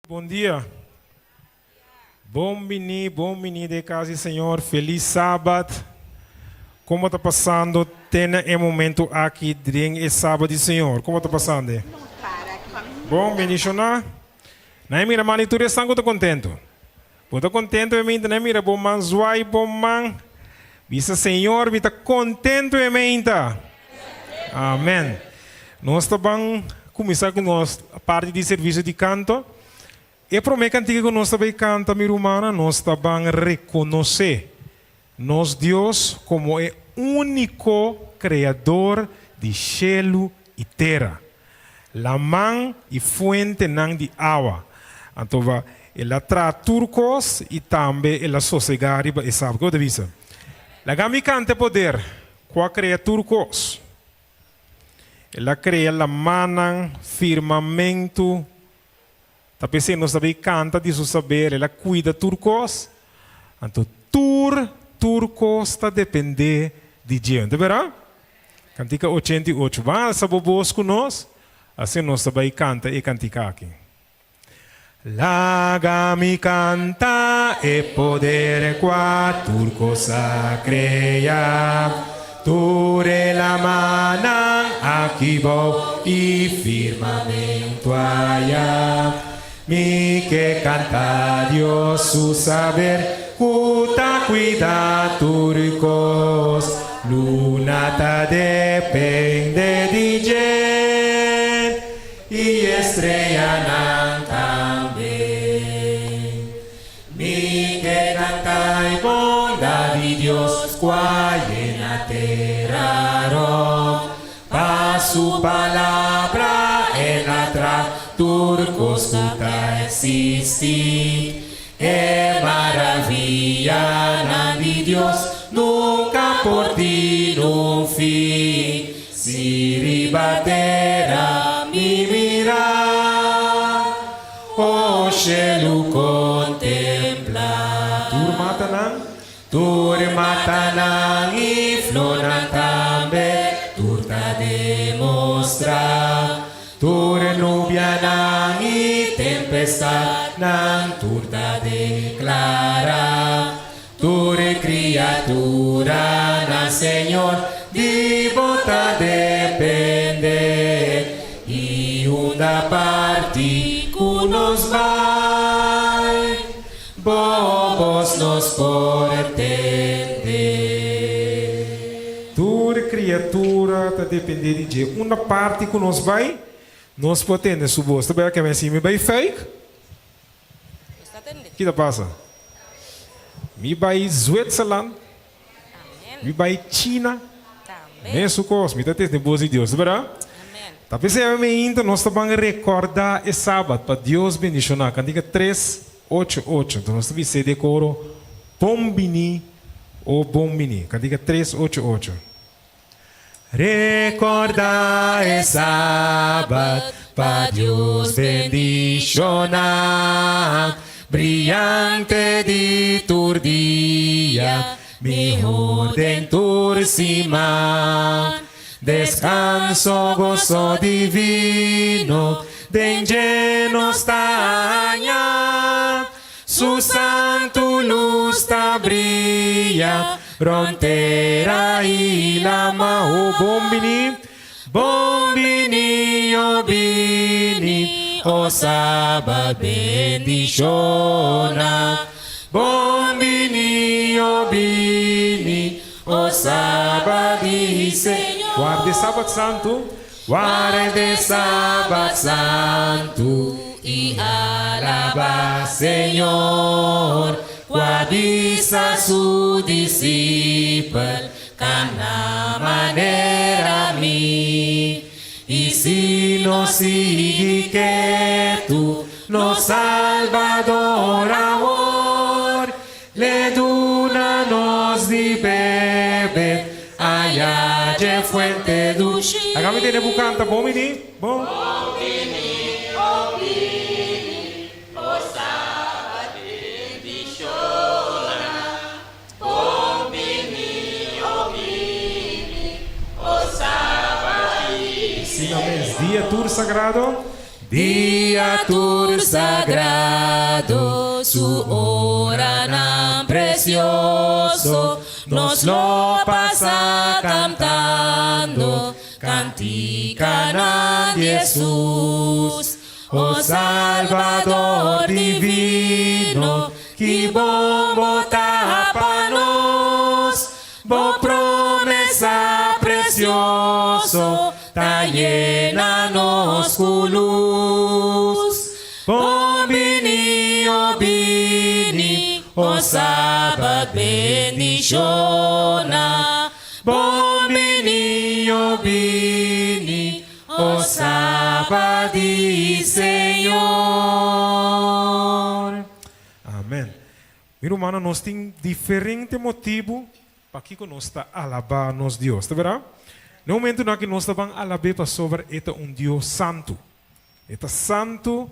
Bon dia. Bon bini, bon bini den cas di Señor. Feliz Sabat. Con ta pasando te na e momento aki den e Sabat di Señor? Con ta pasando? Bon bendiciona. Na mira man tur esnan ta contento. Bo ta contento e na mira bo man zwaai bo man. Bisa Señor, mi ta contento e meinta. Amen. Nos ta ban cuminsa cu nos parti di servicio di canto. E prome cantica cu nos ta bay canta, mi rumannan, nos ta ban reconoce nos Dios como e unico creador di cielo y tera. Laman y fuentenan di awa. Anto, el a traha tur cos y tambe el a sosega riba e sabat. Kico ta bisa? Laga mi canta poder, cu a crea tur cos. El a crea lamannan, firmamento. Ta p'esey nos ta bay canta di su saber, el a cuida tur cos. Anto tur cos ta depende di dje. Ta berdad? Cantica 88. Ban alsa bo bos cu nos, asina nos ta bay canta e cantica aki. Laga mi canta e poder cua tur cos a crea. Tur e lamannan aki bou y firmamento aya. Mi ke canta Dios su saber cu ta cuida tur cos. Luna ta depende di dje y streanan tambe. Mi ke canta e bondad di Dios cua yena tera rond. Pa su palabra el a traha tur cos cu ta existi. E maraviyanan di Dios nunca por tin un fin. Si riba tera mi mira, o cielo contempla. Tur matanan, tur matanan y flornan tambe, tur ta demostra. Tur nubianan y tempestadnan, tur ta declara. Tur criatura na Señor di bo ta depende. Y unda parti cu nos bay, bo bos nos por tende. Tur criatura ta depende di dje. Unda parti cu nos bay, nos por tende su bos. Ta bera cu mi mi bay fake? Kico ta pasa? Mi bay Zwitserland, mi bay China, mesun cos, mi ta tende bos di Dios, ta berdad? Ta p'esey ainda nos ta ban recorda e Sabat pa Dios bendiciona. Cantica 388. Anto nos ta bisa den coro, Bon bini, o bon bini. Cantica 388. Recorda e Sabat pa Dios bendiciona. Briyante di tur dia, mihor den tur siman. Descanso, goso divino, den dje nos ta haña. Su santo luz ta briya, rond tera y lama. O bon bini, bon bini, o bini, o Sabat bendiciona. Bon bini, o bini, o Sabat di Señor. Warda Sabat Santo, warda Sabat Santo y alaba Señor. Cu a bisa su discipel, cana manera mi. Y si nos sigui ketu, nos Salvador awor, lo duna nos di bebe, aya dje fuente dushi. Laga mi tende bo canta, bon bini, bon. Bon bini, o bini, o Sabat bendiciona. Bon bini, o bini, o Sabat Sina mes, dia tur sagrado. Dia tur sagrado, su oranan precioso, nos lo pasa cantando canticanan di Jesus. O Salvador divino, ki bon bo ta pa nos, bo promesa precioso ta yena nos cu luz. Bon bini, o bini, o Sabat bendiciona. Bon bini, o bini, o Sabat di Señor. Amen. Mi rumannan, nos tin diferente motibu pakiko nos ta alabá nos Dios, ta berdad? Na e momentunan aki nos ta ban alab'é pasobra e ta un Dios santu. E ta santu,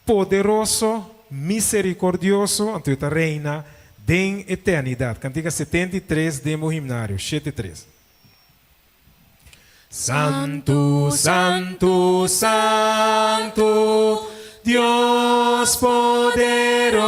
poderoso, miserikordioso, anto e ta reina den eternidat. Kantika 73 den bo himnario, 73. Santu, santu, santu, Dios poderoso,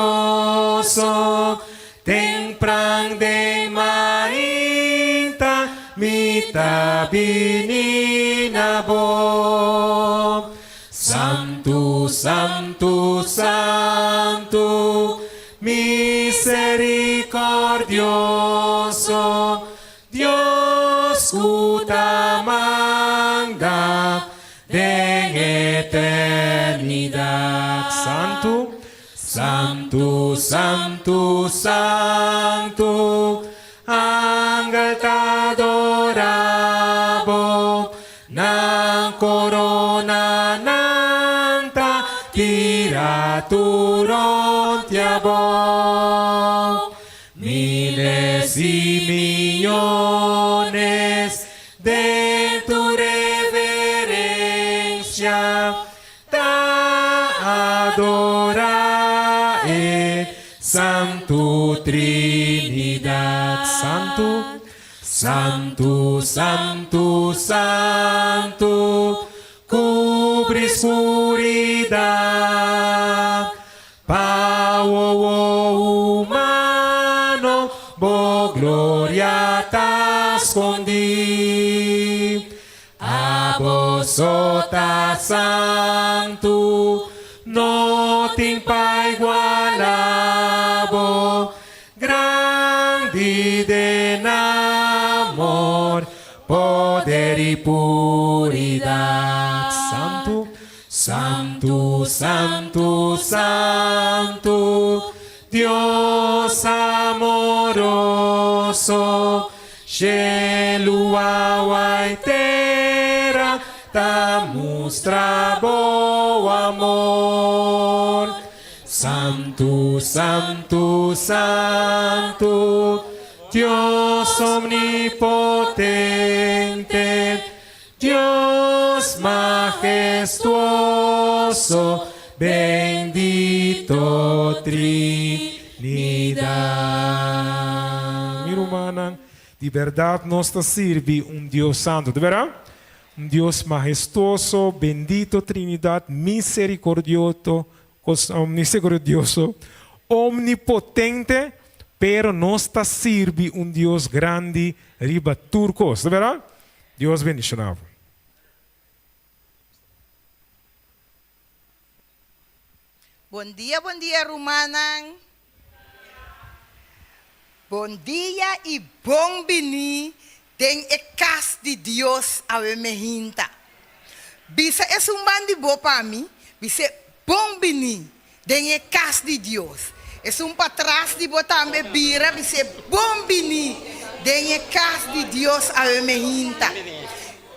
tempran den mainta mi ta bini na bo. Santu, santu, santu, miserikordioso, Dios ku ta manda den eternidat. Santu, santu, santu, santu, angel ta adora bo, nan korona nan ta tira tur rond di bo. Miles i miyones den tur reverencia ta adora e Santu Trinidad. Santu, Santu, Santu, Santu, cubri scuridad. Pa wowo humano bo gloria ta skondí. Abo so ta santu, no tin pa igualá bo. Grandi den amor, poder i puridat. Santu, Santu, santu, santu, Dios amoroso, Shelu, awa i tera ta mustra bo amor. Santu, santu, santu, Dios omnipotente, Dios majestuoso, bendito Trinidad. Mi rumannan, di berdad nos ta sirbi un Dios santo, ta berdad? Un Dios majestuoso, bendito Trinidad, misericordioso, omnipotente, pero nos ta sirbi un Dios grandi riba tur cos, ta berdad? Dios bendiciona bo. Bon dia bon dia rumannan. Bon dia y bon bini den e cas di Dios awe mehinta. Bisa esun ban di bo pa mi, bis'e bon bini Den e kas di Dios. Esun patras di bo tambe bira bis'é bon biní den e kas di Dios awe mehinta.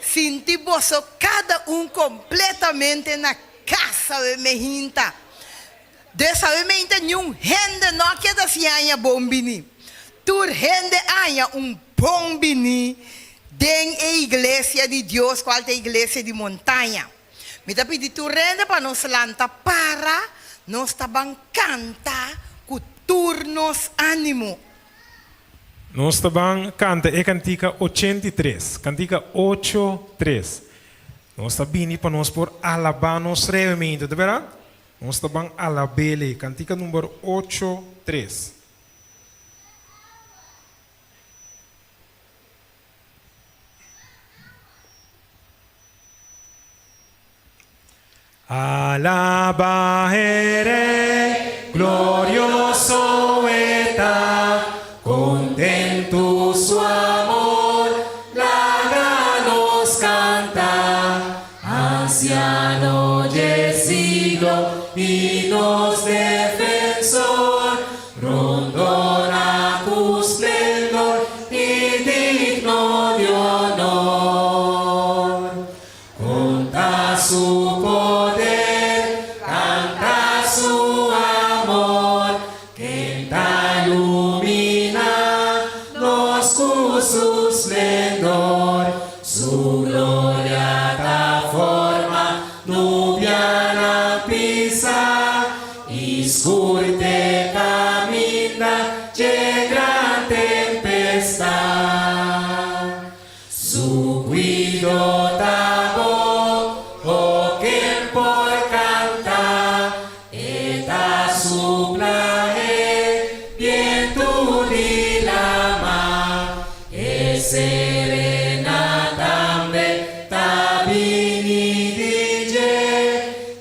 Sinti boso kada un kompletamente na kas awe mehinta. Des awe mehinta niun hende no a keda sin haña bon biní. Tur hende a haña un bon biní den e iglesia di Dios kual ta e iglesia di montaña. Mi ta pidi tur hende pa nos lanta para, nos ta ban kanta ku tur nos ánimo. Nos ta ban kanta e kantika 83, kantika ocho tres. Nos ta bini pa nos por alabá nos Rei Ominto, ta bèrdat? Nos ta ban alab'El. Kantika number ocho tres. Alaba e Rei, glorioso e ta, Kontentu su amor laga nos kanta, Ansiano dje siglo i nos defensor, Rondona ku splendor i digno di honor. Konta su poder, kanta su amor, Ken ta luminá nos ku su splendor. Su gloria ta forma nubianan pisá, i skur te kaminda dje gran tempestat. Su cuido ta bo, o ken por canta? E ta supla e bientu di lama, e serena tambe ta bini di dje,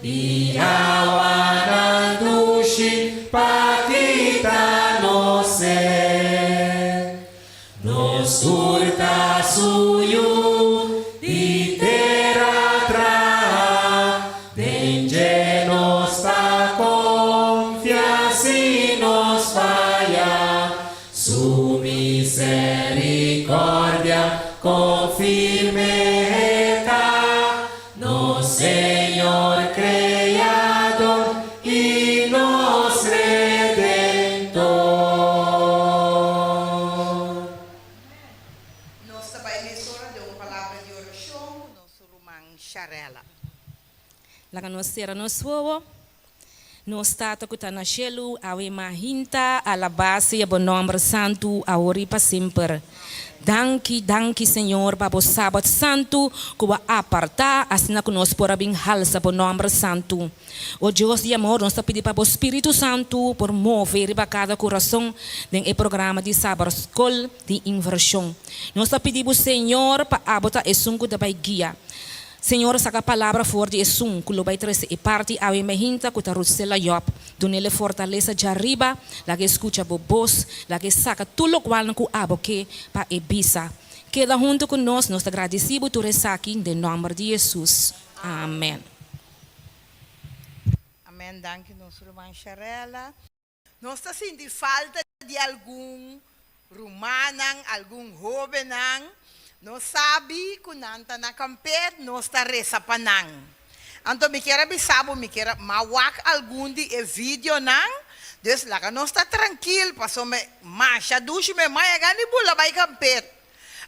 i awanan dushi pa kita nos sed. Nos tur ta su yu di tera traha, den dje nos ta konfia si nos faya, su miserikordia kon firme e ta, nos Señor Kreador i nos Redentor. Nos ta bai mesora den un palabra di orashon ku nos ruman Sharella. Laga nos sera nos wowo. Nos Tata ku ta na shelu, awe mahinta alabá sea bo nòmber santu awor i pa semper. Danki, danki Señor pa bo Sabat santu ku bo a apartá asina ku nos por a bin halsa bo nòmber santu. O Dios di amor, nos ta pidi pa bo Spiritu Santu por move riba kada kurason den e programa di Sabat Skol di Invershon. Nos ta pidi bo Señor pa abo ta esun ku ta bai guia. Señor saka palabra for di esun ku lo bai trese e parti awe mehinta ku ta Ruthsella Job. Dunele fortalesa djariba, laga e skucha bo bos, laga e saka tur lokualnan ku abo ke pa e bisa. Keda huntu ku nos, nos ta gradisí bo tur esaki den nòmber di Hesus. Amen. Amen danki nos ruman Sharella. Nos ta sinti falta di algun rumannan, algun hóbennan. Nos sabi ku nan ta na kamper, nos ta resa pa nan. Anto mi kier a bisa bo, mi kier a ma wak algun di e videonan, dus laga nos ta trankil pasobra masha dushi mi maya gana di bula bai kamper.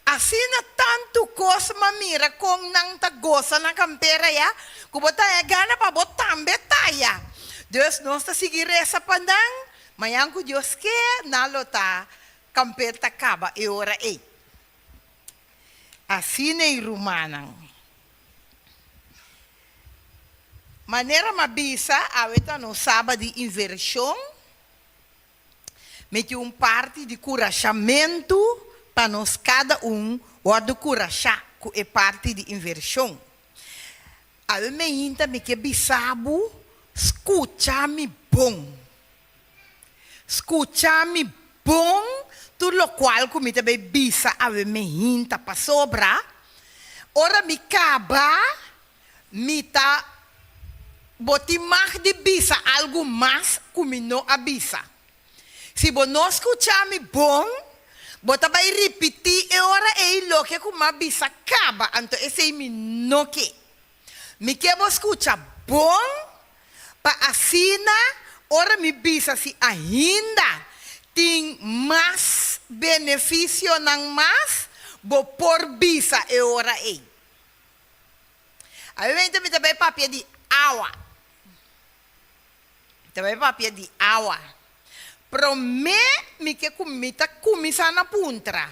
Asina tantu kos m'a mira kon nan ta gosa na kampera ya, ku bo ta haña gana pa bo tambe taya. Dus nos ta sigui resa pa nan, mañan ku Dios ke, nan lo ta kamper ta kaba e ora ei. Asina ei rumannan. Manera m'a bisa, awe ta nos saba di invershon. Mi tin un parti di kurashamentu pa nos kada un wòrdu kurashá ku e parti di invershon. Awe meinta mi ke bisa bo, skucha mi bon. Skucha mi bon tur lokual ku mi ta bai bisa awe meinta pasobra ora mi kaba Mi ta Bo tin mag di bisa algu mas ku mi no a bisa. Si bo no skucha mi bon, bo ta bai ripití e ora ei loke ku m'a bisa kaba, anto esei mi no ke. Mi ke bo skucha bon pa asina ora mi bisa si ainda tin mas benefisionan mas, bo por bisa e ora ei. Awe mi ta bai papia di awa. Mi ta bai papia di awa. Promé mi ke ku mi ta kuminsá na puntra.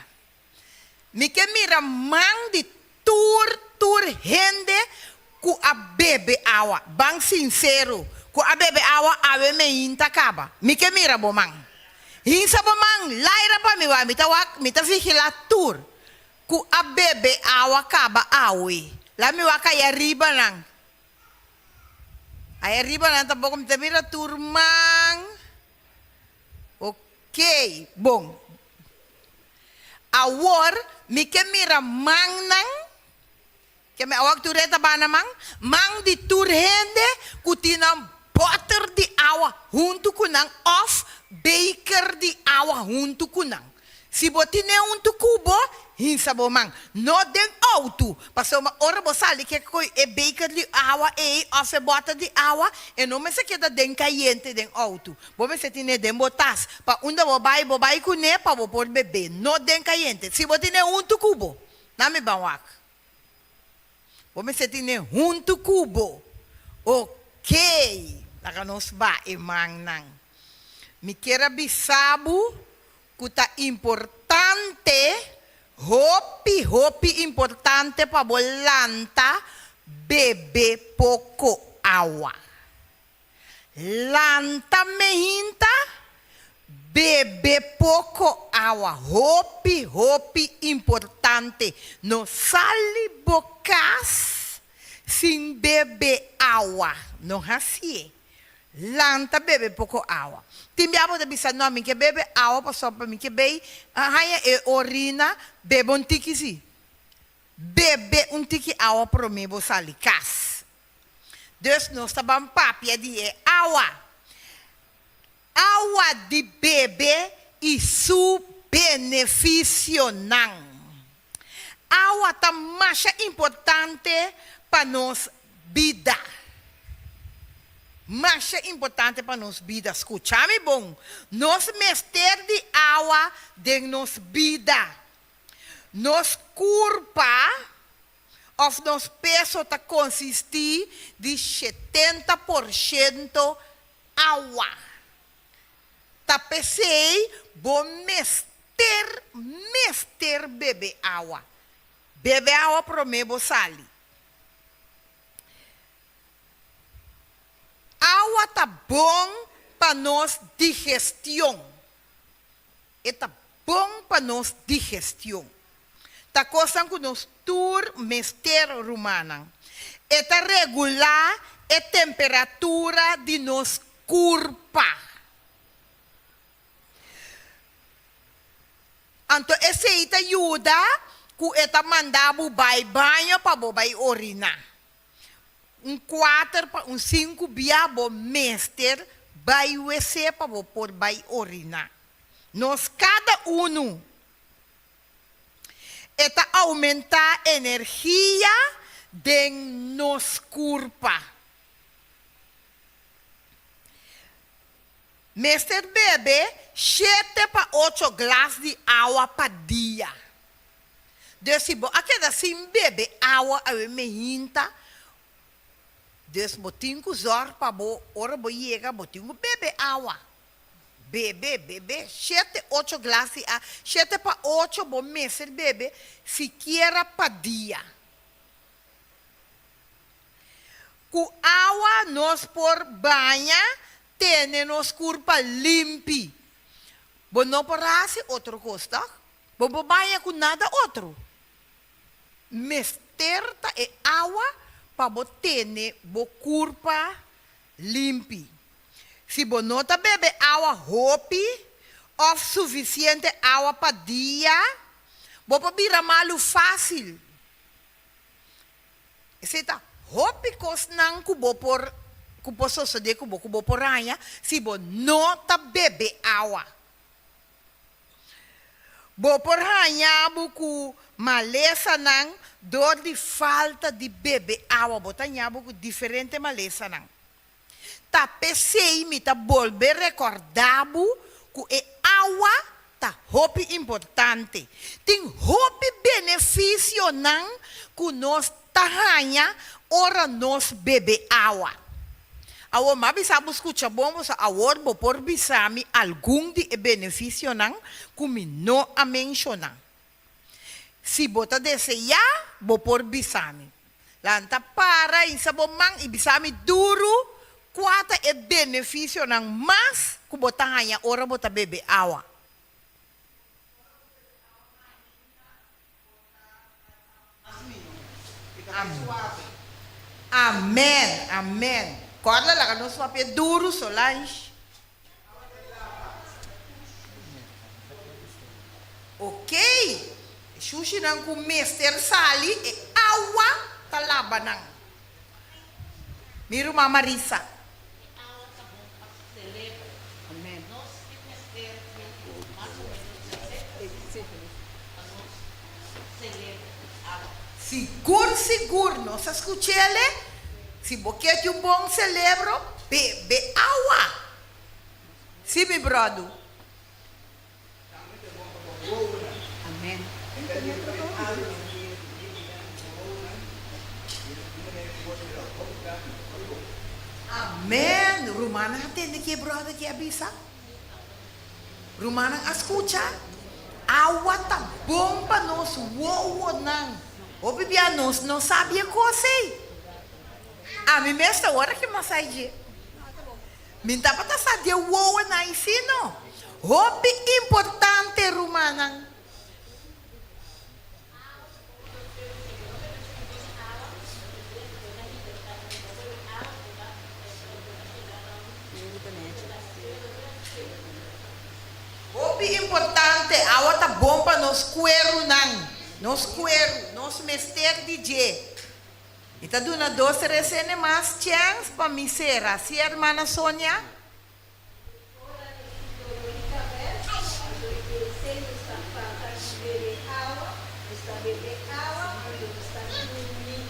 Mi ke mira man di tur tur hende ku a bebe awa. Ban sinsero, ku a bebe awa awe meinta kaba. Mi ke mira bo man. Hinsa bo man, laira pa mi wak. Mi ta wak, mi ta vigilá tur ku a bebe awa kaba awe. La mi wak aya riba nan. Aya riba nan tampoko mi ta mira tur man. Ok, bon. Awor mi ke mira mannan, ke mi awor tur e ta bana man, man di tur hende ku tin nan bòter di awa huntu ku nan òf beker di awa huntu ku nan. Si bo tine un tukubo, hinsa bo man. No den outo, pasobra ora bo sali ke koe e beker di awa ei òf e bòter di awa, e no mester keda den kayente den outo. Bo mester tine den bo tas, pa unda bo bai, bo bai kuné pa bo por bebé, no den kayente. Si bo tine un tukubo, na mi ban wak. Bo mester tine huntu ku bo. Okey, laga nos ba e mannan. Mi kier a bisa bo ku ta importante, hopi, hopi importante pa bo lanta bebe poko awa. Lanta mehinta, bebe poko awa. Hopi, hopi importante. No sali bo kas sin bebe awa. No hasié. Lanta bebe poko awa. Tin bia bo ta bisa, no, mi ke bebe awa pasobra mi ke bei haña e orina, bebe un tiki si. Bebe un tiki awa promé bo sali kas. Dus nos ta ban papia di e awa. Awa di bebe i su benefisionan. Awa ta masha importante pa nos bida. Masha importante pa nos bida. Skucha mi bon, nos mester di awa den nos bida. Nos kurpa Of nos peso ta konsistí di 70% awa. Ta p'esei bo mester, mester bebe awa. Bebe awa promé bo sali. Awa ta bon pa nos digestion. E ta bon pa nos digestion. Ta kosnan ku nos tur mester, rumannan. E ta regulá e temperatura di nos kurpa. Anto esei ta yuda ku e ta manda bo bai baño pa bo bai oriná. Un kuater pa un sinku bia bo mester bai wc pa bo por bai oriná. Nos kada unu. E ta oumentá energia den nos kurpa. Mester bebe shete pa ocho glas di awa pa dia. Dus si bo a keda sin bebe awa awe mehinta, dus bo tin ku zòrg pa bo ora bo yega bo tin ku bebe awa. Bebe, bebe shete, ocho glas di awa, shete pa ocho bo mester bebe sikiera pa dia. Ku awa nos por baña, tene nos kurpa limpi. Bo no por hasi otro kos, tòg? Bo por baña ku nada otro. Mester ta e awa pa bo tene bo kurpa limpi. Si bo no ta bebe awa hopi òf sufisiente awa pa dia, bo por bira malu fásil. Esei ta hopi kosnan ku bo por ku por sosodé ku bo ku bo por haña si bo no ta bebe awa. Bo por haña bo ku malesanan dor di falta di bebe awa. Bo ta haña bo ku diferente malesanan. Ta p'esei mi ta bolbe rekòrdá bo ku e awa ta hopi importante. Tin hopi benefisionan ku nos ta haña ora nos bebe awa. Awor m'a bisa bo skucha bon boso awor bo por bisa mi algun di e benefisionan ku mi no a menshoná. Si bo ta deseá. bo por bisa mi. Lanta para hisa bo man i bisa mi duru kua ta e benefisionan mas ku bo ta haña ora bo ta bebe awa. Amen, amen. Kòrda laga nos papia duru, Solange. Ok, e shushinan ku mester sali e awa ta laba nan. Mi ruman Marisa. Sigur sigur nos a skuch'ele, si bo ke tin un bon selebro, bebe awa. Si mi brodu. Amen! Rumannan a tende ki e bròder ki a bisa? Rumannan a skucha? Awa ta bon pa nos wowonan. Hopi bia nos no sabi e kos ei. Ami mes ta ora ki mas ai dje. Mi tabata sa di e wowonan ei si no. Hopi importante rumannan. Hopi importante, awa ta bon pa nos kuerunan, nos kueru, nos mester di dje. Mi ta duna dos resene mas chèns pa mi sera, si hermana Sonia? Ora nos tin dolor di kabes, anto e pensé nos ta falta di bebe awa, nos ta bebe awa, anto nos ta drumi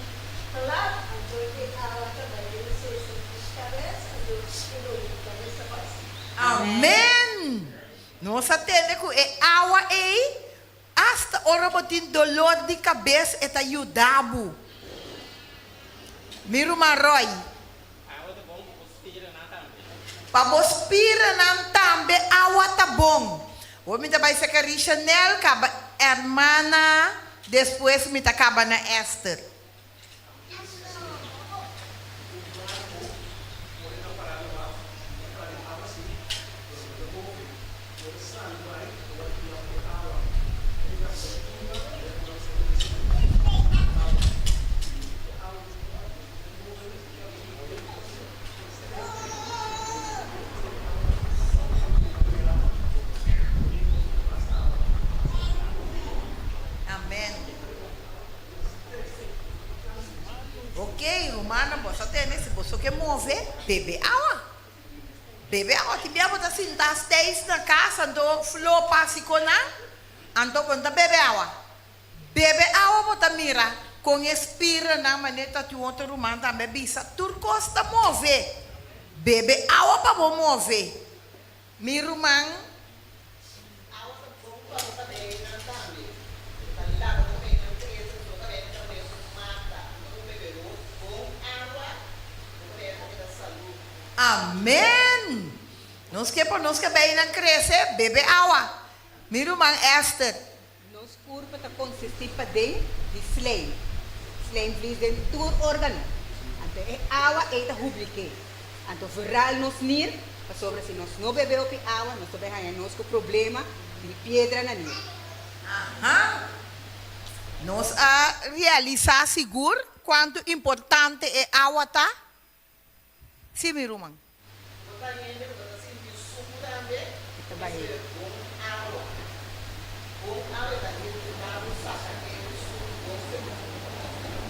plat, anto e awa ta bai den nos sentir kabes, anto e dolor di kabes ta pasa. Amen! Nos a tende ku e awa ei, asta ora bo tin dolor di kabes e ta yuda bo. Mi ruman Roy. Pa bo spiranan tambe awa ta bon. Awor mi ta bai saka Richanel kaba hermana despues mi ta kaba na Esther. Amen. Ok, rumannan, boso a tende, si boso ke move, bebe awa. Bebe awa. Ki bia bo ta sinta steis na kas, anto flo pasi kon nan, anto bo no ta bebe awa. Bebe awa bo ta mira kon e spiranan manera ta tin otro ruman tambe a bisa tur kos ta move. Bebe awa pa bo move mi ruman. Awa ta bon pa bo kabeinan tambe. E ta laba bo kabeinan krese pasobra bo kabeinan ta manera un mata. Unda bo bebe bon awa bo kabeinan ta keda salú. Amen! Nos ke pa nos kabeinan krese, bebe awa. Mi ruman Esther. Nos kurpa ta konsistí paden di slijm. Slijm vlies den tur órgano. Anto e awa ei ta hublik'é. Anto vooral nos nir, pasobra si nos no bebe hopi awa nos ta bai haña nos ku problema di piedra na nir. Aha. Nos a realisá sigur kuantu importante e awa ta? Sí, mi ruman. Bo ta hende ku ta sinti suku tambe? Mester bon awa. Bon awa e ta yuda bo saka e suku bon segun.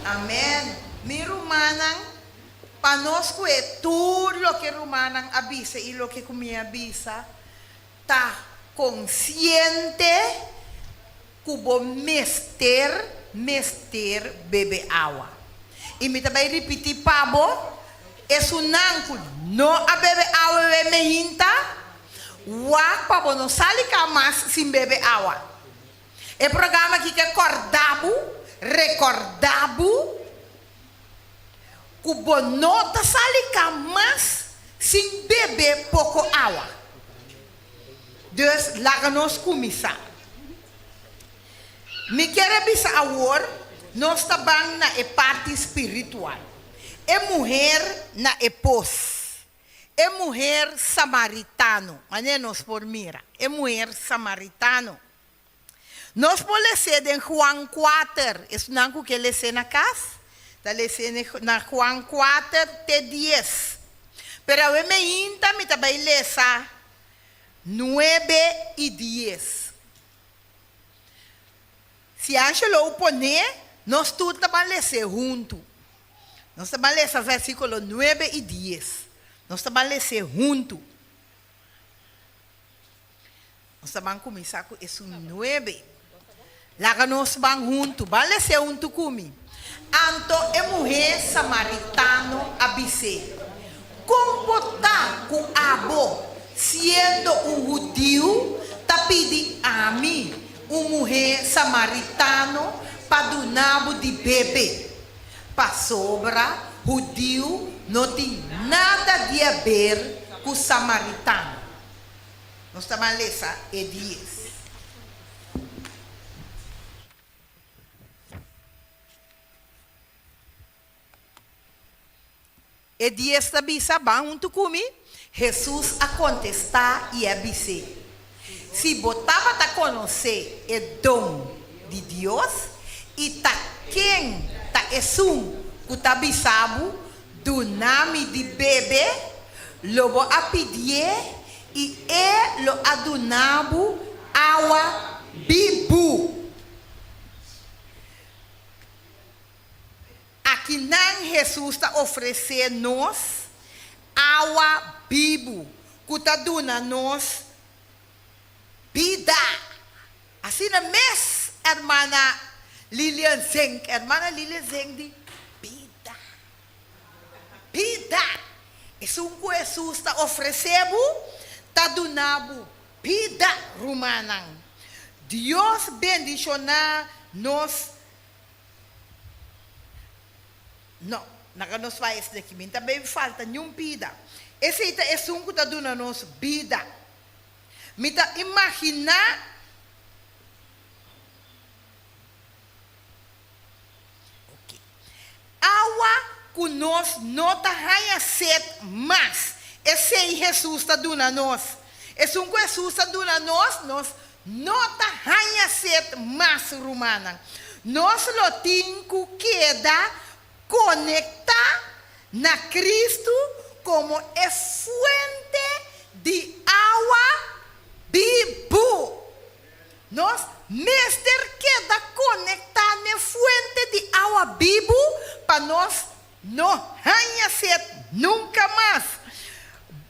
Amen mi rumannan pa nos ku e tur loke rumannan a bisa i loke ku mi a bisa ta konsiente ku bo mester mester bebe awa. I mi ta bai ripití pa bo, esunnan ku no a bebe awa bebe mehinta, wak pa bo no sali ka mas sin bebe awa. E programa aki ke kòrda bo, rekòrda bo, ku bo no ta sali ka mas sin bebe poko awa. Dus laga nos kuminsá. Mi kier a bisa awor, Nos ta ban na e parti spiritual. E muher na e pos. E muher samaritano. Manera nos por mira, e muher samaritano. Nos por les'é den Juan kuater. Esnan ku ke les'é na kas, ta les'é na Juan kuater te dies. Pero awe meinta mi ta bai lesa nuebe i dies. Si Angelo poné, nos tur ta ban les'é huntu. Nos ta ban lesa versíkulo nuebe i dies. Nos ta ban les'é huntu. Nos ta ban kuminsá ku esun nuebe. Laga nos ban huntu. Ban les'é huntu ku mi. Anto e muhé samaritano a bis'é, Kon bo ta ku abo, siendo un hudiu, ta pidi ami, un muhé samaritano, pa duna bo di bebe? Pasobra hudiu no tin nada di haber ku samaritano. Nos ta ban lesa e dies. E dies ta bisa, Ban huntu ku mi. Hesus a kontestá i a bis'é, Si bo tabata konosé e don di Dios i ta ken ta esun ku ta bisa bo, Duna mi di bebe, lo bo a pidié i e lo a duna bo awa bibu. Akinan Hesus ta ofresé nos awa bibu ku ta duna nos bida. Asina mes, hermana Lilian Zink, hermana Lilian Zink di, Bida. Bida. Esun ku Hesus ta ofresé bo, ta duna bo bida, rumannan. Dios bendishoná nos. No, naga nos bai esne aki. Mi ta bay falta niun pida. Esey ta esun ku ta duna nos bida. Mi ta imaginá. Ok. Awa ku nos no ta haña set mas. Esey Hesus ta duna nos. Esun ku Hesus ta duna nos, nos no ta haña set mas, rumannan. Nos lo tin ku keda konektá na Kristu komo e fuente di awa bibu. Nos mester keda konektá n'e fuente di awa bibu pa nos no haña set nunka mas.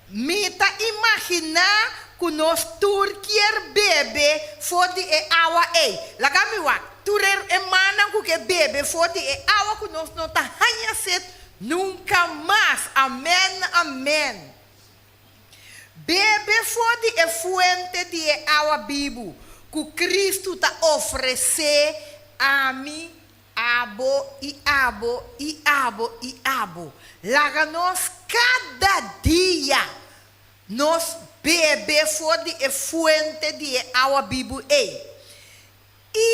Mi ta imaginá ku nos tur kier bebe for di e awa ei. Laga mi wak, tur e hermannan ku ke bebe for di e awa ku nos no ta haña set nunka mas. Amèn, amèn. Bebe for di e fuente di e awa bibu ku Kristu ta ofresé ami, abo i abo i abo i abo. Laga nos kada dia nos bebe for di e fuente di e awa bibu ei. I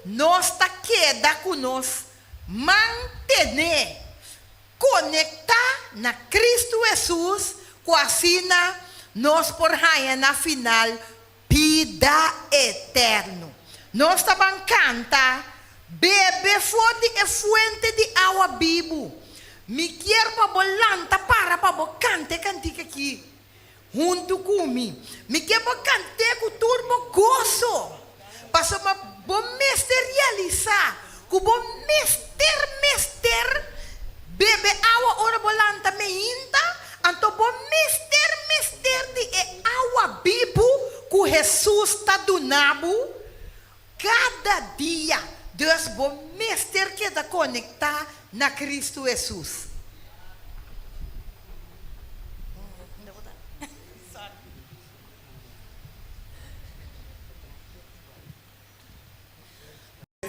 nos ta keda ku nos mantené konektá na Kristu Hesus ku asina nos por haña na final bida eterno. Nos ta ban kanta, Bebe for di e fuente di awa bibu. Mi kier pa bo lanta para pa bo kanta e kantika aki huntu ku mi. Mi ke bo kant'é ku tur bo goso, pasobra bo mester realisá ku bo mester mester bebe awa ora bo lanta meinta, anto bo mester mester di e awa bibu ku Hesus ta duna bo kada dia. Dus bo mester keda konektá na Kristu Hesus.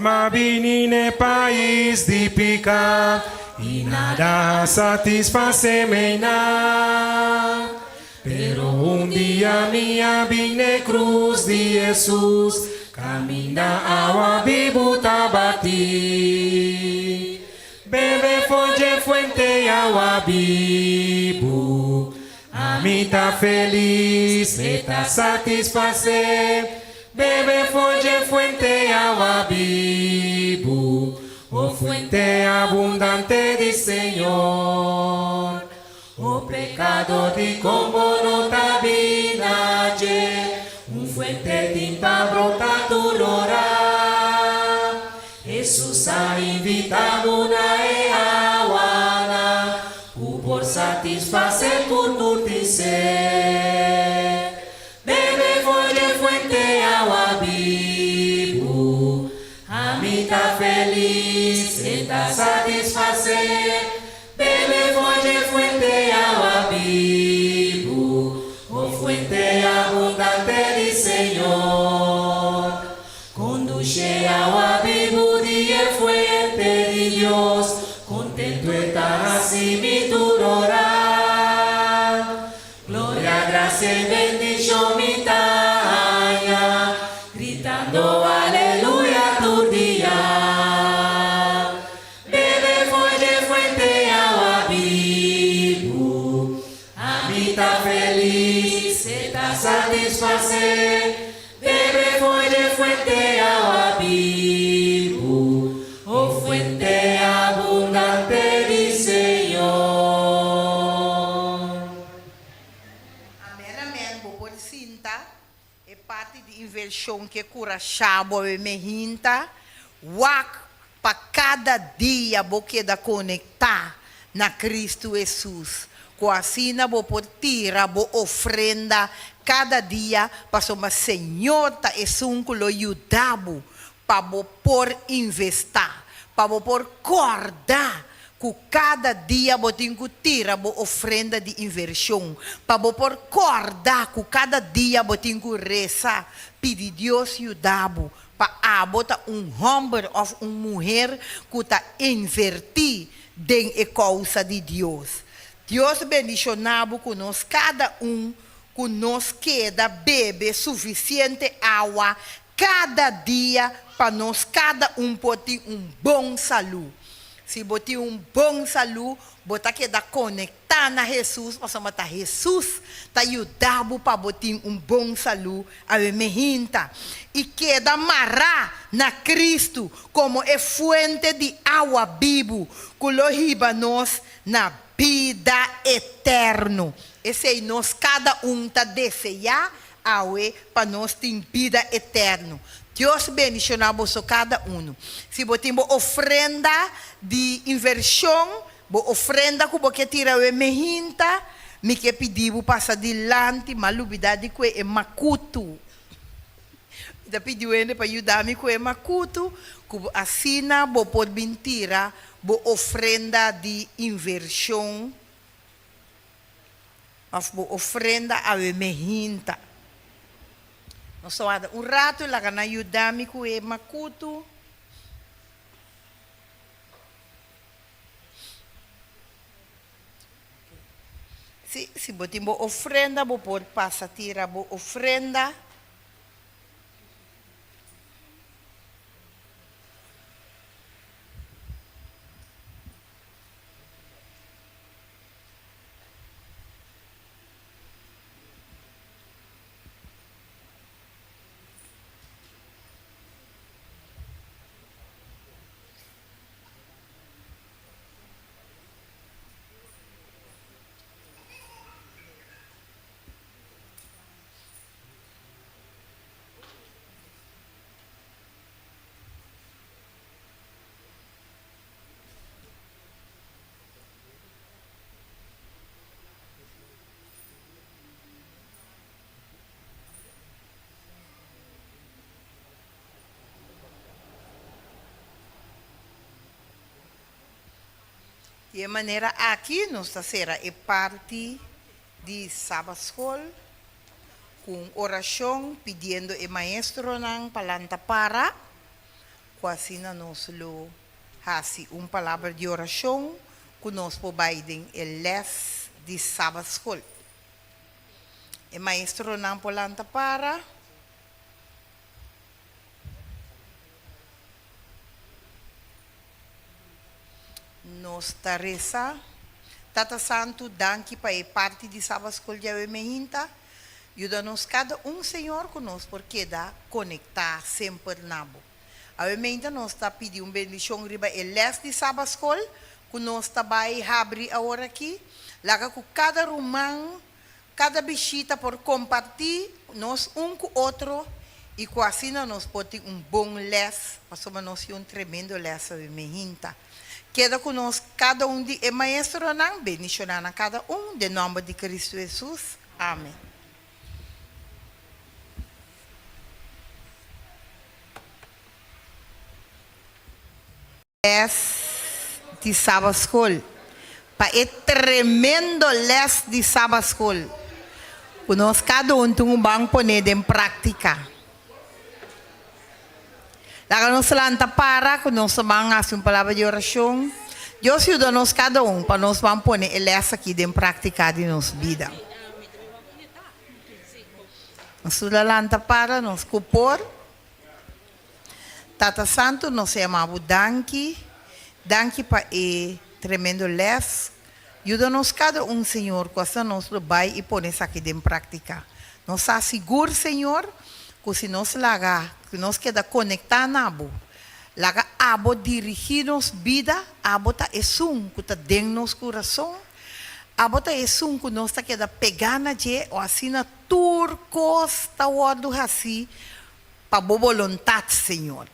Ma bini n'e pais di piká i nada a satisfasé mi na. Pero un dia mi a bin n'e krus di Hesus. Kaminda awa bibu ta bati. Bebe for dje fuente awa bibu. Ami ta felis, e ta satisfasé. Bebe for dje fuente awa bibu. O fuente abundante di Señor. O pekador dikon bo no ta bin na dje? Un fuente tin ta brota tur ora. Hesus a invita bo na e awanan ku por satisfasé tur tur tin set. Bebe for dje fuente awa bibu. Ami ta felis, e ta satisfasé. Bebe for dje fuente awa bibu, o fuente abundante di Señor. Kondushe awa bibu di e fuente di Dios, kontentu e ta hasi mi tur ora. Gloria, grasia i bendishon mi ta haña, gritando aleluya tur dia. Bebe for dje fuente awa bibu, ami ta felis, e ta satisfasé. Bebe for dje fuente awa bibu, o fuente abundante di Señor. Amen amen bo por sinta e parti di inversion ke curasha bo awe me hinta wak pa kada dia bo keda conecta na Cristo Jesus cu asina bo por tira bo ofrenda kada dia pasobra Señor ta esun cu lo yuda bo pa bo por investa, pa bo por corda cu cada dia bo tin cu tira bo ofrenda di inversion, pa bo por corda cu cada dia bo tin cu reza pidi Dios yuda bo pa abo ta un homber of un muher cu ta inverti den e causa di Dios. Dios bendiciona bo cu nos cada un cu nos keda bebe suficiente awa Kada dia pa nos kada un por tin un bon salú. Si bo tin un bon salú, bo ta keda konektá na Hesus pasobra ta Hesus ta yuda bo pa bo tin un bon salú awe mehinta. I keda mará na Kristu komo e fuente di awa bibu ku lo hiba nos na bida eterno. Esei nos kada un ta deseá Awe pa nos tin bida eterno. Dios bendiciona boso cada uno. Si bo tin bo ofrenda di inversion, bo ofrenda cu bo ke tira awe mehinta, mi ke pidi bo pasa dilanti, ma lubida di cue e macutu. Mi ta pidi wende pa yuda mi cue e macutu, cu asina bo por bin tira bo ofrenda di inversion. Of bo ofrenda awe me hinta. Nos ta warda un ratu, laga nan yuda mi ku e makutu. Si, si bo tin bo ofrenda, bo por pasa tira bo ofrenda. Di e manera aki nos ta sera e parti di Sabatskol ku un orashon pidiendo e maestronan pa lanta para ku asina nos lo Hasi un palabra di orashon ku nos por bai den e lès di Sabatskol. E maestronan por lanta para. Nos ta resa, Tata Santu, danki pa e parti di Sabat Skol djawe mehinta. Yuda nos kada un, Señor, ku nos por keda konektá semper na Bo. Awe meinta nos ta pidi un bendishon riba e lès di Sabat Skol ku nos ta bai habri aworakí. Laga ku kada ruman, kada bishita por kompartí nos un ku otro i ku asina nos por tin un bon lès, pasobra nos tin un tremendo lès awe mehinta. Keda ku nos kada un di e maestronan, bendishoná nan kada un, den nòmber di Kristu Hesus. Amen. Lès di Saba Skol Pa e tremendo lès di Saba Skol ku nos kada un tin un ban pone den práktika. Laga nos lanta para ku nos ta ban hasi un palabra di orashon. Dios yuda nos kada un pa nos ban pone e lès aki den práktika di nos bida. Nos tur a lanta para, nos ku por. Tata Santu, nos a yama bo danki. Danki pa e tremendo lès. Yuda nos kada un, Señor, ku asina nos lo bai i pone esaki den práktika. Nos sa sigur, Señor, ku si nos laga ku nos keda konektá na Bo, laga Abo dirigí nos bida, Abo ta esun ku ta den nos kurason, Abo ta esun ku nos ta keda pegá na dje, o asina tur kos ta wòrdu hasí pa Bo boluntat, Señor.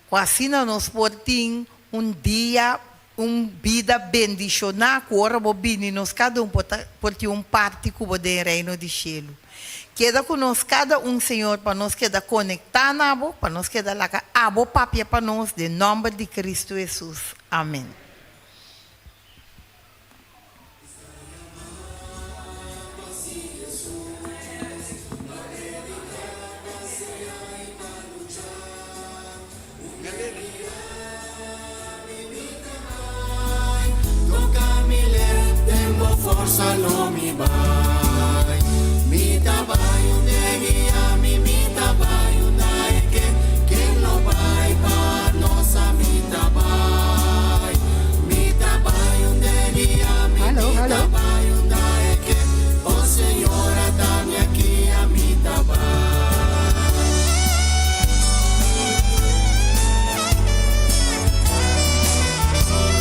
Ku asina nos por tin un dia Un bida bendishoná ku ora bo bini nos kada un por ta por tin un parti ku bo den e Reino di Shelu. Keda ku nos kada un, Señor, pa nos keda konektá na bo, pa nos keda laga abo papia pa nos den nòmber di Kristu Hesus. Amen.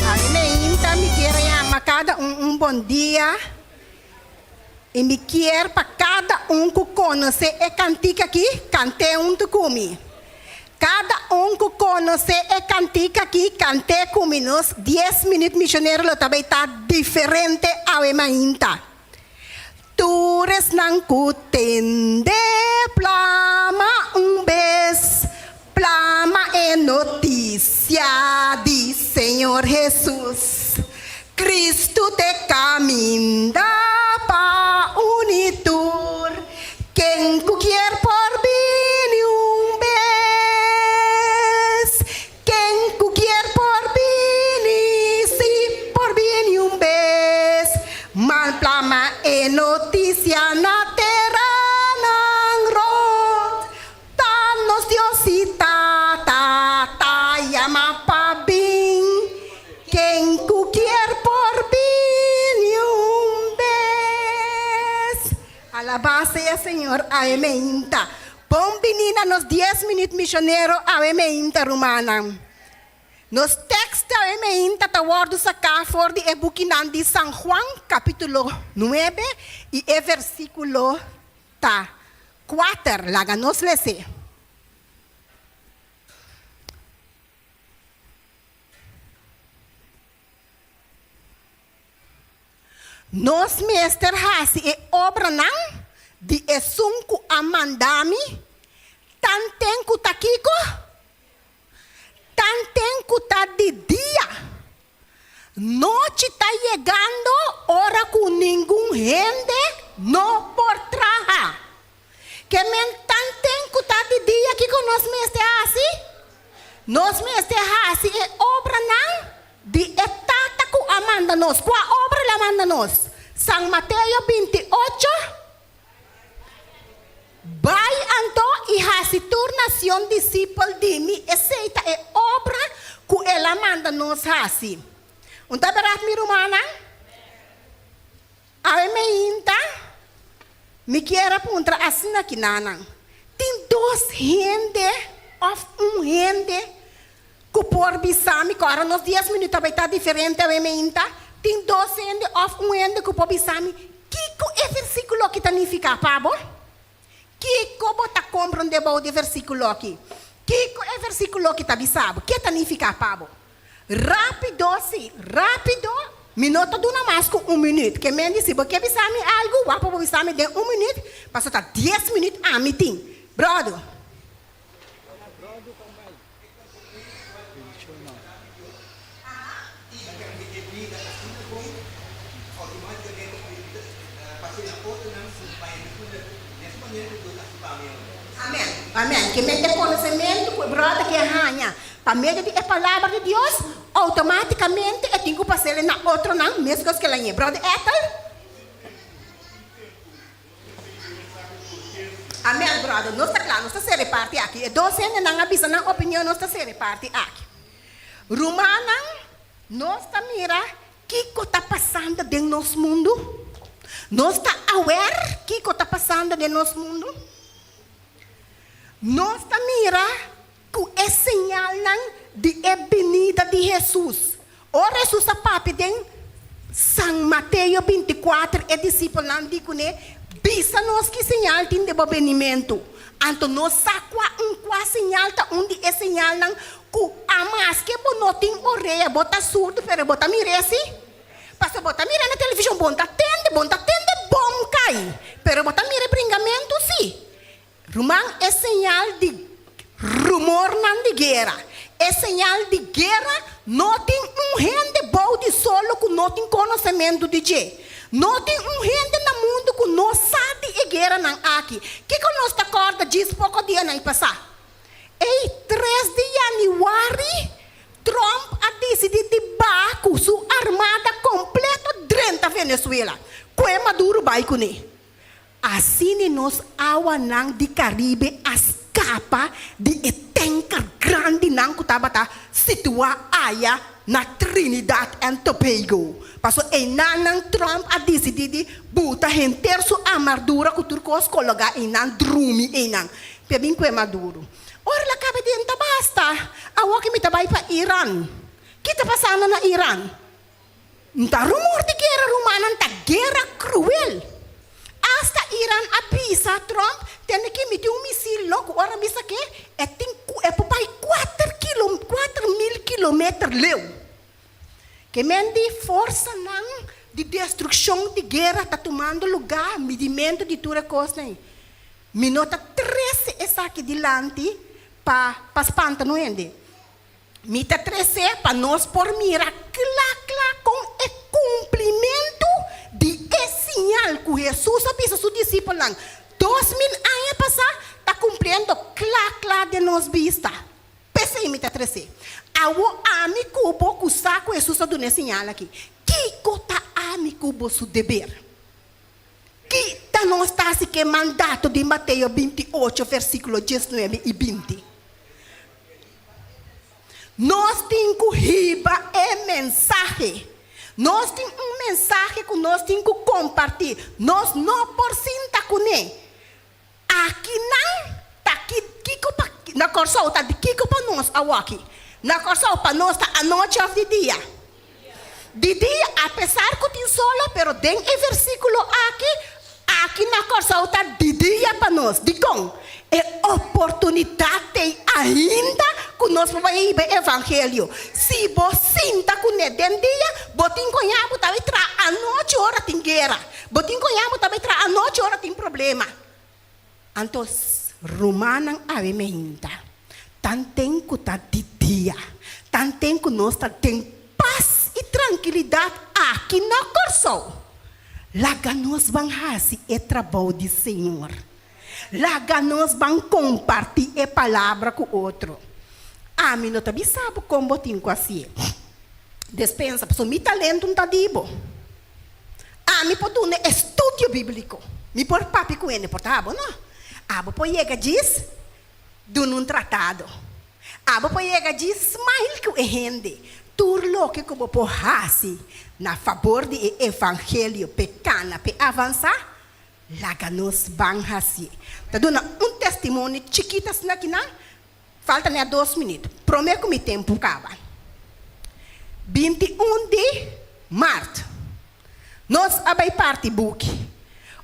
Awe meinta mi kier a yama kada un un bon dia i mi kier pa kada un ku konosé e kantika aki kant'é huntu ku mi. Kada un ku konosé e kantika aki kant'é ku mi. Nos dies minüt misionero lo ta bai ta diferente awe mainta. Tur esnan ku tende plama un bes, plama e notisia di Señor Hesus. Kristu t'e kaminda pa uni tur ken ku kier por bini un bes. Ken ku kier por bini, sí, por bini un bes. Mal plama e notisia na teranan rond. Ta nos Dios i Tata ta yama pa bin. Ken ku kier por bini un bes. Alabá sea Señor, aemeinta. Bon bini na nos dies minüt misionero awe meinta, rumannan. Nos tekst awe meinta ta wòrdu saká for di e bukinan di San Juan, kapítulo nuebe i e versíkulo ta kuater. Laga nos les'é. Nos mester hasi e obranan di esun ku a manda mi, tanten ku ta kiko? Tanten ku ta di dia. Nochi ta yegando ora ku ningun hende no por traha. Ke men tanten ku ta di dia kiko nos mester hasi? Nos mester hasi e obranan di e Tata ku a manda nos. Kua obra el a manda nos? San Mateo 28, Bai anto i hasi tur nacion disipel di mi. Esei ta e obra ku el a manda nos hasi. Un ta berat mi rumannan? Awe meinta mi kier a puntra asina kinanan, tin dos hende of un hende ku por bisa mi, ku ora nos dies minuut ta bai ta diferente awe meinta, tin dos hende of un hende ku por bisa mi kiko e versikulo aki ta nifiká pa bo? Kiko bo ta komprondé bou di e versíkulo aki? Kiko e versíkulo aki ta bisa bo? Ke ta nifiká pa bo? Rápido, sí, rápido, mi no ta duna mas ku un minüt. Ke men di si bo ke bisa mi algu, wak pa bo bisa mi den un minüt, pasobra ta dies minüt ami tin. Bròder. Amen, amen. Ke men e konosementu ku e bròder ke haña pa medio di e Palabra di Dios, outomátikamente e tin ku pas'el na otronan meskos ku el a ñe. Bròder Ethel? Amen brother, nos ta kla, nos ta sera e parti aki. E dos hendenan a bisa nan opinion, nos ta sera e parti aki. Rumannan, nos ta mira kiko ta pasando den nos mundu? Nos ta aware kiko ta pasando den nos mundu? Nos ta mira ku e señalnan di e binida di Hesus. Ora Hesus a papia den San Mateo 24, e disipelnan di kuné, Bisa nos ki señal tin den bo benimentu. Anto nos sa kua un kua señal ta un di e señalnan ku amaske bo no tin orea, bo ta surdu, pero bo ta mir'é si. Pasobra bo ta mira na televishon, bo no ta tende, bo no ta tende bom kai, pero bo ta mira e bringamentu si. Ruman, e señal di rumornan di guera, e señal di guera no tin un hende bou di solo ku no tin konosementu di dje. No tin un hende na mundu ku no sa di e gueranan aki. Kiko nos ta kòrda djis poko dianan pasá? Ei tres di yanüari, Trump a disidí di baha ku su armada kompleto drenta Venezuela, ku e Maduro bai kuné. Asina nos awanan di Caribe a scapa di e tanker grandinan cu tabata situa aya na Trinidad and Tobago. Paso eynannan Trump a dicidi di buta henter su amardura cu tur cos cologa eynan drumi eynan p'e bin cue Maduro. Ora el a caba di enta basta, awor cu mi ta bay pa Iran. Ki ta pasando na Iran? Nta rumor di guera rumannan ta guera cruel. Hasta Iran a bisa Trump tene ki miti un misil loco ora misa ke e tin cu e por bay cuater kilo 4000 kilometer leu. Ke men di forsanan di destruccion di guera ta tumando lugar midimento di tur e cosnan. Mi no ta trece esaki dilanti pa pa spanta no hende. Mi ta tres'é pa nos por mira kla kla kon e kumplimentu di e siñal ku Hesus a bisa su disipelnan 2000 aña pasá ta kumpliendo kla kla den nos bista. P'esei mi ta tres'é. Awor ami ku bo ku sa ku Hesus a duna e siñal aki, kiko ta ami ku bo su deber? Ki ta nos ta hasi ku e mandato di Mateo 28 versíkulo 19 i 20? Nos tin ku hiba e mensahe. Nos tin un mensahe ku nos tin ku kompartí. Nos no por sinta kuné. Akinan ta ki kiko pa na Kòrsou ta di kiko pa nos awòki. Na Kòrsou pa nos ta anochi òf di dia? Di dia, apesar ku tin solo, pero den e versíkulo aki, aki na Kòrsou ta di dia pa nos. Dikon? E oportunidat t'ei ainda ku nos por bai hiba e evangelio. Si bo sinta kuné den dia, bo tin koñá bo ta bai traha anochi ora tin guera. Bo tin koñá bo ta bai traha anochi ora tin problema. Anto rumannan awe meinta, tanten ku ta di dia, tanten ku nos ta den pas i trankilidat aki na Kòrsou, laga nos ban hasi e trabou di Señor. Laga nos ban kompartí e palabra ku otro. Ami no ta bisa bo kon bo tin ku hasié. Despensa, pasobra mi talento no ta di bo. Ami por duna estudio bíbliko. Mi por papia ku hende, por ta abo no. Abo por yega djis duna un tratado. Abo por yega djis smile ku e hende. Tur loke ku bo por hasi na fabor di e evangelio p'e kana p'e avansá, laga nos ban hasié. Ta duna un testimonio chikito asina akinan, falta nèt dos minüt, promé ku mi tempu kaba. 21 di mart, nos a bai parti buki.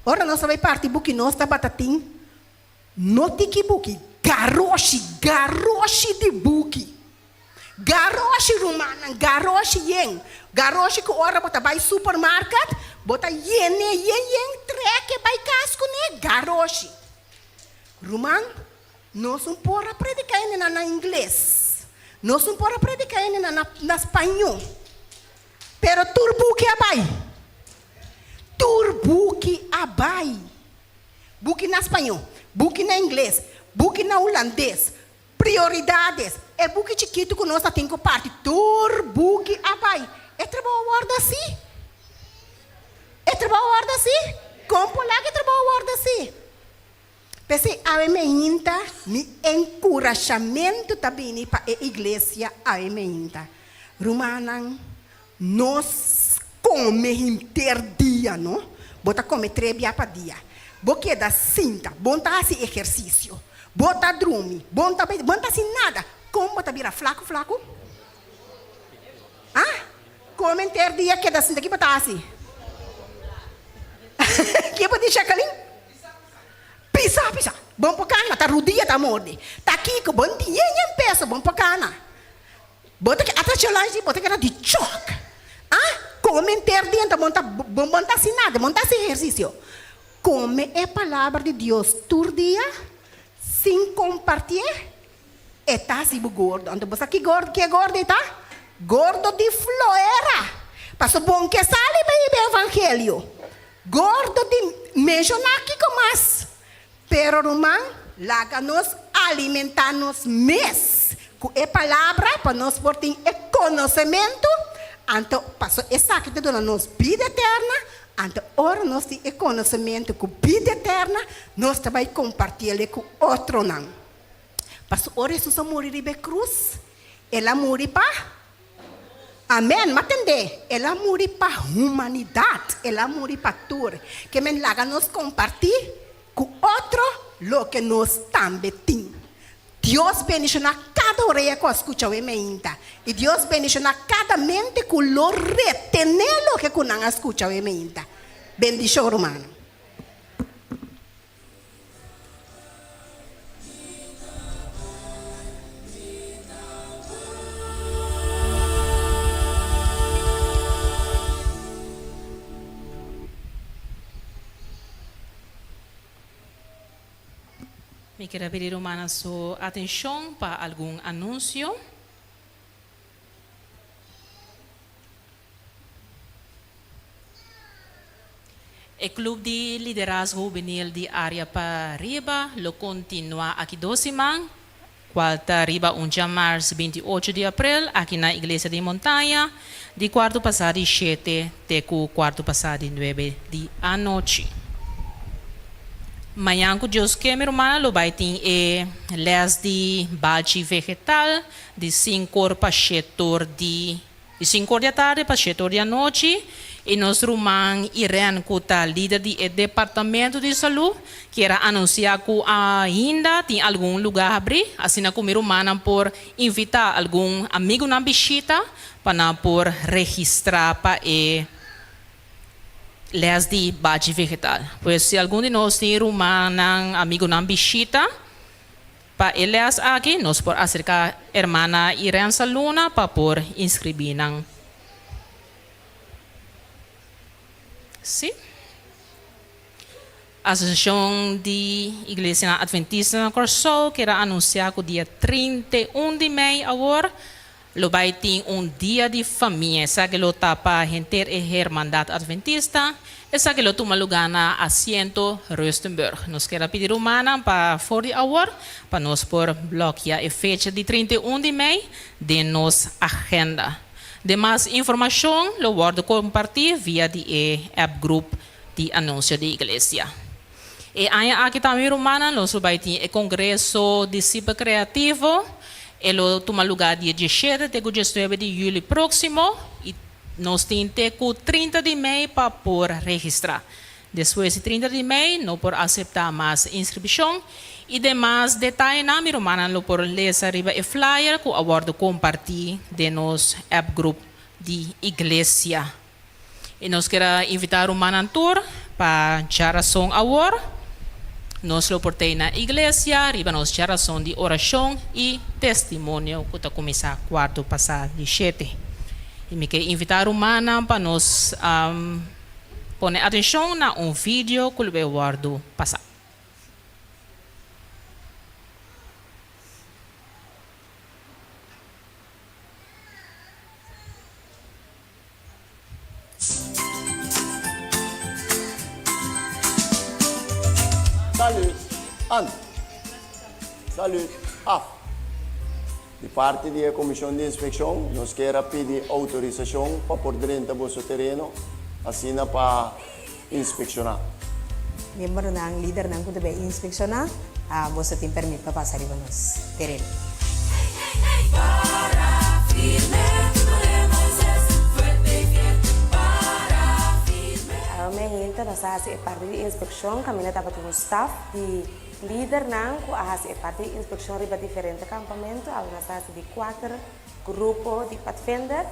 Ora nos a bai parti buki nos tabata tin No tiki buki, garoshi, garoshi di buki. Garoshi, rumannan, garoshi yen. Garoshi ku ora bo ta bai supermarket, bo ta yene yen yen treke bai kas kuné, garoshi. Ruman, nos un por a prediká hendenan na ingles, nos un por a prediká hendenan na na spañó, pero tur buki a bai. Tur buki a bai. Buki na spañó, buki na ingles, buki na hulandes, prioridades, e buki chikitu ku nos ta tin ku parti, tur buki a bai. E trabou a wòrdu hasi? E trabou a wòrdu hasi? Kon por laga e trabou a wòrdu hasi? P'esei awe meinta mi enkurashamentu ta bini pa e iglesia awe meinta. Rumannan, Nos kome henter dia, no? Bo ta kome tre bia pa dia. Bo keda sinta, bo no ta hasi ehersisio, bo ta drumi, bo no ta bai, bo no ta hasi nada. Kon bo ta bira flaku flaku? Ah? Kome henter dia, keda sinta, ki bo ta hasi? Ki bo di, Jacqueline? Pisa, pisa. Bo no por kana, ta rudia ta morde. Ta kiko? Bo no tin yen yen peso, bo no por kana. Bo ta ata challenge bo ta keda di chok. Ah, come enter dentro, bo ta bo bo ta haci nada, bo ta haci ehercicio. Come e palabra di Dios tur dia sin compartié, e ta haci bo gordo. Anto bo sa ki gordo, ke gordo e ta? Gordo di floera. Pasobra bo ke sali bay e evangelio. Gordo di menciona kico mas. Pero ruman, laga nos alimentá nos mes ku e Palabra pa nos por tin e konosementu, anto pasobra esaki ta duna nos bida eterna, anto ora nos tin e konosementu ku bida eterna, nos ta bai kompartiel ku otronan. Pasobra ora Hesus a muri riba e krus, el a muri pa. Amen, m'a tendé, el a muri pa humanidat, el a muri pa tur. Ke men laga nos kompartí ku otro loke nos tambe tin. Dios bendishoná kada orea ku a skucha awe meinta, i Dios bendishoná kada mente ku lo retené loke ku nan a skucha awe meinta. Bendishon, rumannan. Mi kier a pidi rumannan su atencion pa algun anuncio. E Club di Liderazgo Hubenil di Area pa Riba lo continua aki dos siman, cual ta riba un djamars 28 di april aki na Iglesia di Montaña, di cuarto pasa di shete te cu cuarto pasa di nuebe di anochi. Mañan cu Dios ke mi rumannan lo bay tin e les di balchi vegetal di sinkor pa shetor di Di sinkor di atardi pa shetor di anochi i nos ruman Irene ku ta lider di e departamento di salú kier a anunsiá ku ainda tin algun lugá habrí asina ku mi rumannan por invitá algun amigunan bishita pa nan por registrá pa e lès di bachi vegetal. Pues si algun di nos tin rumannan, amigunan bishita, Pa e les aki nos por aserka hermana Irensa Luna pa por inskribí nan. Sí. Asosiashon di Iglesianan Adventista na Kòrsou kier a anunsiá ku dia 31 di mei awor Lo bai tin un dia di famia. Esaki lo ta pa henter e Hermandad Adventista. Esaki lo tuma lugá na Asiento Rustenburg. Nos kier a pidi rumannan pa for di awor pa nos por blòkia e fecha di 31 di mei den nos agenda. Demas informashon lo wòrdu kompartí via di e app group di Anunsio di Iglesia. E aña aki tambe rumannan nos lo bai tin e Kongreso Disipel Kreativo. E lo tuma lugá dia diesshete te ku diesnuebe di yüli próksimo i nos tin te ku 30 di mei pa por registrá. Despues di 30 di mei no por aseptá mas inskripshon i demas detayenan mi rumannan lo por lesa riba e flyer ku a wòrdu kompartí den nos app group di iglesia. I nos kier a invitá rumannan tur pa djarason awor. Nos lo por tei na iglesia riba nos djarason di orashon i testimonio ku ta kuminsá kuartu pasá di shete. I mi ke invitá rumannan pa nos pone atenshon na un video ku lo bai wòrdu pasá. Salut an. Salut af. Di parti di e Komishon di Inspekshon nos kier a pidi outorisashon pa por drenta boso tereno asina pa inspekshoná. Miembronan, lidernan ku ta bai inspekshoná, boso tin pèrmit pa pasa riba nos tereno. Awe mainta nos a hasi e parti di inspekshon kaminda tabatin un staf di lidernan ku a hasi e parti di inspekshon riba diferente kampamentu. Awe nos a hasi di kuater grupo di padvinder.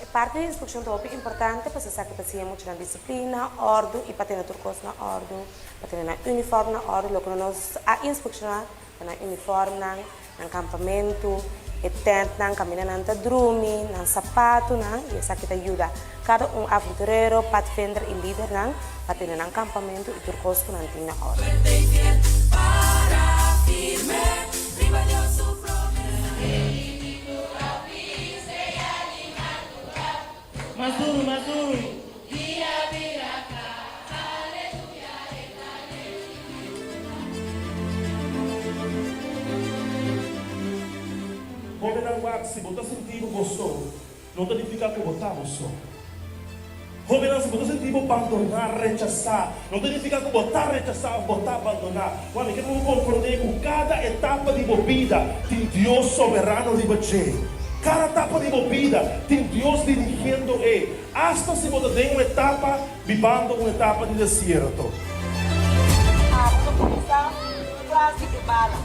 E parti di instrukshon ta hopi importante pasobra esaki ta siña muchanan disiplina, òrdu i pa tene tur kos na òrdu, pa tene nan unifòrm na òrdu. Loke nos a inspekshoná ta nan unifòrmnan, nan kampamentu, e tèntnan kaminda nan ta drumi, nan sapatunan i esaki ta yuda kada un aventurero, padvinder i lidernan pa tene nan kampamentu i tur kos ku nan tin na òrdu. Mas duru, mas duru. Hóbennan wak, si bo ta sinti bo bo so, no ta nifiká ku bo ta bo so. Hóbennan, si bo ta sinti bo bandoná, rechasá, no ta nifiká ku bo ta rechasá òf bo ta bandoná. Wak, mi ke pa bo komprondé ku kada etapa di bo bida tin Dios soberano riba dje. Kada etapa di bo bida tin Dios dirigiendo e, asta si bo ta den un etapa bibando un etapa di desierto. Abo ta kuminsá tras di e bala.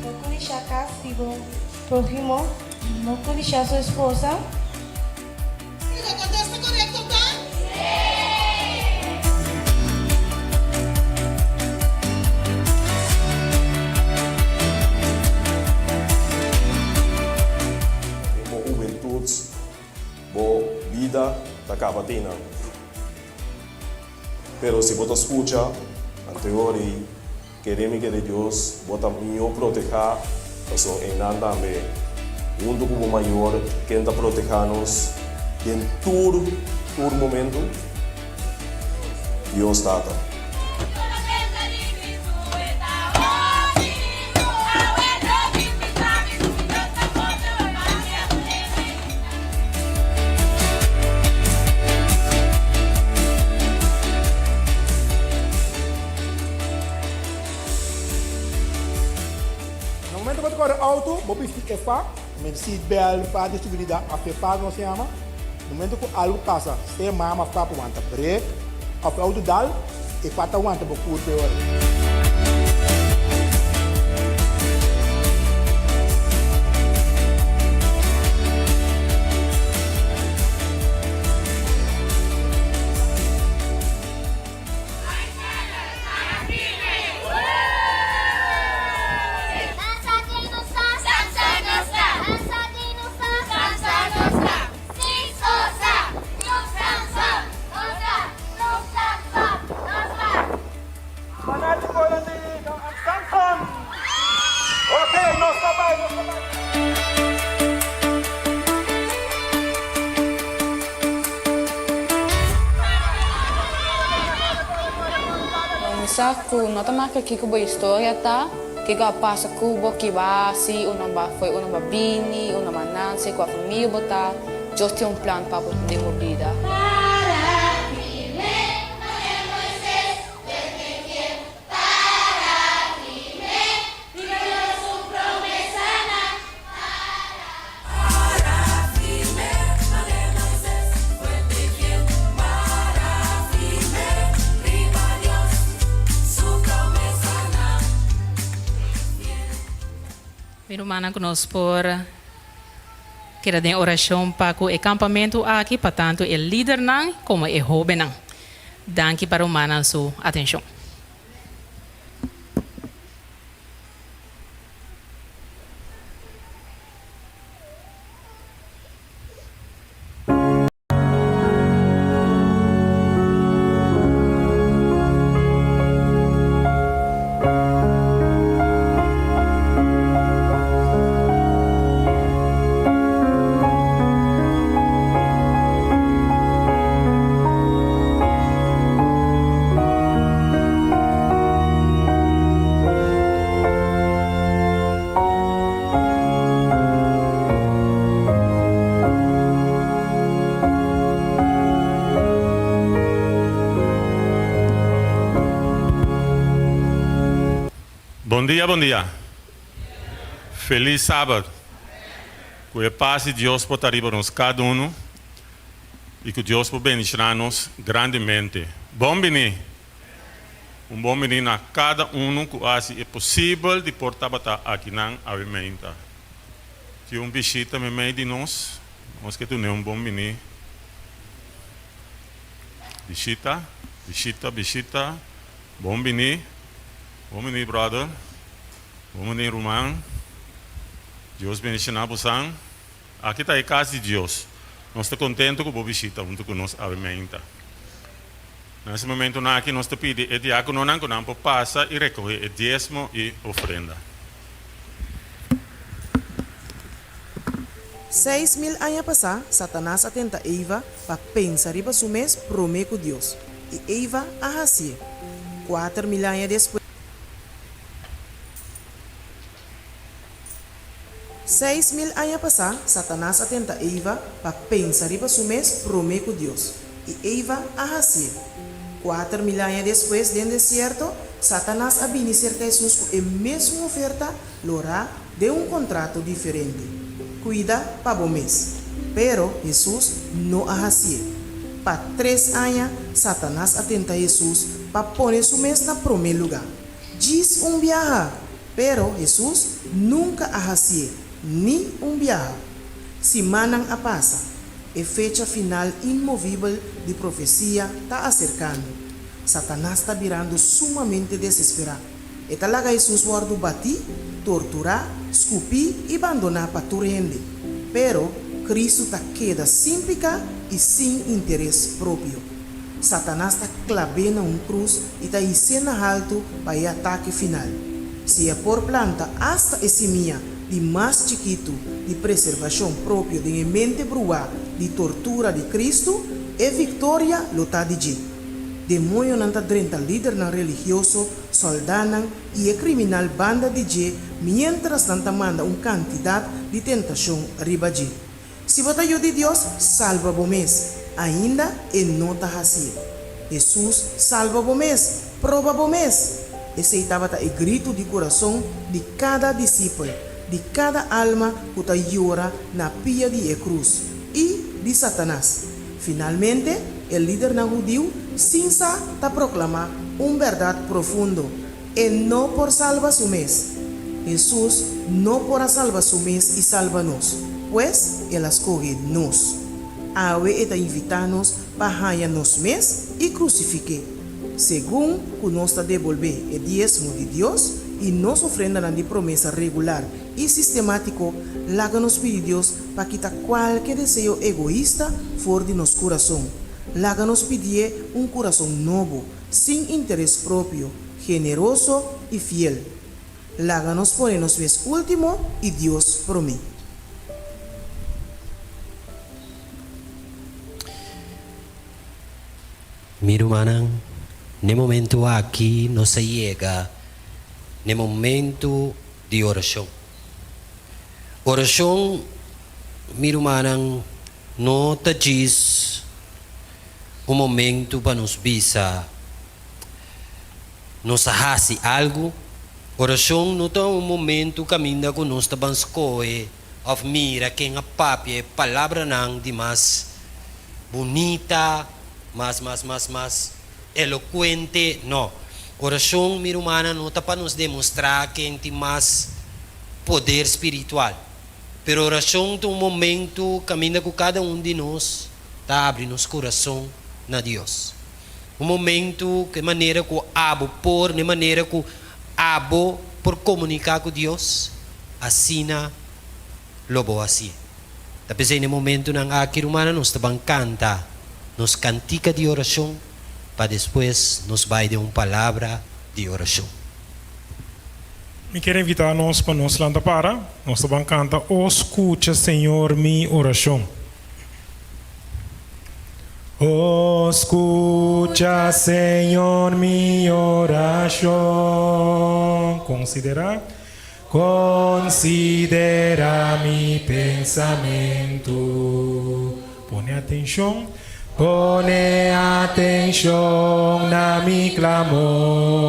No kudishá kas di bo próhimo, no kudishá su esposa. E kontesta korekto ta. Den bo hubentut, bo bida ta kaba te nan. Pero si bo ta skucha, anteor ei, kere mi kere Dios, bo ta mihó protehá, pasobra einan tambe, huntu ku bo mayor, ken ta protehá nos den tur, tur momentu? Dios Tata. Na momento ku bo ta kore outo, bo bisti e fa, men seat belt, fa di seguridat òf e fa nos yama. Na momento ku algu pasa, sea mama òf papa wanta brek òf e outo dal, e fa ta wanta bo kurpa e ora. Mi sa ku no ta marka kiko bo historia ta. Kiko a pasa ku bo, ki bo a hasi, unda bo a foi, unda bo a bini, unda bo a nanse, kua famia bo ta. Dios tin un plan pa bo den bo bida. Mi rumannan ku nos por keda den orashon pa ku e kampamentu aki pa tantu e lidernan komo e hóbennan. Danki pa rumannan su atenshon. Bon dia bon dia Feliz Sabat Ku e pas di Dios por ta riba nos kada unu i ku Dios por bendiciona nos grandemente. Bon bini! Un bon bini na kada unu ku a hasi e posibel di por tabata akinan awe meinta. Tin un bishita meimei di nos, nos ke dun'é un bon bini. Bishita, bishita, bishita, bon bini, bon bini brother, bon bini ruman. Dios bendiciona bosan. Aki ta e kas di Dios. Nos ta kontentu ku bo bishita huntu ku nos awe meinta. Na ese momentunan aki nos ta pidi e diakononan ku nan por pasa i rekohé e diesmo i ofrenda. 6000 aña pasá, Satanas a tenta Eva pa pensa riba su mes promé ku Dios, i Eva a hasié. 4000 aña despues, 6000 aña pasá, Satanas a tenta Eva pa pensa riba su mes promé ku Dios, i Eva a hasié. 4000 aña despues, den desierto, Satanas a bini serka Hesus ku e mesun oferta lorá den un kontrato diferente, Kuida pa bo mes. Pero, Hesus no a hasié. Pa tres aña, Satanas a tenta Hesus pa pone su mes na promé lugá. Djis un biaha! Pero Hesus nunka a hasié, ni un biaha. Simannan a pasa. E fecha final inmovibel di profesia ta aserkando. Satanas ta birando sumamente desesperá. E ta laga Hesus wòrdu batí, torturá, skupí i bandoná pa tur hende. Pero, Kristu ta keda sin piká i sin interes propio. Satanas ta klab'é na un krus i ta his'é na haltu pa e atake final. Si e por planta asta e simia di mas chikitu di preservashon propio den e mente bruá di tortura di Kristu, e viktoria lo ta di dje. Demoñonan ta drenta lidernan religioso, sòldánan i e kriminal banda di dje miéntras nan ta manda un kantidat di tentashon riba dje. Si bo ta yu di Dios, salba bo mes. Ainda e no ta hasié. Hesus, salba bo mes! Proba bo mes! Esei tabata e gritu di kurason di kada disipel, di kada alma ku ta yora na pia di e krus, i di Satanas. Finalmente, e lidernan hudiu sin sa ta proklamá un bèrdat profundo, E no por salba su mes. Hesus no por a salba su mes i salba nos, pues el a skohe nos. Awe e ta invitá nos pa haña nos mes i krusifik'é. Segun ku nos ta debolbé e diesmo di Dios i nos ofrendanan di promesa regular i sistemátiko, laga nos pidi Dios pa kita kualke deseo egoista for di nos kurason. Laga nos pidié un kurason nobo, sin interes propio, generoso i fiel. Laga nos pone nos mes último i Dios promé. Mi rumannan, n'e momentu aki nos a yega. na e momento di orashon. Orashon, mi rumannan, no ta djis un momento pa nos bisa nos a hasi algu. Orashon no ta un momento kaminda ku nos ta ban skohe òf mira ken a papia e palabranan di mas bunita, mas mas mas mas elokuente. No. Orashon, mi rumannan, no ta pa nos demostrá ken tin mas poder spiritual. Pero orashon ta un momento kaminda ku kada un di nos ta abri nos kurason na Dios. Un momento ku e manera ku abo por, na e manera ku abo por komuniká ku Dios, asina lo bo hasié. Ta p'esei na e momentunan aki, rumannan, nos ta ban kanta nos kantika di orashon pa despues nos bai den un palabra di orashon. Mi kier invitá nos pa nos lanta para. Nos ta ban kanta O skucha, Señor, mi orashon. O skucha, Señor, mi orashon. Konsiderá, konsiderá mi pensamentu. Pone atenshon, pone atenshon na mi klamor.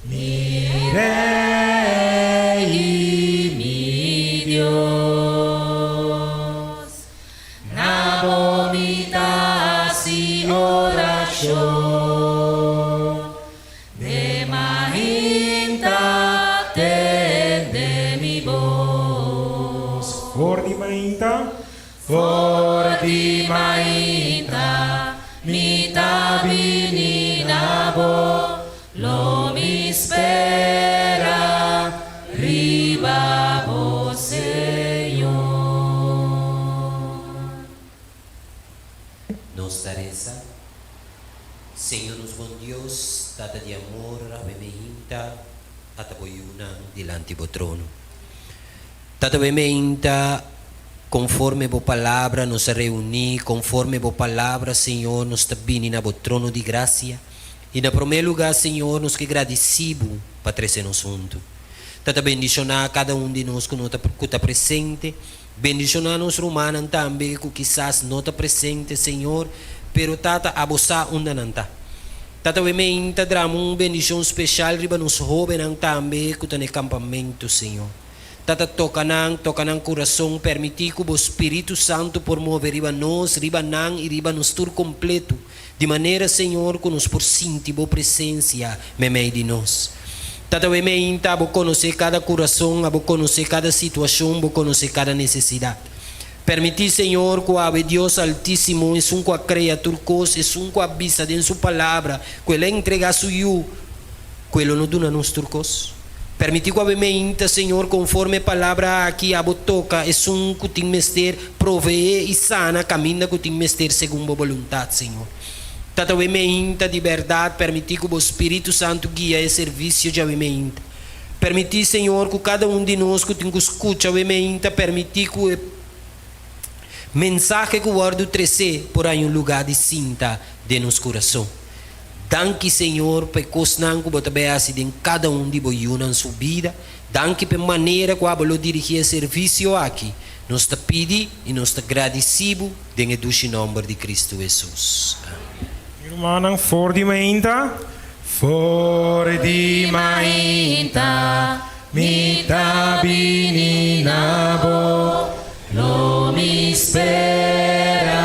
Mi Rei i mi Dios, na bo mi ta hasi orashon. De mainta tende mi bos. For di mainta, for di mainta mi ta bini na bo, lo mi spera riba bo, Señor. Nos ta resa, Señor nos bon Dios, Tata di amor, awe me hinta ata bo yunan dilanti bo trono. Tata awe me hinta conforme bo palabra nos a reuni, conforme bo palabra, Señor, nos ta bini na bo trono di gracia. Y na prome lugar, Señor, nos ke gradici bo pa trece nos hunto. Tata bendiciona cada un di nos cu no ta cu ta presente. Bendishoná nos rumannan tambe ku kisas no ta presente, Señor, pero Tata, abo sa unda nan ta. Tata, we meinta drama un bendishon speshal riba nos hóbennan tambe ku ta na e kampamentu, Señor. Tata, toka nan, toka nan kurason, permití ku bo Spiritu Santu por move riba nos, riba nan i riba nos tur kompletu, Di manera, Señor, ku nos por sinti Bo presensia meimei di nos. Tata we meinta, Bo konosé kada kurason, Abo konosé kada situashon, Bo konosé kada nesesidat. Permití, Señor, ku awe Dios Altísimo, esun ku a krea tur kos, esun ku a bisa den Su Palabra ku El a entregá Su Yu, ku E lo no duna nos tur kos. Permití ku awe meinta, Señor, konforme e palabra aki, Abo toka esun ku tin mester, proveé i sana kaminda ku tin mester segun Bo boluntat, Señor. Tata awe meinta, di bèrdat, permití ku Bo Spiritu Santu guia e servisio djawe meinta. Permití, Señor, ku kada un di nos ku tin ku skucha awe meinta, permití ku e mensahe ku wòrdu tresé por haña un lugá di sinta den nos kurason. Danki Señor pa e kosnan ku bo ta bai hasi den kada un di bo yunan su bida. Danki pa e manera ku abo lo dirigí e servisio aki. Nos ta pidi i nos ta gradisí bo den e dushi nòmber di Kristu Hesus. Amèn. Mi rumannan, for di mainta, for di mainta mi ta bini na bo. Lo mi spera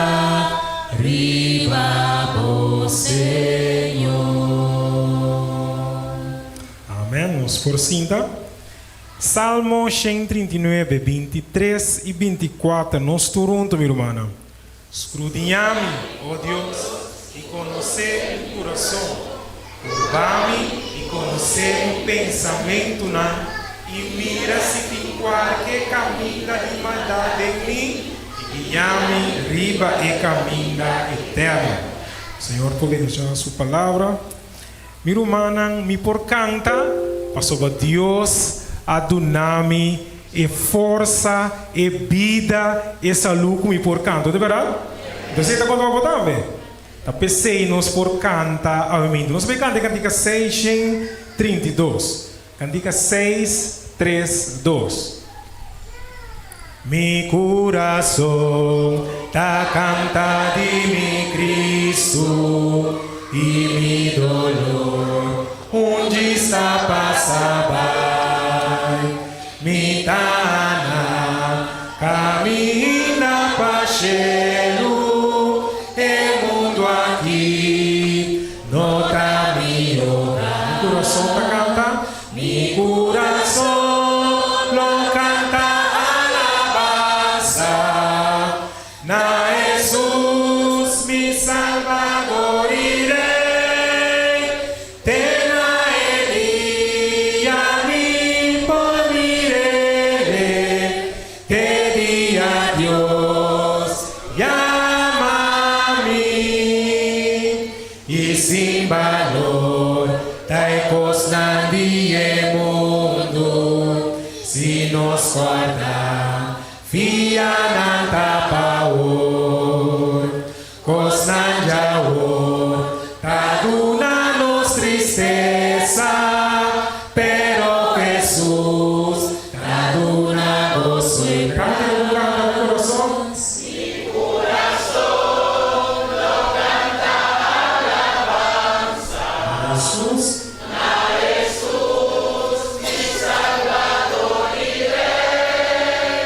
riba bo, Señor. Amen. Nos por sinta. Salmo 139, 23 i 24 Nos tur huntu, mi rumannan. Skrudiñá mi, o Dios, i konosé mi kurason. Purba mi i konosé mi pensamentunan, i mira si tin kualke kaminda di maldat den mi, i guiá mi riba e kaminda eterno. Señor por bendishoná su palabra. Mi rumannan, mi por kanta pasobra Dios a duna mi e forsa, e bida, e salú ku mi por kanta. No ta bèrdat? Entonces e ta konta pa bo tambe. Ta p'esei nos por kanta awemintu. Nos a bai kanta e kantika 639. 32. Kantika 6, 3, 2. Mi kurason ta kanta di mi Kristu i mi doló un djis ta pasa bai. Mi ta na kaminda pa shelu, e mundu aki no ta mi hogar. Mi kurason ta kanta, mi kurason lo kanta alabansa na Hesus, mi Salbador i Rei. Te na e dia mi por mir'é, te dia Dios yama mi. I sin balor ta e kosnan di e mundu, si nos kòrda fia nan ta pa awor. Kosnan djawor ta duna nos tristesa, pero Hesus ta duna goso. Kanta ku kanta ku kurason. Mi kurason lo kanta alabansa. Na Hesus. Na Hesus, mi Salbador i Rei.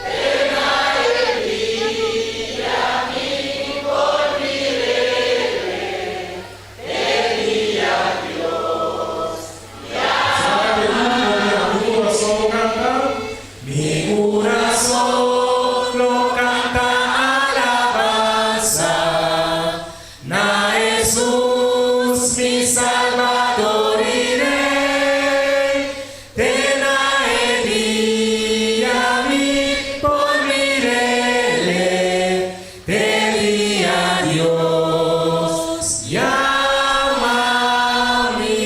Te na e dia mi por mir'é, te dia Dios Mi kurason kanta, mi kurason lo kanta alabansa na Hesus, mi Salbador i Rei. Te na e dia mi por mir'é, te dia Dios yama mi.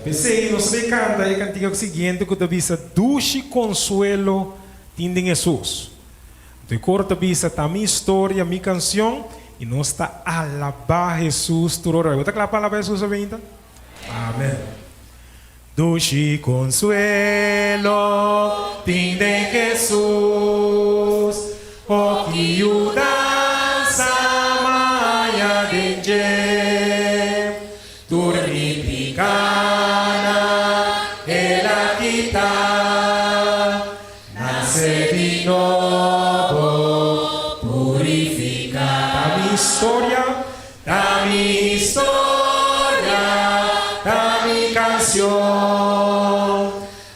P'esei, nos ta bai kanta e kantika siguiente ku ta bisa Dushi Konsuelo Tin den Hesus. Anto e kor ta bisa ta mi historia, mi kansion i nos ta alabá Hesus tur ora. Bo ta kla pa alabá Hesus awe? Amen. Dushi konsuelo tin den Hesus, o ki yudansa m'a haña den dje. Tur mi pikánan el a kita, nase di nobo, purifiká. Ta mi historia, ta mi historia, ta mi kansion.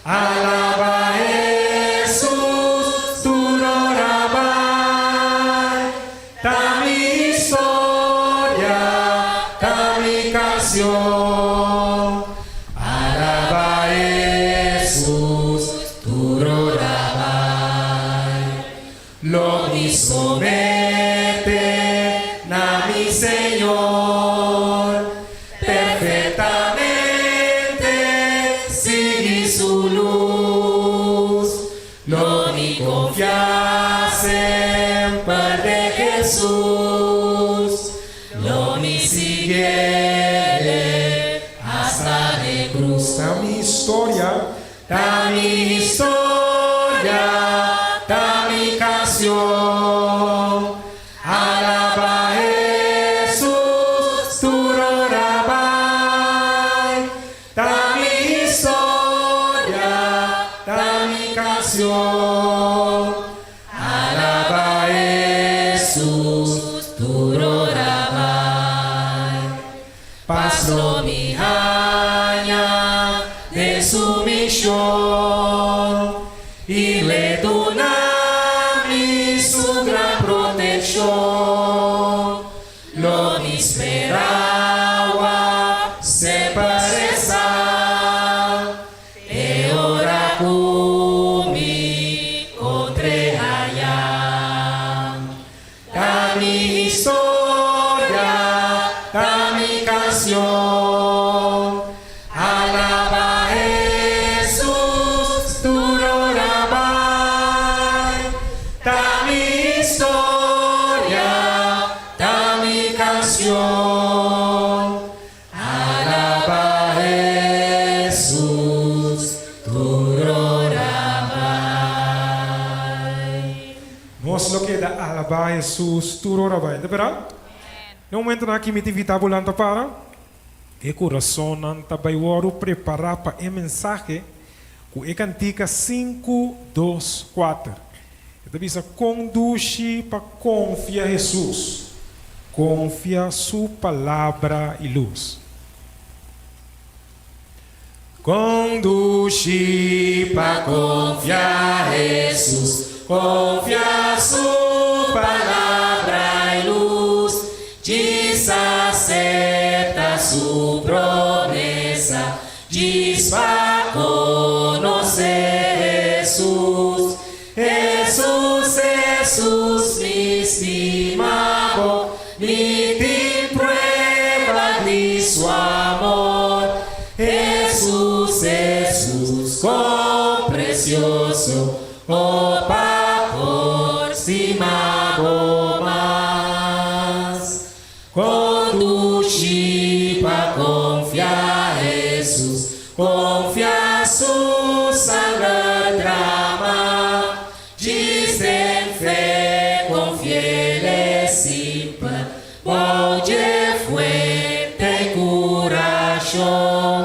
Alabá Hesus, tur ora bai. Ta mi historia, ta mi kansion. Alabá Hesus, tur ora bai. Lo mi someté na mi Señor, perfektamente sigui su lus. Lo mi konfia semper den Hesus, lo mi siguié asta e krus. Ta mi historia, ta mi historia, ta mi kansion. Alabá Hesus, tur ora bai. Ta mi historia, ta mi kansion. Alabá Hesus, tur ora bai. Pas lo mi haña den sumishon i lo e duna mi su gran protekshon. Lo mi spera semper resa e ora ku mi kontr'é aya. Ta mi historia, ta mi kansion. Alabá Hesus, tur ora bai. Ta mi historia, ta mi kansion. alabá Hesus tur ora bai. Ta berdad? Na e momentonan aki mi ta invitá bo lanta para. E kurasonnan ta bai wòrdu prepará pa e mensahe ku e kantika sinku, dos, kuater. E ta bisa kon dushi pa konfia Hesus, konfia su palabra i lus. Kon dushi pa konfia Hesus, konfia su palabra i lus. Djis asepta su promesa, djis pa konosé Hesus. Hesus, Hesus, mi stima bo, mi tin prueba di su amor. Hesus, Hesus, kon precioso, oh pa por stima bo mas. Kon dushi pa konfia Hesus, konfia su sanger drama. Djis den fe konfi'El simpel, bou dje fuente i kurashon.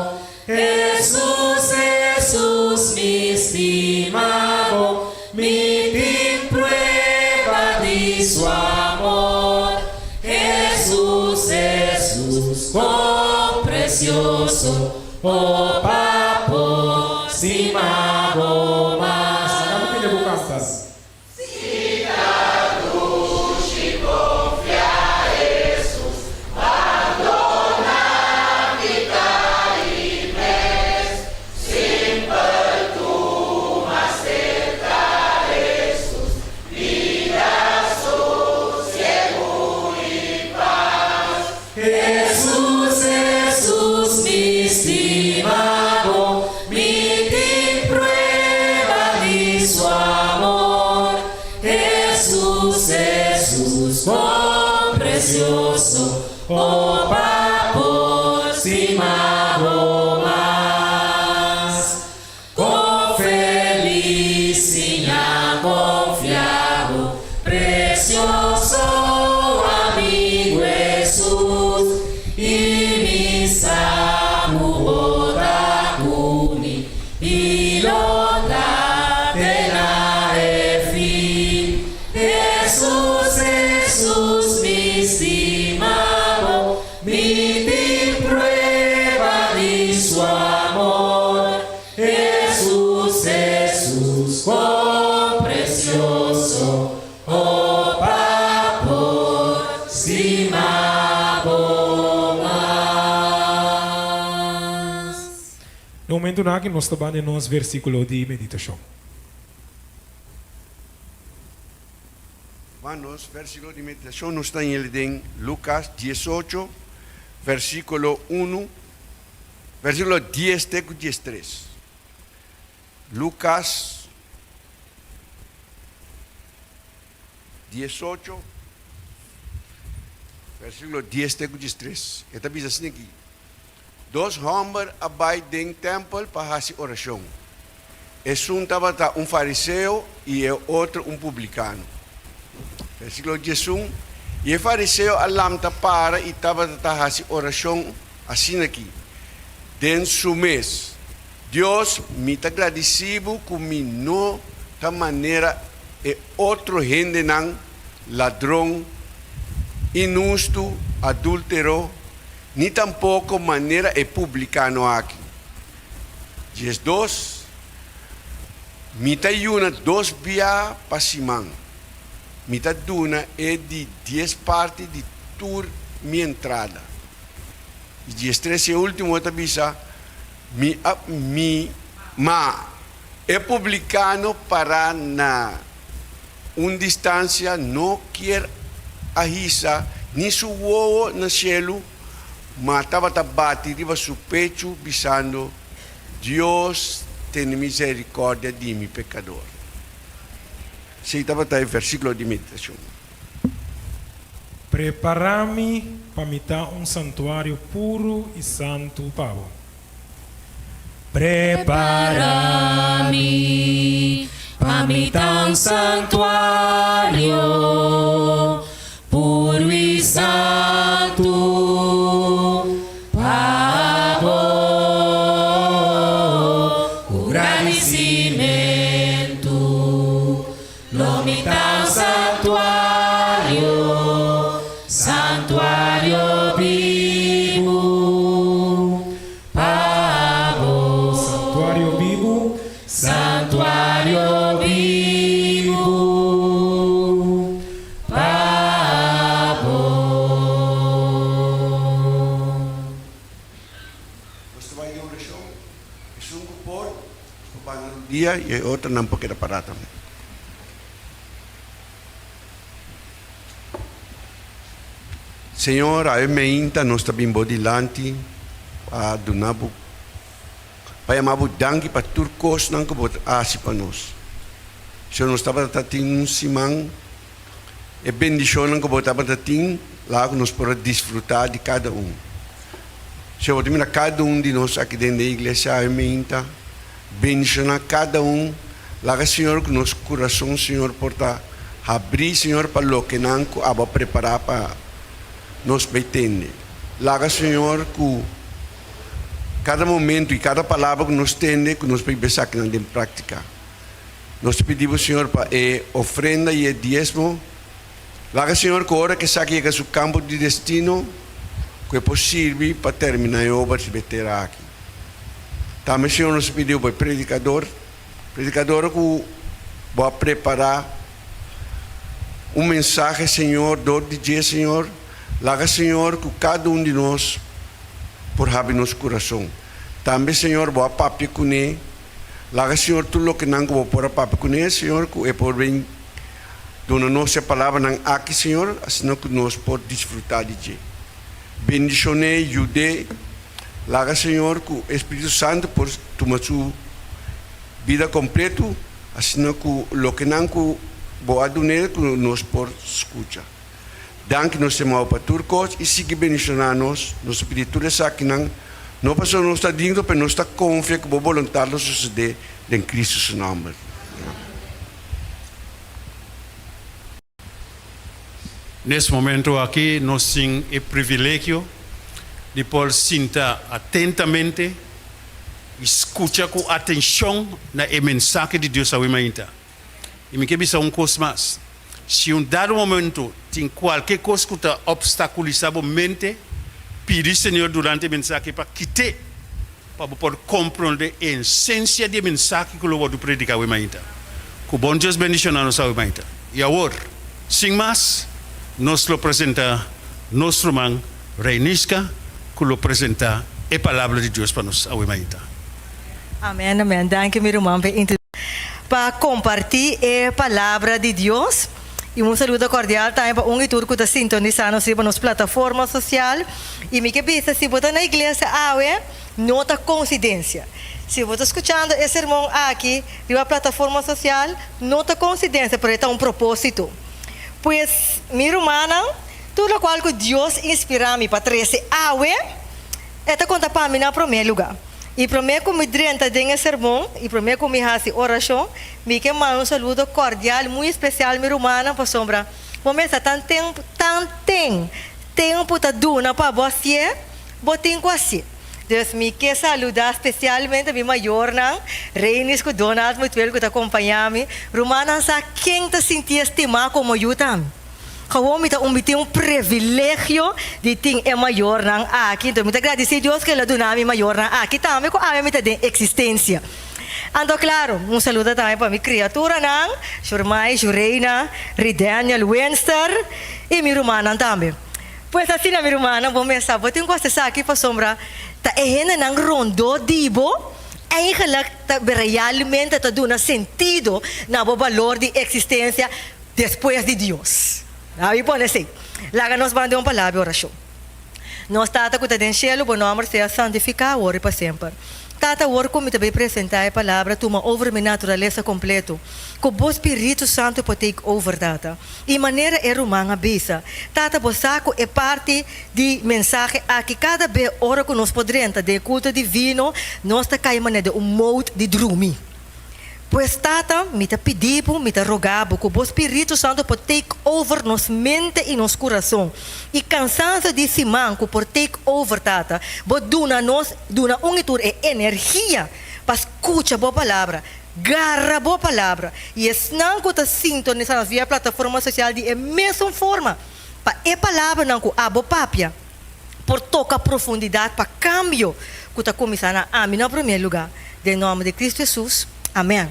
Hesus, Hesus, mi stima bo, mi tin prueba di su amor. Hesus, Hesus, kon precioso, oh pa por stima bo mas. Laga mi tende bo canta. Si ta dushi konfia Hesus, bandona pika i mes, simpel tuma serka Hesus, bida sosiegu i pas. Hesus, Hesus, mi stima bo, mi tin prueba di su amor. Hesus, Hesus, kon precioso, oh pa por stima bo mas. Kon felis siña konfia bo, precioso amigu Hesus, i mi sa ku bo ta ku mi i lo ta te na e fin. Hesus, Hesus, mi stima bo, Mi tin prueba di su amor, Hesus, Hesus, kon precioso, oh pa por stima bo mas. Na momentunan aki nos ta banda nos versikulo di meditashon. Hermanos, versículo di meditacion nos ta hel den Lucas 18, versículo 1, versículo 10 te cu 13. Lucas 18, versículo 10 te cu 13. E ta bisa asina aki, Dos homber a bai den tempel pa haci oracion. Esun tabata un fariseo i e otro un publikano. Versíkulo diesun, I e fariseo a lamta para i tabata ta hasi orashon asin'akí den su mes, Dios, mi ta gradisí bo ku mi no ta manera e otro hendenan, ladron, inhustu, adúltero, ni tampoko manera e publikano aki. 12, Mi ta yuna dos bia pa siman. Mi ta duna e di dies parti di tur mi entrada. I 13 e ultimo ta bisa, Mi a mi ma e publicano para na un distancia no kier a hisa ni su wowo na cielu, Ma tabata bati riba su pechu, bisando, Dios, tene misericordia di mi pecador. Esei tabata e versiculo di meditacion. Prepará mi pa mi ta un santuario puru i santu pa bo. Prepará mi pa mi ta un santuario. Esun ku por, por banda rudia i e otronan por keda pará tambe. Señor, awe meinta nos ta bin bo dilanti pa duna bo, pa yama bo danki pa tur kosnan ku bo ta hasi pa nos. Señor, nos tabata ta tin un siman, e bendishonnan ku bo tabata tin, laga ku nos por a disfrutá di kada un. Señor, bo ta mira kada un di nos aki den e iglesia awe meinta. Bendishoná kada un. Laga, Señor, ku nos kurason, Señor, por ta habrí, Señor, pa lokenan ku abo a prepará pa nos bai tende. Laga, Señor, ku kada momento i kada palabra ku nos tende, ku nos bai bes akinan den práktika. Nos ta pidi bo, Señor, pa e ofrenda i e diesmo. Laga, Señor, ku ora ku esaki yega su kampo di destino, ku e por sirbi pa terminá e obra riba e tera aki. Tambe Señor nos a pidiu pa e predicador, predicador cu bo a prepara un mensahe Señor dor di dje Señor, laga Señor cu cada un di nos por habri nos curason. Tambe Señor bo a papia cune, laga Señor tur loke nan cu bo por a papia cune Señor cu e por bin duna nos e palabranan aki Señor asina cu nos por disfruta di dje. Bendicione, yude. Laga Señor ku e Spiritu Santu por tuma su bida kompletu, asina ku lokenan ku Bo a dun'é ku nos por skucha. Danki nos Temao pa tur kos i sigui bendishoná nos. Nos ta pidi tur esakinan, no pasobra nos ta digno, pero nos ta konfia ku Bo boluntat lo susedé den Kristu su nòmber. Amèn. Nes momento aki nos tin e privilegio di por sinta atentamente i skucha ku atenshon na e mensahe di Dios awe mainta. I mi ke bisa un kos mas, si un dado momento tin kualke kos ku ta opstakulisá bo mente, pidi Señor durante e mensahe pa kit'é pa bo por komprondé e esensia di e mensahe ku lo wòrdu prediká awe mainta. Ku bon Dios bendishoná nos awe mainta. I awor, sin mas, nos lo presentá nos ruman Reiniska ku lo presentá e Palabra di Dios pa nos awe mainta. Amen amen danki mi ruman pa e pa kompartí e palabra di Dios i un saludo kordial tambe pa un i tur ku ta sintonisá nos riba nos plataforma sosial i mi ke bisa si bo ta na iglesia awe no ta konsidensia si bo ta skuchando e sermon aki riba plataforma sosial no ta konsidensia pero e ta un propósito pues mi rumannan tur lokual ku Dios inspirá mi pa trese awe e ta konta pa mi na promé lugá. I promé ku mi drenta den e sermon i promé ku mi hasi orashon, mi ke manda un saludo kordial muy espesial mi rumannan pasobra bo mester tan tempu tan ten tempu ta duna pa bo hasié, bo tin ku hasié. Dus mi ke saludá spesialmente mi mayornan, Reinis ku Donald Mutuel ku ta kompañá mi. Rumannan sa ken ta sintié stimá komo yu tambe. Gewoon mi ta un mi tin un privilegio di tin e mayornan aki, enton mi ta gradisí Dios ku el a duna mi mayornan aki tambe ku awe mi ta den eksistensia. Anto klaro, un saludo tambe pa mi kriaturanan, Shurmay, Shureina, Ridaniel, Winster i mi rumannan tambe. Pues asina mi rumannan bo mes sa bo tin ku hasi esaki pasobra ta e hendenan rondó di bo eigenlijk ta realmente ta duna sentido na bo balor di eksistensia. Despues di Dios. Laga mi pone así. Laga nos ban den un palabra di orashon. Nos Tata ku ta den shelu, bo nòmber sea santifiká awor i pa semper. Tata, awor ku mi ta bai presentá e palabra, tuma over mi naturalesa kompleto. Ku bo Spiritu Santu por take over, Tata. I manera e ruman a bisa, Tata, bo sa ku e parti di mensahe aki kada be ora ku nos por drenta den e kulto divino, nos ta kai manera den un mode di drumi. Pues Tata, mi ta pidi bo, mi ta roga bo ku bo Spiritu Santu por take over nos mente i nos kurason. I kansanso di siman ku por take over, Tata, bo duna nos, duna un i tur e energia pa skucha bo palabra, gara bo palabra. I esnan ku ta sintonisa nos via plataforma sosial di e mesun forma, pa e palabranan ku abo papia por toka profundidat pa kambio ku ta kuminsá na ami na promé lugá. Den nòmber di Kristu Hesus, amèn.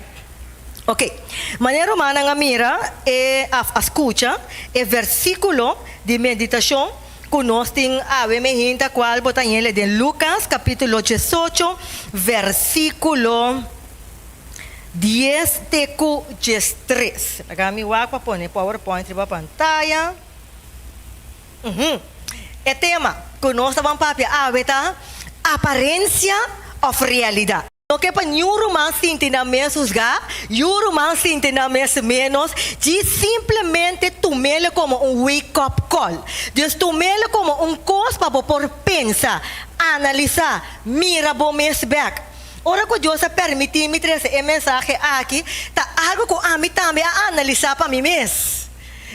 Oke, manera rumannan a mira e, a skucha e versíkulo di meditashon. ku nos tin awe mehinta kual bo ta yele den Lukas kapítulo 18 versíkulo 10 te ku 13. Laga mi wak pa pone PowerPoint riba pantaya. Uhum. E tema ku nos ta ban papia awe ta aparensia òf realidat. No ke pa niun ruman sinti nan mes husgá, niun ruman sinti nan mes ménos, djis simplemente tum'el komo un wake-up call. Dus tum'el komo un kos pa bo por pensa, analisá, mira bo mes bèk. Ora ku Dios a permití mi trese e mensahe aki, ta algu ku ami tambe a analisá pa mi mes.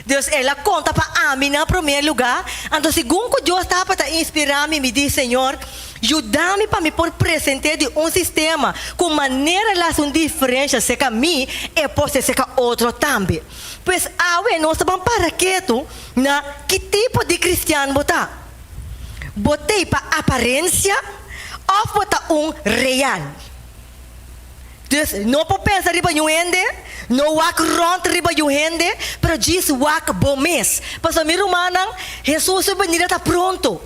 Dus el a konta pa ami na promé lugá. Anto segun ku Dios tabata inspirá mi, mi di, Señor, yuda mi pa mi por present'é di un sistema ku manera el hasi un diferensha serka mi, e por ser serka otro tambe. Pues awe nos ta ban para ketu na ki tipo di kristian bo ta. Bo t'ei pa aparensia òf bo ta un real? Dus no por pensa riba niun hende, no wak rònt riba niun hende, pero djis wak bo mes. Pasobra mi rumannan, Hesus su benida ta pronto.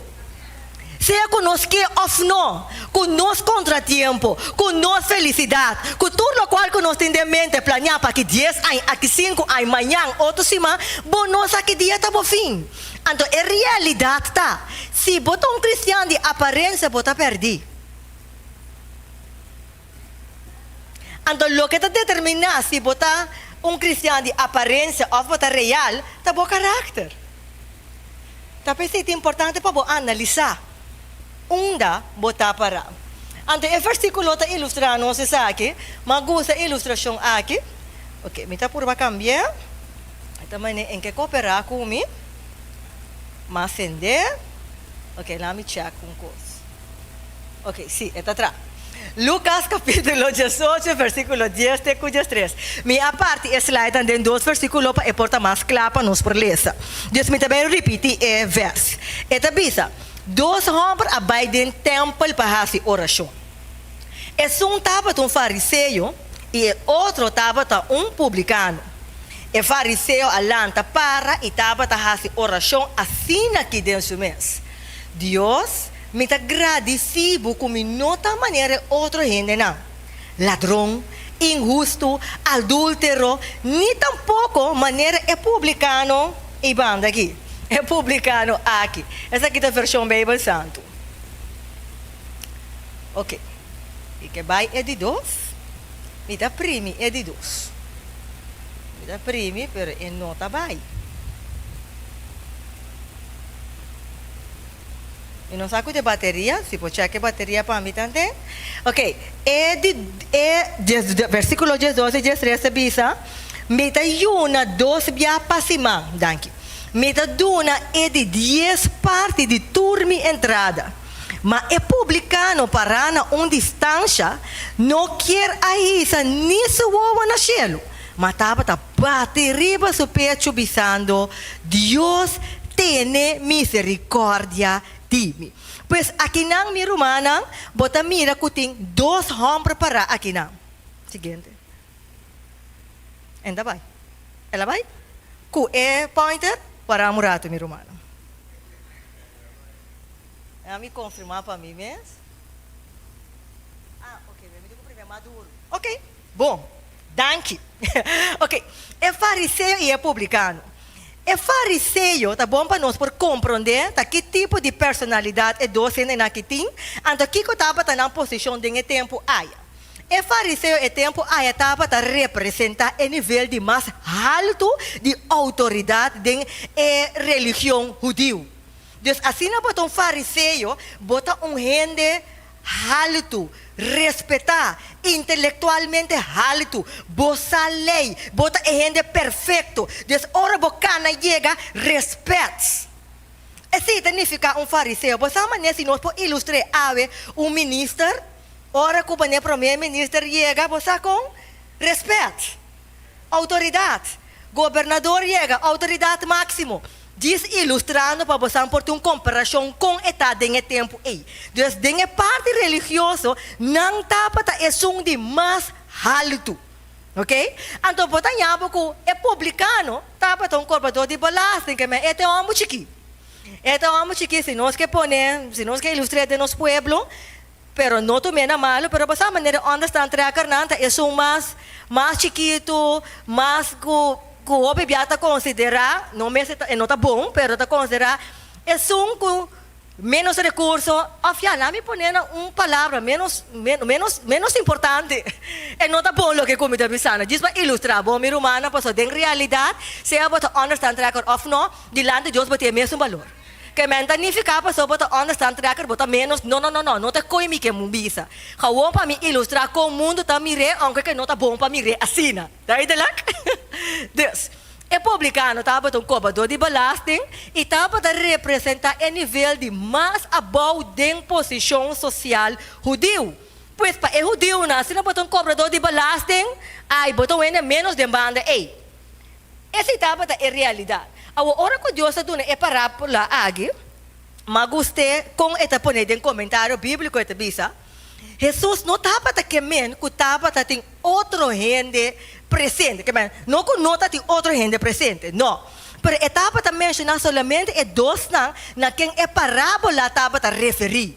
Sea ku nos ke òf no, ku nos kontratiempo, ku nos felisidat, ku tur lokual ku nos tin den mente planeá pa aki dies aña, aki sinku aña, mañan, otro siman, bo no sa ki dia ta bo fin. Anto e realidat ta, si bo ta un kristian di aparensia bo ta pèrdí. Anto loke ta determiná si bo ta un kristian di aparensia òf bo ta real ta bo karakter. Ta p'esei ta importante pa bo analisá unda bo ta pará. Anto e versíkulo ta ilustrá nos esaki. Mi a gusta e ilustrashon aki. Oke, mi ta purba kambi'é. E ta manera en ke koperá ku mi. M'a send'é. Oke, laat mi chèk un kos. Ok, sí, e ta tra. Lucas capítulo 18, versículo 10 te cu 13. Mi a parti e slidenan den dos versículo pa e por ta mas cla pa nos por lesa. Dus mi ta bay ripiti e vers. E ta bisa, Dos homber a bay den tempel pa haci oracion. Esun tabata un fariseo y e otro tabata un publicano. E fariseo a lanta para y tabata haci oracion asina aki den su mes, Dios, Mi ta gradisí bo ku mi no ta manera e otro hendenan, ladron, inhustu, adúltero, ni tampoko manera e publikano ei banda aki, e publikano aki. Esaki ta vershon Beibel Santu. Oke, mi ke bai e di dos. Mi ta primi e di dos. Mi ta primi, pero e no ta bai. Mi no sa ku ta e bateria, si por chèk e bateria pa mi tante. Ok, e di e dies versíkulo 12 i 13 ta bisa, Mi ta yuna dos bia pa siman, danki. Mi ta duna e di dies parti di tur mi entrada. Ma e publikano pará na un distansha no kier a hisa ni su wowo na shelu, ma tabata Bati riba su pechu bisando, Dios tene misericordia di mi. Pues akinan, mi rumannan, bo ta mira cu tin dos homber pará akinan. Siguiente. En ta bai. El a bai cu e pointer? Pará un rato, mi rumannan. A mi confirmá pa mi mes. Ah, ok, mi tin cu primer mas duro. Ok. Bon, danki. Ok, e fariseo i e publikano. E fariseo, ta bon pa nos por komprondé ta ki tipo di personalidat e dos hendenan aki tin, anto kiko tabata nan posishon den e tempu aya. E fariseo e tempu aya tabata representá e nivel di mas haltu di outoridat den e religion hudiu. Dus asina bo ta un fariseo, bo ta un hende Haltu, respetá, intelektualmente haltu, bo sa lei, bo ta e hende perfekto, dus ora bo kana yega, respèt. Esei ta nifiká un fariseo. Bo sa manera si nos por ilustr'é awe un minister? Ora ku manera promé minister yega, bo sa kon? Respèt. Outoridat. Gobernador yega, outoridat máksimo. Djis ilustrando pa bosan por tin un komparashon kon e ta den e tempu ei. Dus den e parti religioso nan tabata esun di mas haltu. Ok? Anto bo ta ña bo ku e publikano tabata un korbador di belasting, ke men e ta e hòmber chikí. E ta hòmber chikí, si nos ke pone, si nos ke ilustr'é den nos pueblo, pero no tum'é na malu, pero bo sa manera e onderstandtrekkernan ta esun mas, mas chikitu, mas ku, ku hopi bia ta konsiderá, no mester ta, e no ta bon, pero ta konsiderá esun ku Menos recurso, of ya, laat mi pone na un palabra menos, menos, menos importante. E no ta bon loke ku mi ta bisando. Djis pa ilustra bo, mi rumannan, pasobra den realidad, sea bo ta onderstand trekker of no, dilanti Dios bo tin e mesun balor. Ke men ta nifiká pasobra bo ta onderstand trekker bo ta menos, no, no, no, no, no ta koe mi ke bisa. Gewoon pa mi ilustra kon mundu ta mir'é, aunke ke no ta bon pa mir'é asina. Duidelijk? Dus, e publikano tabata un kobadó di belasting i tabata representá e nivel di mas abou den posishon sosial hudiu. Pues, pa e hudiunan, asina bo ta un kobradó di belasting, ai, bo ta un hende ménos den banda ei. Esei tabata e realidat. Awor, ora ku Dios a duna e parábola aki, m'a gust'é kon e ta pon'é den komentario bíbliko, e ta bisa, Hesus no tabata ke men ku tabata tin otro hende presente. Ke men, no ku no ta tin otro hende presente, no. Pero e tabata menshoná solamente e dosnan na ken e parábola tabata referí.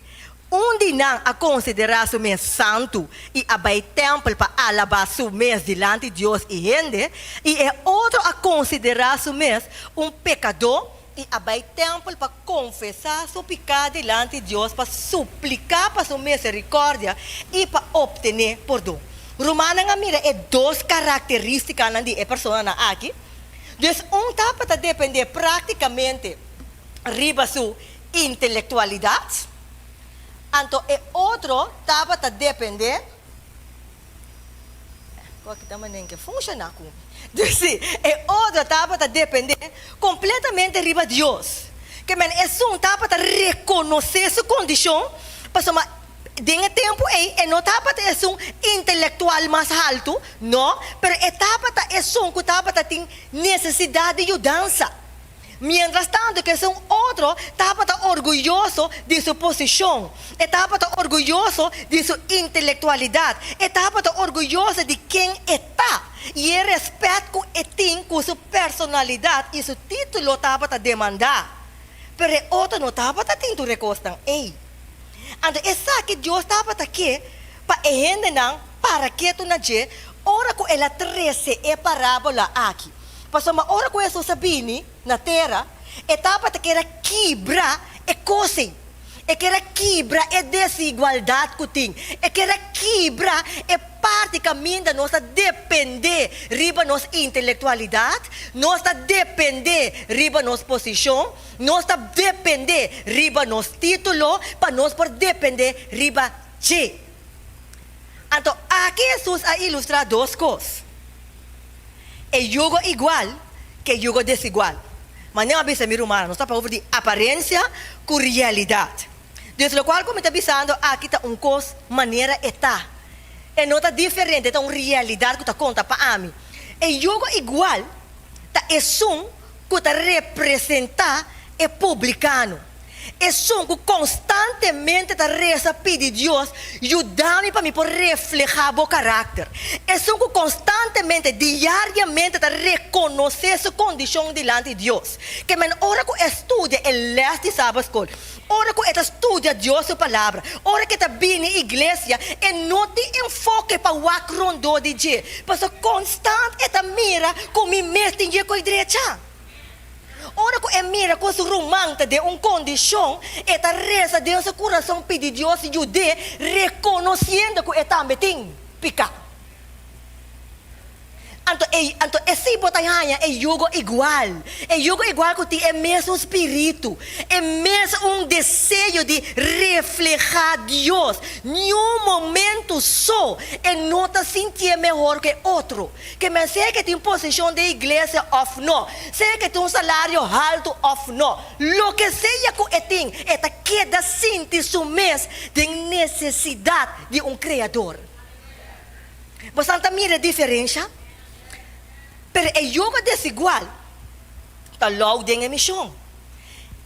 Un di nan a konsiderá su mes santu i a bai tèmpel pa alabá su mes dilanti Dios i hende, i e otro a konsiderá su mes un pekadó i a bai tèmpel pa konfesá su piká dilanti Dios, pa supliká pa su miserikòrdia i pa optené pordon. Rumannan a mira e dos karakterístikanan di e personanan aki. Dus un tabata dependé práktikamente riba su intelektualidat, anto e otro tabata dependé. Ku aki ta manera ke funshoná ku mi. Dus si e otro tabata dependé kompletamente riba Dios. Ke men esun tabata rekonosé su kondishon, pasobra den e tempu ei e no tabata esun intelektual mas haltu, no, pero e tabata esun ku tabata tin nesesidat di yudansa. Mientras tanto ku esun otro tabata orguyoso di su posishon, e tabata orguyoso di su intelektualidat, e tabata orguyoso di ken e ta i e rèspèt ku e tin ku su personalidat i su título tabata demandá. Pero e otro no tabata tin tur e kosnan ei. Anto esaki Dios tabata ke pa e hendenan para ketu na dje ora ku el a trese e parábola aki. Pasobra ora ku Hesus a bini na tera, e tabata kier a kibra e kos ei. E kier a kibra e desigualdat ku tin. E kier a kibra e parti kaminda nos ta dependé riba nos intelektualidat, nos ta dependé riba nos posishon, nos ta dependé riba nos título, pa nos por dependé riba dje. Anto aki Hesus a ilustrá dos kos. E yugo igual ku e yugo desigual. Manera mi a bisa mi rumannan, nos ta papia over di aparensia ku realidat. Dus lokual ku mi ta bisando aki ta un kos manera e ta. E no ta diferente, e ta un realidat ku ta konta pa ami. E yugo igual ta esun ku ta representá e publikano. Esun ku konstantemente ta resa pidi Dios, Yuda mi pa mi por reflehá bo karakter. Esun ku konstantemente, diariamente ta rekonosé su kondishon dilanti Dios. Ke men ora ku e studia e lès di Sabatskol, ora ku e ta studia Dios su Palabra, ora ku e ta bini iglesia, e no tin enfoke pa wak rondó di dje, pasobra konstant e ta mira ku mi mes tin dje ku e drecha. Ora ku e mira ku su ruman ta den un kondishon, e ta resa den su kurason pidi Dios yud'é, rekonosiendo ku e tambe tin piká. Anto e, anto esei bo ta haña e yugo igual, e yugo igual ku tin e mesun spiritu, e mes un deseo di reflehá Dios. Niun momentu so e no ta sintié mehor ku e otro. Ke men sea ke tin posishon den iglesia òf no, sea ke tin un salario haltu òf no, loke sea ku e tin, e ta keda sinti su mes den nesesidat di un Kreador. Bosan ta mira e diferensha? Pero e yugo desigual ta lou den e mishon.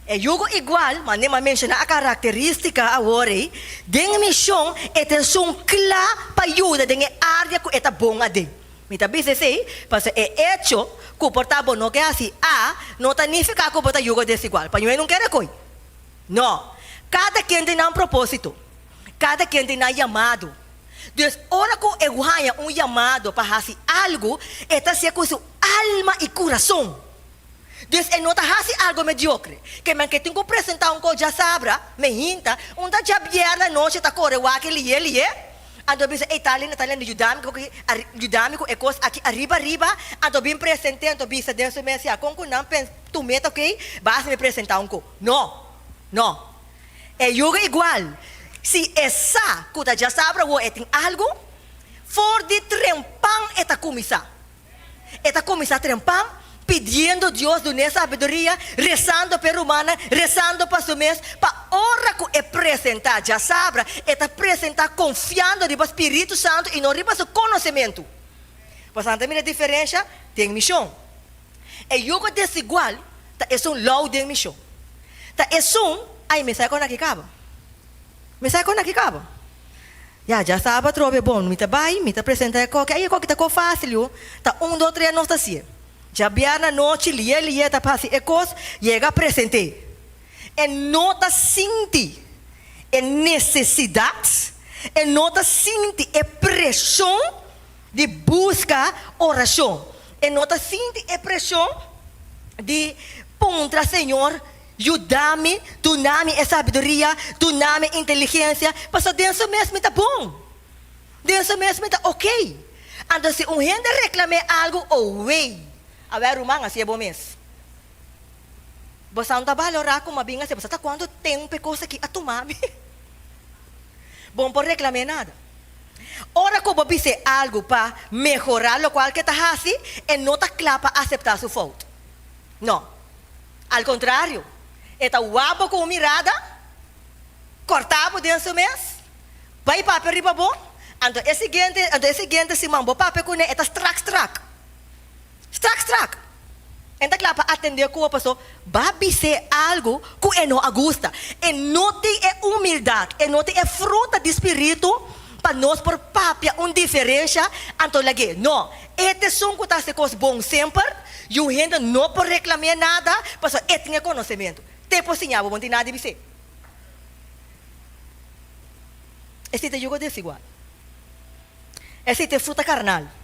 E yugo igual, manera mi a menshoná a karakterístika awor ei, den e mishon e ta esun kla pa yuda den e área ku e ta bon aden. Mi ta bisa esei pasobra e echo ku por ta bo no ke hasi A no ta nifiká ku bo ta yugo desigual. Pa ñu'e no kere koi. No. Kada ken tin nan propósito. Kada ken tin nan yamado. Dus ora ku e haña un yamado pa hasi algu, e ta hasié ku su alma i kurason. Dus e no ta hasi algu mediokre. Ke men ke tin ku presentá un kos djasabra, me hinta, un ta djabièrnè anochi ta kore wak e lié lié, anto bisa, ey Talina, Talina, yuda mi ku yuda mi ku e kos aki ariba ariba, anto bin present'é, anto bisa den su mes, ya kon ku nan pens tum'é ta okey, basta mi presentá un kos. No! No! E yuga igual, si e sa ku ta djasabra awor e tin algu, for di trempan e ta kuminsá. E ta kuminsá trempan pidiendo Dios dun'é sabiduria, resando p'e rumannan, resando pa su mes, pa ora ku e presentá djasabra, e ta presentá konfiando riba Spiritu Santu i no riba su konosementu. Pasobra nan ta mira diferensha den mishon. E yugo desigual ta esun lou den mishon. Ta esun, ai, mi sa kon aki kaba. Mi sa kon aki kaba. Ya, djasabra atrobe, bon, mi ta bai, mi ta presenta e koki. Ai, e koki ta ko fásil, yu. Ta un, dos, tres nos ta hasié. Djabièrnè anochi, lié lié ta hasi e kos, yega a present'é. E no ta sinti e nesesidat, e no ta sinti e preshon di buska orashon. E no ta sinti e preshon di puntra Señor, Yuda mi, duna mi e sabiduria, duna mi inteligensia, pasobra den su mes mi ta bon. Den su mes mi ta okey. Anto si un hende reklam'é algu, oh wey! Awel ruman, hasié bo mes. Bo sa no ta balorá ku mi a bin hasié, bo sa ta kuantu tempu e kos aki a tuma mi. Bo no por reklam'é nada. Ora ku bo bis'é algu pa mehorá lokual ku e ta hasi, e no ta kla pa aseptá su fout. No. Al kontrario, e ta wak bo ku un mirada, kòrtá bo den su mes, bai papia riba bo, anto e siguiente, anto e siguiente siman bo papia kuné, e ta strak strak. Strak strak. E ta kla pa atendé ku bo paso ba bis'é algu ku e no a gusta. E no tin e humildat, e no tin e fruta di spiritu pa nos por papia un diferensha, anto lag'é. No, e ta esun ku ta hasi kos bon semper, i un hende no por reklam'é nada pasobra e tin e konosementu. Te por siña bo, bo no tin nada di bis'é. Esei ta yugo desigual. Esei ta e fruta karnal.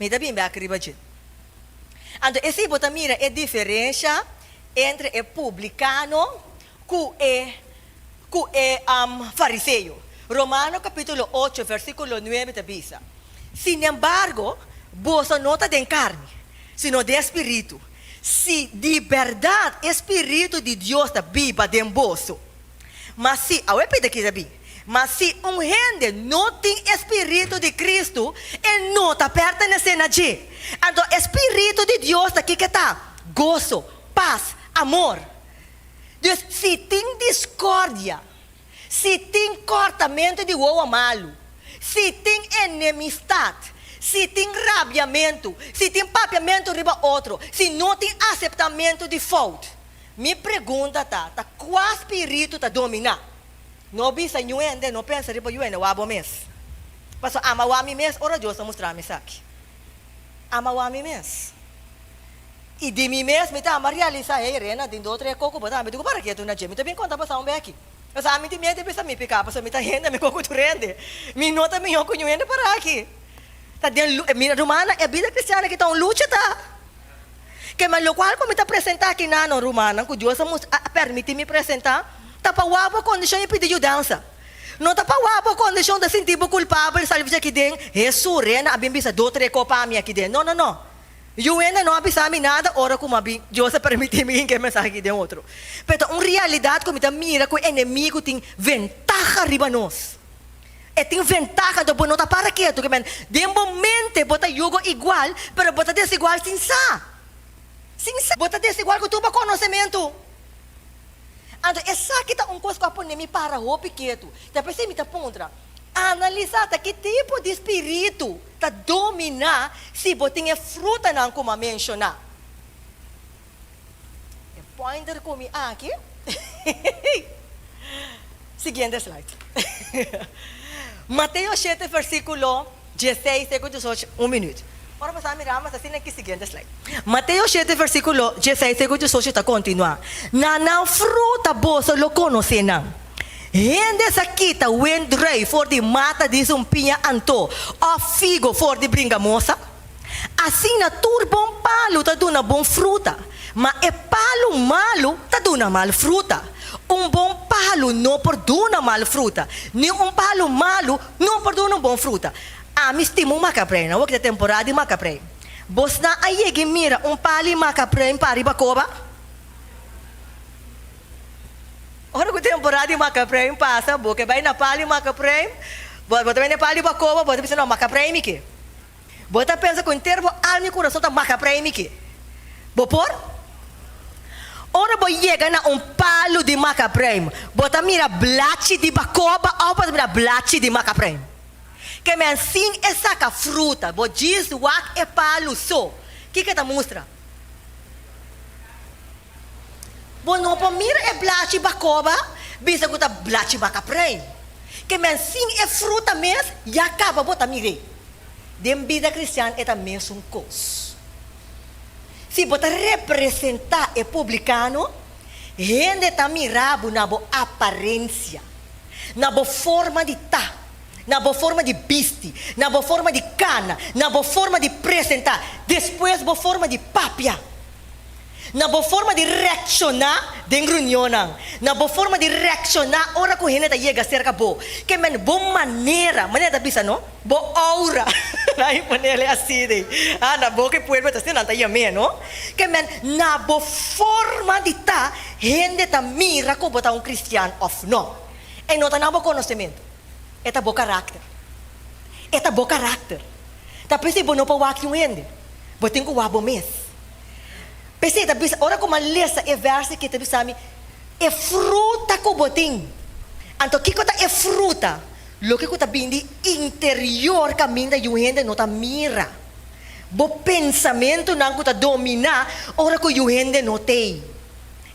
Mi ta bin bek riba dje. Anto esei bo ta mira e diferensha entre e publikano ku e ku e fariseo. Romano kapítulo ocho versíkulo nuebe ta bisa, Sinembargo, boso no ta den karni, sino den spiritu, si di bèrdat e spiritu di Dios ta biba den boso. Ma si, awe pida ki ta bin, ma si un hende no tin e spiritu di Kristu, e no ta pertenesé na dje. Anto e spiritu di Dios ta kiko ta? Goso, pas, amor. Dus si tin diskordia, si tin kòrtamentu di wowo malu, si tin enemistat, si tin rabiamentu, si tin papiamentu riba otro, si no tin aseptamentu di fout, mi pregunta ta, ta kua spiritu ta dominá? No bisa niun hende, no pensa riba yu hende, wak bo mes. Pasobra ama wak mi mes ora Dios a mustra mi esaki. Ama wak mi mes. I di mi mes mi ta ama realisa, hey Rena, tin dos tres koko bo tambe tin ku para ketu na dje. Mi ta bin konta pasá un beki. Pasobra ami tin miedu di bisa mi piká, pasobra mi ta hende, mi koko tur hende. Mi no ta mihó ku niun hende para aki. Ta den lu, mira rumannan, e bida kristiano aki ta un lucha ta. Ke men lokual ku mi ta presentá aki na no rumannan, ku Dios a mus, a permití mi presentá, ta pa wak bo kondishon i pidi yudansa. No ta pa wak bo kondishon ta sinti bo kulpabel, sali bisa aki den, Hesu, Rena a bin bisa dos tres kos pa mi aki den. No, no, no. Yu hende no a bisa mi nada ora ku mi a bin, Dios a permití mi hinka e mensahe aki den otro. Pero ta un realidat ku mi ta mira ku e enemigu tin ventaha riba nos. E tin ventaha, anto bo no ta para ketu. Ke men, den bo mente bo ta yugo igual, pero bo ta desigual sin sa. Sin sa. Bo ta desigual ku tur bo konosementu. Anto esaki ta un kos ku a pone mi para hopi ketu. Ta p'esei mi ta puntra, Analisá ta ki tipo di spiritu ta dominá si bo tin e frutanan ku mi a menshoná. E pointer ku mi aki. Siguiente slide. Mateo shete versíkulo. 16 te ku 18, un minüt. Ora bo sa mira mas asina ki siguiente slide. Mateo shete versíkulo 16 te ku 18 ta kontinuá, Na nan fruta boso lo konosé nan. Hende sa kita wendrui for di mata di sumpiña anto òf figo for di bringamosa? Asina tur bon palu ta duna bon fruta, ma e palu malu ta duna mal fruta. Un bon palu no por duna mal fruta, ni un palu malu no por duna un bon fruta. Ami stima un makaprein, awor ki ta temporada di makaprein. Bosnan a yega i mira un pali makaprein pa riba koba? Ora ku temporada di makaprein pasa, bo ke bai na pali makaprein, bo ta bai na pali bakoba, bo ta bisa, no, makaprein mi ke. Bo ta pensa ku henter bo alma i kurason ta maka prei mi ke? Bo por? Ora bo yega na un palu di makapreim, bo ta mira blachi di bakoba òf bo ta mira blachi di makapreim? Ke men sin e saka fruta, bo djis wak e palu so, kiko e ta mustra? Bo no por mira e blachi bakoba bisa ku ta blachi makapreim. Ke men sin e fruta mes ya kaba bo ta mir'é. Den bida kristian e ta mesun kos. Si bo ta representá e publikano, hende ta mira bo na bo aparensia, na bo forma di ta, na bo forma di bisti, na bo forma di kana, na bo forma di presentá, despues bo forma di papia. Na bo forma di reakshoná den reunionnan, na bo forma di reakshoná ora ku hende ta yega serka bo. Ke men bo manera, manera ta bisa no, bo aura, nan a ponele asi de, ah na boka e pueblo ta asina nan ta yam'é no. Ke men na bo forma di ta, hende ta mira ku bo ta un kristian òf no. E no ta na bo konosementu, e ta bo karakter. E ta bo karakter. Ta p'esei bo no por wak un hende, bo tin ku wak bo mes. P'esei ta bisa, ora ku mi a lesa e vèrs aki ta bisa mi, E fruta ku bo tin. Anto kiko ta e fruta? Loke ku ta bini di interior kaminda yu hende no ta mira. Bo pensamentunan ku ta dominá ora ku yu hende no t'ei.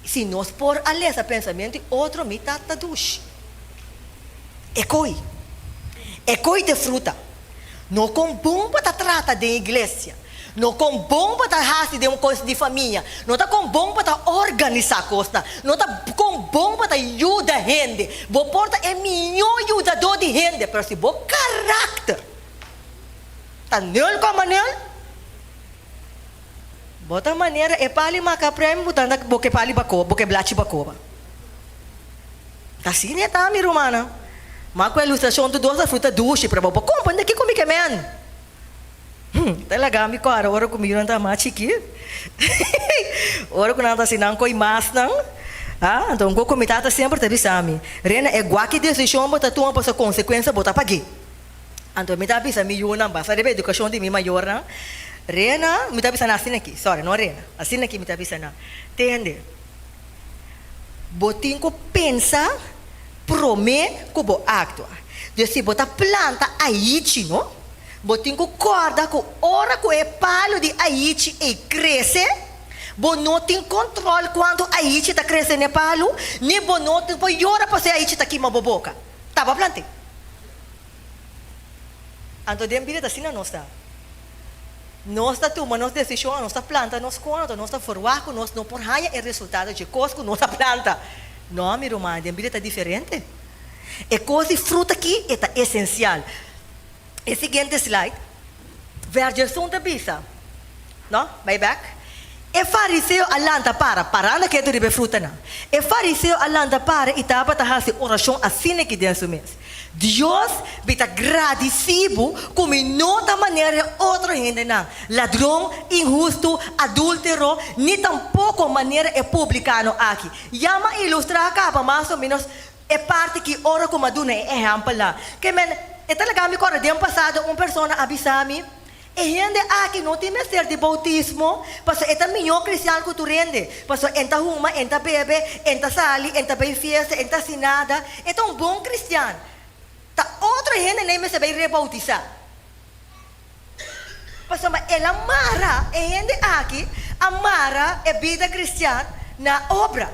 Si nos por a lesa pensamentu di otro mi ta ta dushi. E koi. E koi ta e fruta. No kon bon bo ta trata den iglesia. No kon bon bo ta hasi den un kos di famia. No ta kon bon bo ta organisá kosnan. No ta kon bon bo ta yuda hende. Bo por ta e mihó yudadó di hende, pero si bo karakter ta nul kòma nul, bo ta manera e pali makaprèmi bo ta anda bo ke pali bakoba, bo ke blachi bakoba. Ta asina e ta, mi rumannan. Ma ku e ilustrashon tur dos a fruta dushi, pero bo por komprende kiko mi ke men. Ta laga mi kòrda ora ku mi yunan ta mas chikí. Ora ku nan ta hasi nan koi masnan, ah, anto un koko mi tata semper ta bisa mi, Rena, e guaki desishon bo ta tuma pasobra konsekuensia bo ta pag'é. Anto mi ta bisa mi yunan, basa riba edukashon di mi mayornan, Rena, mi ta bisa nan asina aki, sòri, no Rena, asina aki mi ta bisa nan, Tende, bo tin ku pensa promé ku bo aktua. Dus si bo ta planta aichi, no? Bo tin ku kòrda ku ora ku e palu di aichi ei krese, bo no tin kontròl kuantu aichi ta krese n'e palu, ni bo no tin por yora pasobra e aichi ta kima bo boka. Taba plant'é. Anto den bida ta asina nos ta. Nos ta tuma nos desishon, nos ta planta nos kos, anto nos ta ferwagt ku nos no por haña e resultado dje kos ku nos a planta. No, mi ruman, den bida ta diferente. E kos di fruta aki e ta esensial. E siguiente slide, Vergerson ta bisa, no, bai bek, E fariseo a lanta para, parando ketu riba e frutanan. E fariseo a lanta para i tabata hasi orashon asina ki den su mes, Dios, mi ta gradisí bo ku mi no ta manera e otro hendenan, ladron, inhustu, adúltero, ni tampoko manera e publikano aki. Ya m'a ilustrá kaba mas o ménos E parti ki ora ku mi a duna e ehèmpelnan. Ke men, e ta laga mi kòrda den pasado un persona a bisa mi, E hende aki no tin mester di boutismo, pasobra e ta mihó kristian ku tur hende. Pasobra e ta huma, e ta bebe, e ta sali, e ta bai fiesta, e ta hasi nada. E ta un bon kristian. Ta otro hende nan e mester bai reboutisá. Pasobra el a mara, e hende aki a mara e bida kristian na obra.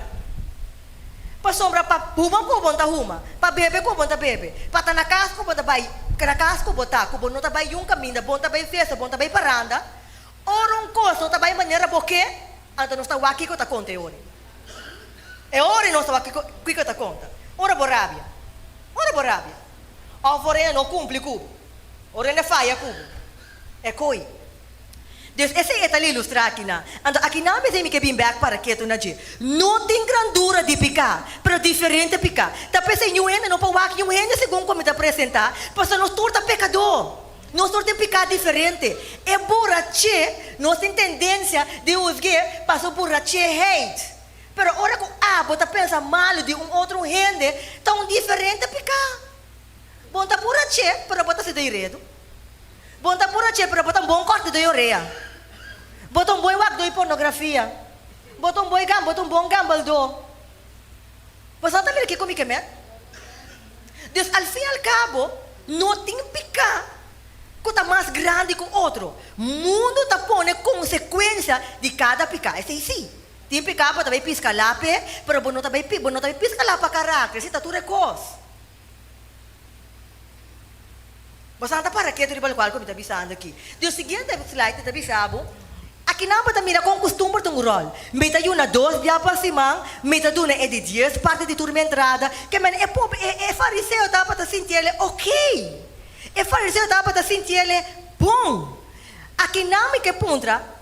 Pasobra pa huma ku bo ta huma, pa bebe ku bo ta bebe, pa ta na kas ku bo ta bai. Na kas ku bo ta, ku bo no ta bai yun kaminda, bo no ta bai fiesta, bo no ta bai paranda, ora un kos no ta bai manera bo ke, anto nos ta wak kiko ta konta e ora. E ora nos ta wak kiko kiko ta konta. Ora bo rabia. Ora bo rabia. Òf ora e no kumpli ku bo. Ora e faya ku bo. E koi. Dus esei e ta ilustrá akinan. Anto akinan mester mi ke bin bèk para ketu na dje. No tin grandura di piká, pero diferente piká. Ta p'esei niun hende no por wak niun hende segun ku mi ta presentá, pasobra nos tur ta pekadó. Nos tur tin piká diferente. E buraché, nos tin tendensia di husg'é pa su burachéheid. Pero ora ku abo ta pensa malu di un otro hende, ta un diferente piká. Bo no ta buraché, pero bo ta hasi doi redu. Bo no ta buraché, pero bo ta un bon kòrte doi orea. Bo ta un boi wak doi pornografia. Bo ta un boi gam, bo ta un bon gambaldó. Boso no ta mira kiko mi ke men? Dus al fin al kabo no tin piká ku ta mas grandi ku otro. Mundu ta pone konsekuensia di kada piká. Esei sí. Tin piká bo ta bai piska lape, pero bo no ta bai bo no ta bai piska lapa karakter. Esei ta tur e kos. Boso ta para ketu riba lokual ku mi ta bisando aki. Di e siguiente slide ta bisa bo, akinan bo ta mira kon kustumber ta un ròl. Mi ta yuna dos bia pa siman, mi ta duna e di dies parti di tur mi entrada. Ke men e pob e e fariseo tabata sinti el okey. E fariseo tabata sinti el bon. Akinan mi ke puntra,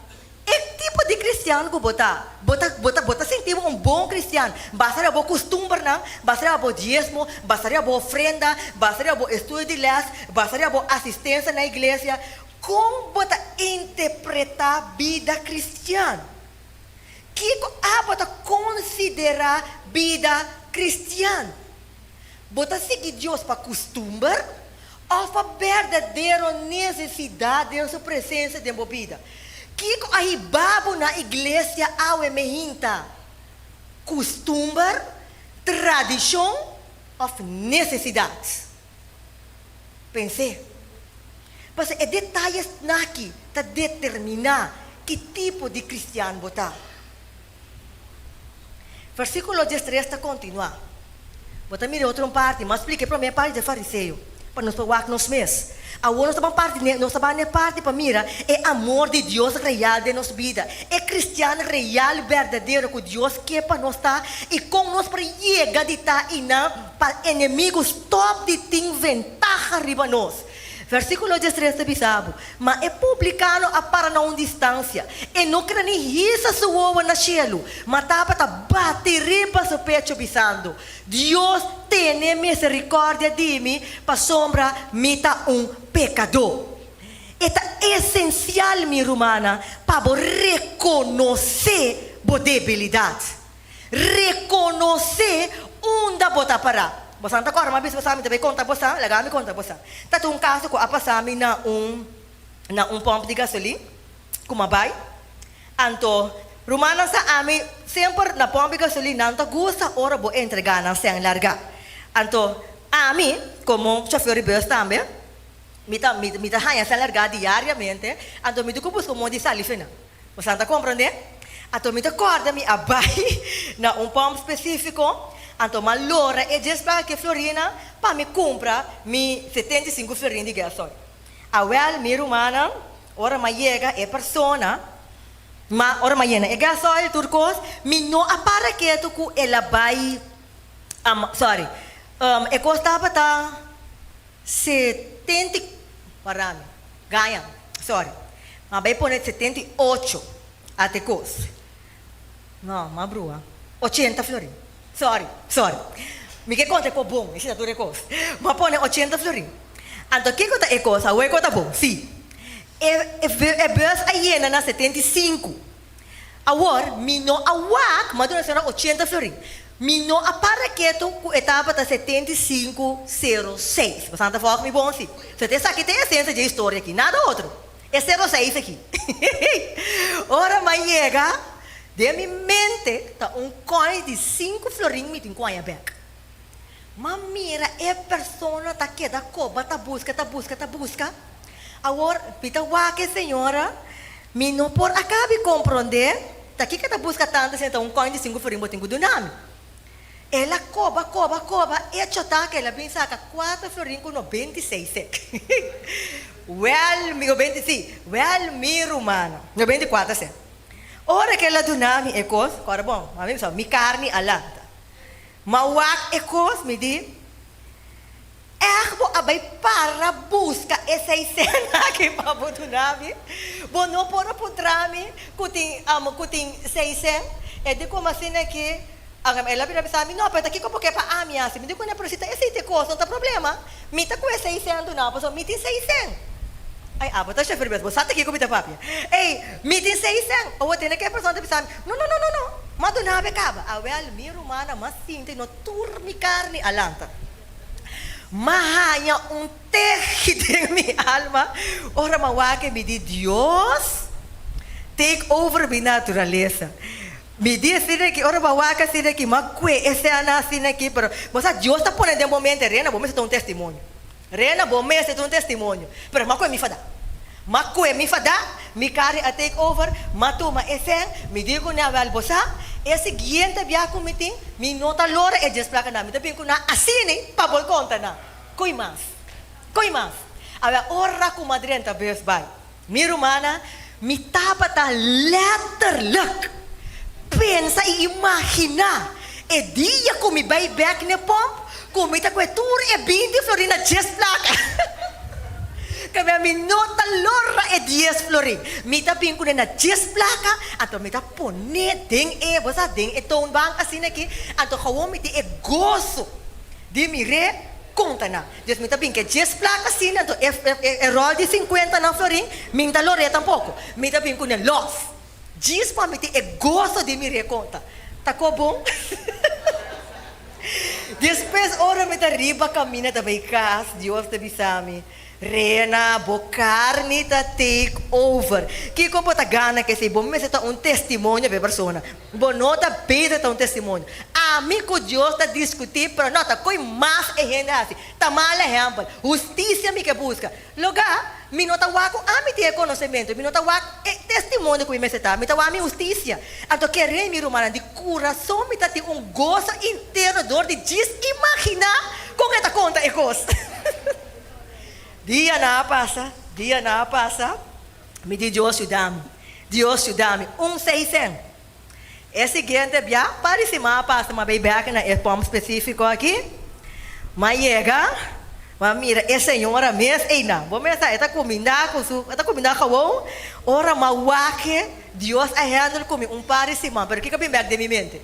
E tipo di cristian cu bo ta? Bo ta, bo ta, bo ta sinti bo un bon cristian basa riba bo custumbernan, basa riba bo diesmo, basa riba bo ofrenda, basa riba bo estudio di les, basa riba bo asistencia na iglesia? Con bo ta interpreta bida cristian? Kico abo ta considera bida cristian? Bo ta sigui Dios pa custumber of pa berdadero necesidad den su presencia den bo bida? Kico a hiba bo na iglesia awe mehinta? Custumber, tradicion of necesidad? Pens'é. Pasobra e detayesnan aki ta determiná ki tipo di cristian bo ta. Versíkulo diestres ta kontinuá. Bo ta mira e otro un parti, mas splika e promé parti dje fariseo, pa nos por wak nos mes. Awor nos ta ban parti n'e, nos ta ban n'e parti pa mira e amor di Dios real den nos bida, e kristian real berdadero ku Dios ke pa nos ta i kon nos por yega di ta einan pa enemigu stòp di tin ventaha riba nos. Versíkulo diestres ta bisa bo, Ma e publikano a para na un distansia. E no kere ni hisa su wowo na shelu, ma tabata bati riba su pecho bisando, Dios tene miserikòrdia di mi, pasobra mi ta un pekadó. E ta esensial, mi rumannan, pa bo rekonosé bo debilidat. Rekonosé unda bo ta pará. Bosan ta kòrda? Mi a bisa bosan, mi ta bai konta bosan, laga mi konta bosan. Ta tin un kaso ku a pasa mi na un na un pòmp di gasolin ku mi a bai. Anto rumannan sa ami semper na pòmp di gasolin nan ta gusta ora bo entregá nan sèn largá. Anto ami komo shofèr di bùs tambe mi ta mi ta haña sèn largá diariamente, anto mi tin ku buska un modo di sali fe nan. Bosan ta komprondé? Anto mi ta kòrda mi a bai na un pòmp spesífiko, anto m'a lora e djes plaka ku e florina pa mi kumpra mi 75 florin di gasoil. Awèl, mi rumannan, ora m'a yega e persona, ma ora m'a yena e gasoil tur kos, mi no a para ketu ku el a bai, sorry, e kos tabata 70, para mi, gaña, sorry, m'a bai pone 78 ate kos, no, m'a brua, 80 florin, sorry, sorry, mi ke konta e kos bon, esei ta tur e kos, m'a pone 80 florin, anto kiko ta e kos, awor e kos ta bon, si, e e bus a yena na 75, Awor, mi no a wak, m'a duna señora 80 florin. Mi no a para ketu ku e tabata 75 sero seis. Boso ta volg mi bon si? So ta esaki ta e esensia dje historia aki, nada otro. E sero seis aki. Ora m'a yega, den mi mente ta un coin di sinku florin mi tin ku haña bek. M'a mira e persona ta keda koba ta buska, ta buska, ta buska. Awor, mi ta wak e señora, mi no por a kabi komprondé ta kiko e ta buska tantu si ta un kòin di sinku florin bo tin ku duna mi. El a koba, koba, koba, echo ta ku el a bin saka kuater florin ku 96 sèn. Wèl, mi, nobenta, sí, wèl mi rumannan, 94 sèn. Ora ku el a duna mi e kos, kòrda bon, mami bisa, mi karni a lanta. M'a wak e kos, mi di, Ègt bo a bai para buska e seisen aki pa bo duna mi? Bo no por a puntra mi ku tin ku tin seisen? E di kuma asina ki el a bira bisa mi, No, pero ta kiko bo ke pa ami hasi? Mi di kuné, pero si ta esei te kos no ta problema. Mi ta ku e seisen duna bo, pasobra mi tin seisen. Ai, abo ta shofèr bes, bo sa ta kiko mi ta papia. Ei, mi tin seisen. Awor tene ke e persona ta bisa mi, No, no, no, no, no, m'a duna bo e kaba. Awèl, mi rumannan, m'a sinti no tur mi karni a lanta. M'a haña un tehi den mi alma ora m'a wak e mi di, Dios, take over mi naturalesa. Mi di asina aki, ora m'a wak asina aki, m'a kue e sena asina aki, pero bo sa Dios ta pone den bo mente, Rena, bo mester ta un testimonio. Rena, bo mester ta un testimonio. Pero m'a kue mi fada. M'a kue mi fada, mi kari a take over, m'a tuma e sèn, mi di ku nan, wèl bo sa, e siguiente bia ku mi tin, mi no ta lora e dies plakanan, mi ta bin ku nan asina pa bo konta nan. Koi mas? Koi mas? Awèl, ora ku m'a drenta bus bai, mi rumannan, mi tabata lèterlik pensa i imaginá e dia ku mi bai bèk n'e pòmp, ku mi ta kue tur e 20 florin na dies plaka. Kabia mi no ta lora e dies florin. Mi ta bin kuné na dies plaka, anto mi ta pon'é den e, bo sa, den e toonbank asina aki, anto gawon mi tin e goso di mir'é konta nan. Dus mi ta bin ku e dies plaka asina, anto e e ròl di sinkuenta nan florin, mi no ta lor'é tampoko. Mi ta bin kuné lòs. Djis pa mi tin e goso di mir'é konta. Ta ko bon? Despues ora mi ta riba kaminda ta bai kas, Dios ta bisa mi, Rena, bo karni ta take over. Kiko bo ta gana ku esei? Bo mester ta un testimonio pa e persona. Bo no ta bezig ta un testimonio. Ami ku Dios ta diskutí, pero no ta koi mas e hende hasi. Ta mal ehèmpel. Hustisia mi ke buska. Logá, mi no ta wak ku ami tin e konosementu, mi no ta wak e testimonio ku mi mester ta, mi ta wak mi hustisia. Anto keré mi rumannan, di kurason mi ta tin un goso interno dor di djis imaginá kon e ta konta e kos. Dianan a pasa, dianan a pasa, mi di Dios yuda mi, Dios yuda mi, un seisen. E siguiente bia, par di siman a pasa, mi a bay bek na e pòmp spesífiko aki. Mi a yega, mi a mira e señora mes einan. Bo mes sa, e ta kumindá ku su, e ta kumindá gewoon. Ora mi a wak e, Dios a handle ku mi un par di siman, pero kiko a bin bek den mi mente?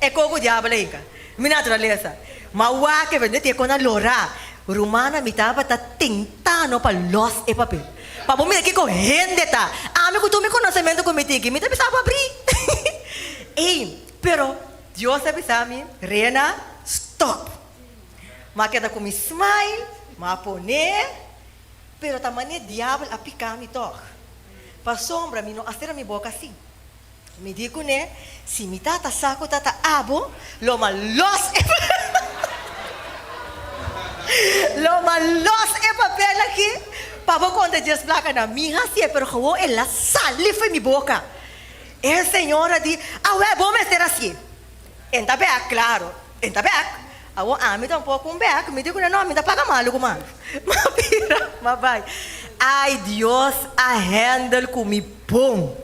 E koko diabel a hinka. Mi naturalesa. Mi a wak e, pero e kon a lorá. Rumannan, mi tabata tentá no pa lòs e papel. Pa bo mira kiko hende ta. Ami ku tur mi konosementu ku mi tin aki, mi ta bisa bo abrí. Ey, pero Dios a bisa mi, Rena, stòp. Mi a keda ku mi smile, mi a pone, pero ta manera diabel a pika mi tòg. Pasobra mi no a sera mi boka así. Mi di kuné, Si mi tata sa ku ta ta abo, lo m'a lòs e lo m'a lòs e papel aki pa bo konta djes plaka na mi hasié, pero gewoon el a sali fo'i mi boka. E señora di, Awè, bo mester hasié. En ta bèk, klaro, en ta bèk. Awor ami tampoko un bèk, mi di kuné, no, mi ta paga malu ku malu. M'a bira, m'a bai. Ai, Dios a hèndel ku mi bon.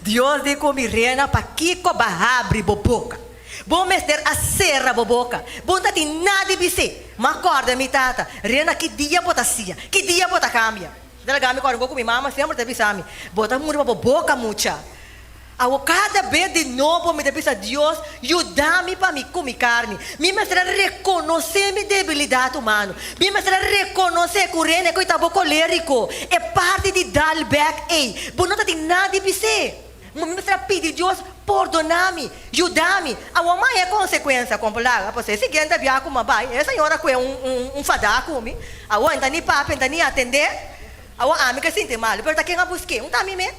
Dios di ku mi, Rena, pakiko b'a habri bo boka? Bo mester a sera bo boka. Bo no ta tin nada di bis'é. M'a kòrda mi tata, Rena, ki dia bo ta sia? Ki dia bo ta kambia? Ta laga mi kòrda ku mi mama semper ta bisa mi, Bo ta muri pa bo boka, mucha. Awor kada bes di nobo mi ta bisa Dios, Yuda mi pa mi ku mi karni. Mi mester a rekonosé mi debilidat humano. Mi mester a rekonosé ku Rene ku e ta bo kolériko, e parti di dal bèk ei, bo no ta tin nada di bis'é. Mi mester a pidi Dios, Pordoná mi, yuda mi. Awor mai e konsekuensia kon por laga, pasobra e siguiente bia ku mi a bai, e señora kue un fadá ku mi. Awor e no ta ni papia, e no ta ni atendé. Awor ami ke sinti malu, pero ta ken a busk'é? Un ta mi mes.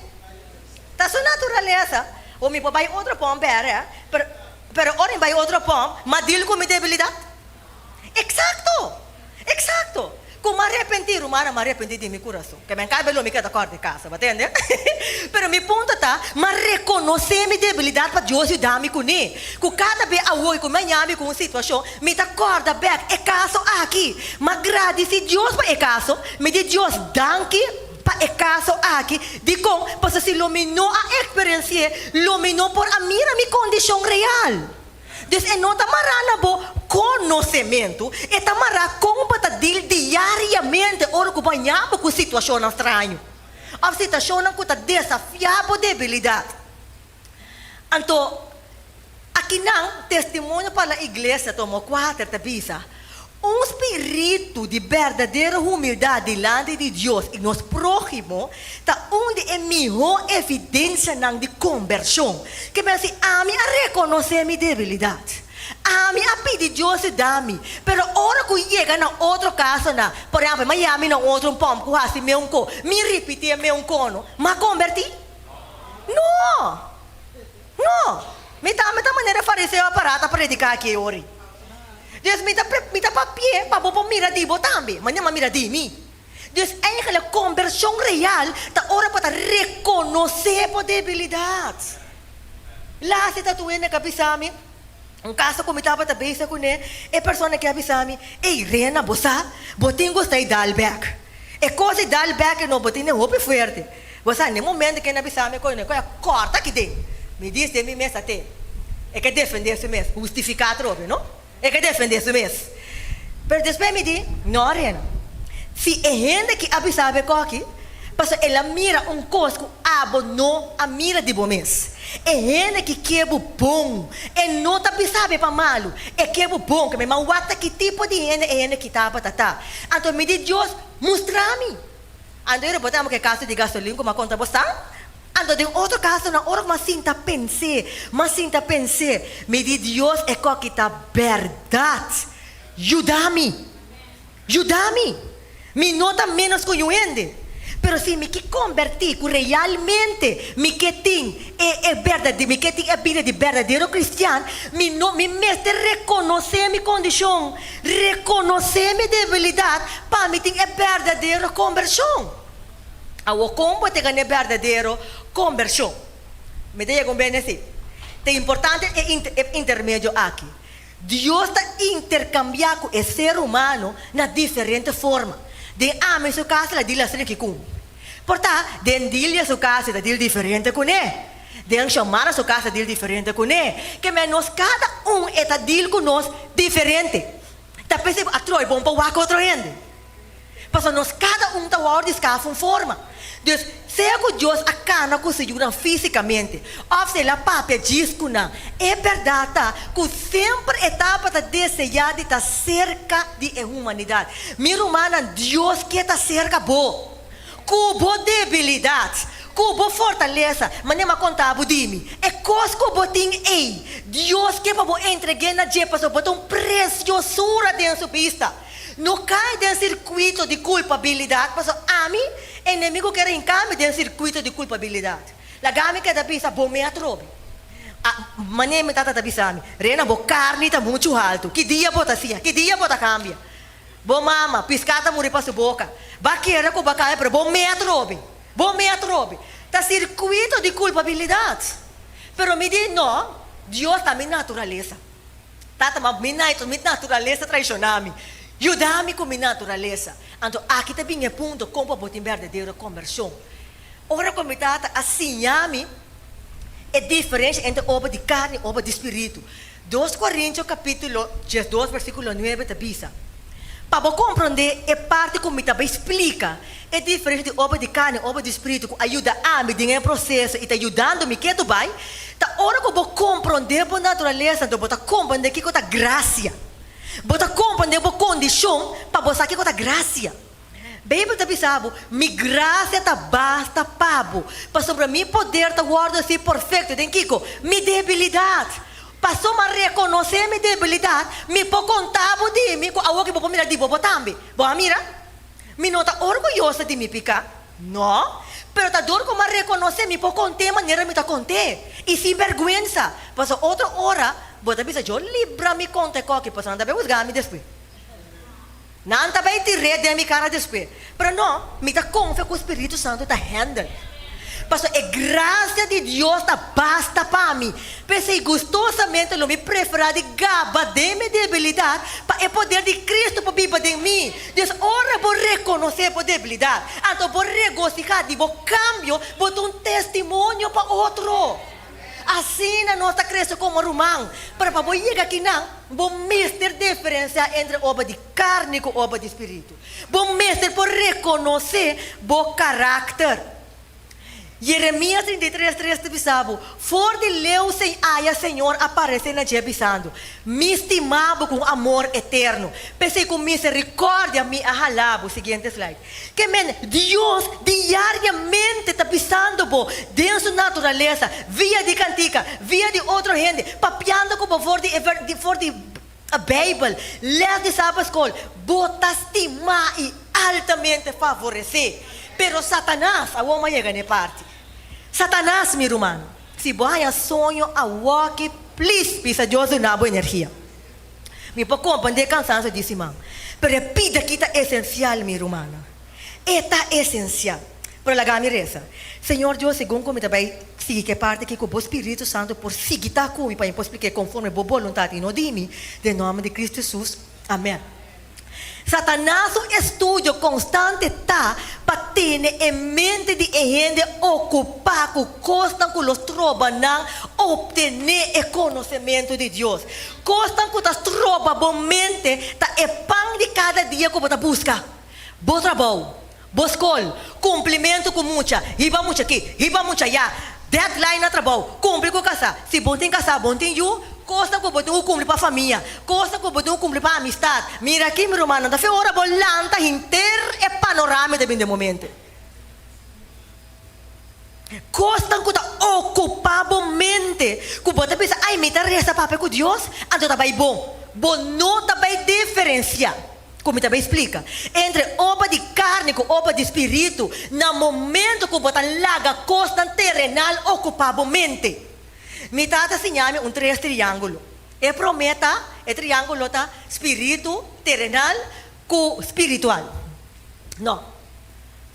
Ta su naturalesa. O mi por bai otro pòmp bèrdè, pero pero ora mi bai otro pòmp, m'a deal ku mi debilidat. Eksakto! Eksakto! Ku mi a repentí, rumannan, mi a repentí di mi kurason. Ke men kai belo mi keda kòrta e kasa, bo tende? Pero mi punto ta, mi a rekonosé mi debilidat pa Dios yuda mi kuné. Ku kada be awor ku mi a ñami ku un situashon, mi ta kòrda bèk e kaso aki. Mi a gradisí Dios pa e kaso, mi di Dios danki pa e kaso aki. Dikon? Pasobra si lo mi no a eksperensi'é, lo mi no por a mira mi kondishon real. Dus e no ta mará na bo konosementu, e ta mará kon bo ta dil diariamente ora ku bo a ña bo ku situashonnan straño òf situashonnan ku ta desafiá bo debilidat. Anto, akinan Testimonio pa la Iglesia tomo kuater ta bisa, Un spiritu di berdadero humildat dilanti di Dios i nos próhimo ta un di e mihó evidensianan di kombershon. Ke men si ami a rekonosé mi debilidat, ami a pidi Dios yuda mi, pero ora ku yega na otro kasonan, por ehèmpel, mi a yami na un otro un pòmp ku hasi meun ko, mi ripitié meun kono, m'a kombertí? No! No! Mi tambe ta manera e fariseo a pará ta prediká aki e ora ei. Dus mi ta mi ta papi'é pa bo por mira di bo tambe, ma nan a mira di mi. Dus eigenlijk kombershon real ta ora bo ta rekonosé bo debilidat. Laatste ta tur hende ku a bisa mi, un kaso ku mi tabata bezig kuné, e persona ke a bisa mi, Ey Rena, bo sa, bo tin ku sta e dal bèk. E kos di dal bèk e no, bo tin e hopi fuerte. Bo sa, na e momento ku e na bisa mi koe, koe a kòrta aki den. Mi dis den mi mes ate, e ke defendé su mes, hustifiká atrobe, no? E ke defendé su mes. Pero despues mi di, No, Rena. Si e hende aki a bisa bo e koki, pasobra el a mira un kos ku abo no a mira di bo mes. E hende aki ke bo bon. E no ta bisa bo pa malu. E ke bo bon. Ke mi a wak ta ki tipo di hende e hende aki tabata ta. Anto mi di, Dios, mustra mi. Anto e reporta amo ke kaso di gasolin ku m'a konta bo sa. Anto den otro kasonan ora ku m'a sinta pens'é, m'a sinta pens'é, mi di Dios e koki ta bèrdat. Yuda mi. Yuda mi. Mi no ta ménos ku niun hende. Pero si mi ke kombertí ku realmente mi ke tin e e bèrdader mi ke tin e bida di bèrdadero kristian, mi no mi mester rekonosé mi kondishon. Rekonosé mi debilidat pa mi tin e berdadero kombershon. Awor kon bo ta gana e berdadero kombershon? Mi ta yega un bene si. Ta importante e e intermedio aki. Dios ta interkambiá ku e ser humano na diferente forma. Den ami su kas el a dil asina ki ku mi. Por ta, den Dilia su kas e ta dil diferente kuné. Den Xiomara su cas a deal diferente cune. Ke men nos cada un e ta deal cu nos diferente. Ta p'esei bo a troy bon pa wak otro hende. Pasobra nos cada un ta wou di scaf un forma. Dus, sea cu Dios a cana cu su yunan fisicamente of si el a papia djis cu nan, e berdad ta cu semper e tabata desea di ta cerca di e humanidad. Mi rumannan, Dios ke ta cerca bo. Ku bo debilidat, ku bo fortalesa, manera mi a konta bo di mi, e kos ku bo tin ei, Dios ke pa bo entreg'é na dje pasobra bo ta un presiosura den su bista. No kai den sirkuito di kulpabilidat, pasobra ami, enemigu kier hinka mi den sirkuito di kulpabilidat. Laga mi keda bisa bo me atrobe. A, manera mi tata ta bisa mi, Rena, bo karni ta muchu haltu. Ki dia bo ta siña? Ki dia bo ta kambia? Bo mama, piská ta muri pa su boka. Ba kere ku ba kaya pero bo me atrobe. Bo me atrobe. Ta sirkuito di kulpabilidat. Pero mi di, no, Dios ta mi naturalesa. Tata, ma mi mi naturalesa traishoná mi. Yuda mi ku mi naturalesa. Anto aki ta bin e punto kon pa bo tin berdadero kombershon. Ora ku mi tata a siña mi e diferensha entre obra di karni i obra di spiritu. Dos Korintio kapítulo diesdos versíkulo nuebe ta bisa, Pa bo komprondé e parti ku mi ta bai splika, e diferensha di obra di karni i obra di spiritu ku a yuda ami den e proseso i ta yudando mi ketu bai, ta ora ku bo komprondé bo naturalesa anto bo ta komprondé kiko ta grasia. Bo ta komprondé bo kondishon pa bo sa kiko ta grasia. Beibel ta bisa bo, Mi grasia ta basta pa bo, pasobra mi poder ta wòrdu hasi perfekto den kiko? Mi debilidat. Pasobra mi a rekonosé mi debilidat, mi por konta bo di mi ku awor ku bo por mira di bo bo tambe. Bo a mira? Mi no ta orguyoso di mi piká, no, pero ta dor ku mi a rekonosé mi por kont'é manera mi ta kont'é, i sin bèrgwensa. Pasobra otro ora bo ta bisa, Yo libra mi konta e kòki, pasobra nan ta bai husga mi despues. Nan ta bay tir'é den mi cara despues. Pero no, mi ta confia cu Spiritu Santo ta handle. Pasobra e gracia di Dios ta basta pa mi. P'esey gustosamente lo mi prefera di gaba den mi debilidad pa e poder di Cristo por biba den mi. Dus ora bo reconoce bo debilidad, anto bo regociha di bo cambio, bo ta un testimonio pa otro. Asina nos ta crece como ruman. Pero pa bo yega akinan, bo mester diferencia entre obra di carni cu obra di spiritu. Bo mester por reconoce bo caracter. Jeremias 33, tres ta bisa bo, For di leu sin aya Señor a parece na dje bisando, Mi stima bo cu un amor eterno, p'esey cu misericordia mi a hala bo. Siguiente slide. Ke men, Dios diariamente ta bisando bo den su naturalesa, via di kantika, via di otro hende, papiando ku bo for di e for di Beibel, les di Sabbatskol, bo ta stimá i altamente favoresé. Pero Satanas, awor mi a yega na e parti. Satanas, mi ruman, si bo haña soño awoki, plis bisa Dios duna bo energia. Mi por comprende e cansancio di siman, pero e pida aki ta esencial, mi rumannan. E ta esencial. Pero laga mi reza. Señor Dios, segun cu mi ta bay sigui cu e parti aki, cu Bo Spiritu Santo por sigui ta cu mi pa mi por splica conforme Bo boluntad y no di mi, den nomber di Cristo Jesus. Amen. Satanas su estudio konstante ta pa tene e mente di e hende okupá ku kosnan ku lo stroba nan optené e konosementu di Dios. Kosnan ku ta stroba bo mente ta e pan di kada dia ku bo ta buska, bo trabou, bo skol, kumplimentu ku mucha, hiba mucha aki, hiba mucha ayá, deadline na trabou, kumpli ku kasá, si bo tin kasá, bo tin yu, kosnan ku bo tin ku kumpli pa famia, kosnan ku bo tin ku kumpli pa amistat. Mira aki, mi rumannan, ta fe ora bo lanta henter e panorama ta bin den bo mente. Kosnan ku ta okupá bo mente, ku bo ta bisa, ai, mi ta resa papia ku Dios, anto ta bai bon. Bo no ta bai diferensiá. Ku mi ta bai splika. Entre obra di karni ku obra di spiritu, na momento ku bo ta laga kosnan terenal okupá bo mente. Mi tata siña mi un tres triángulo. E promé ta, e triángulo ta spiritu, terenal ku spiritual. No.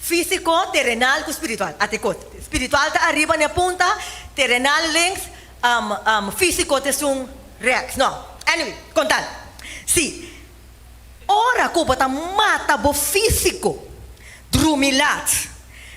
Físiko, terenal ku spiritual. Ate kot. Spiritual ta ariba na e punta, terenal links, físiko ta esun rèks. No. Anyway, kontal. Si. Ora ku bo ta mata bo físiko, drumi lat,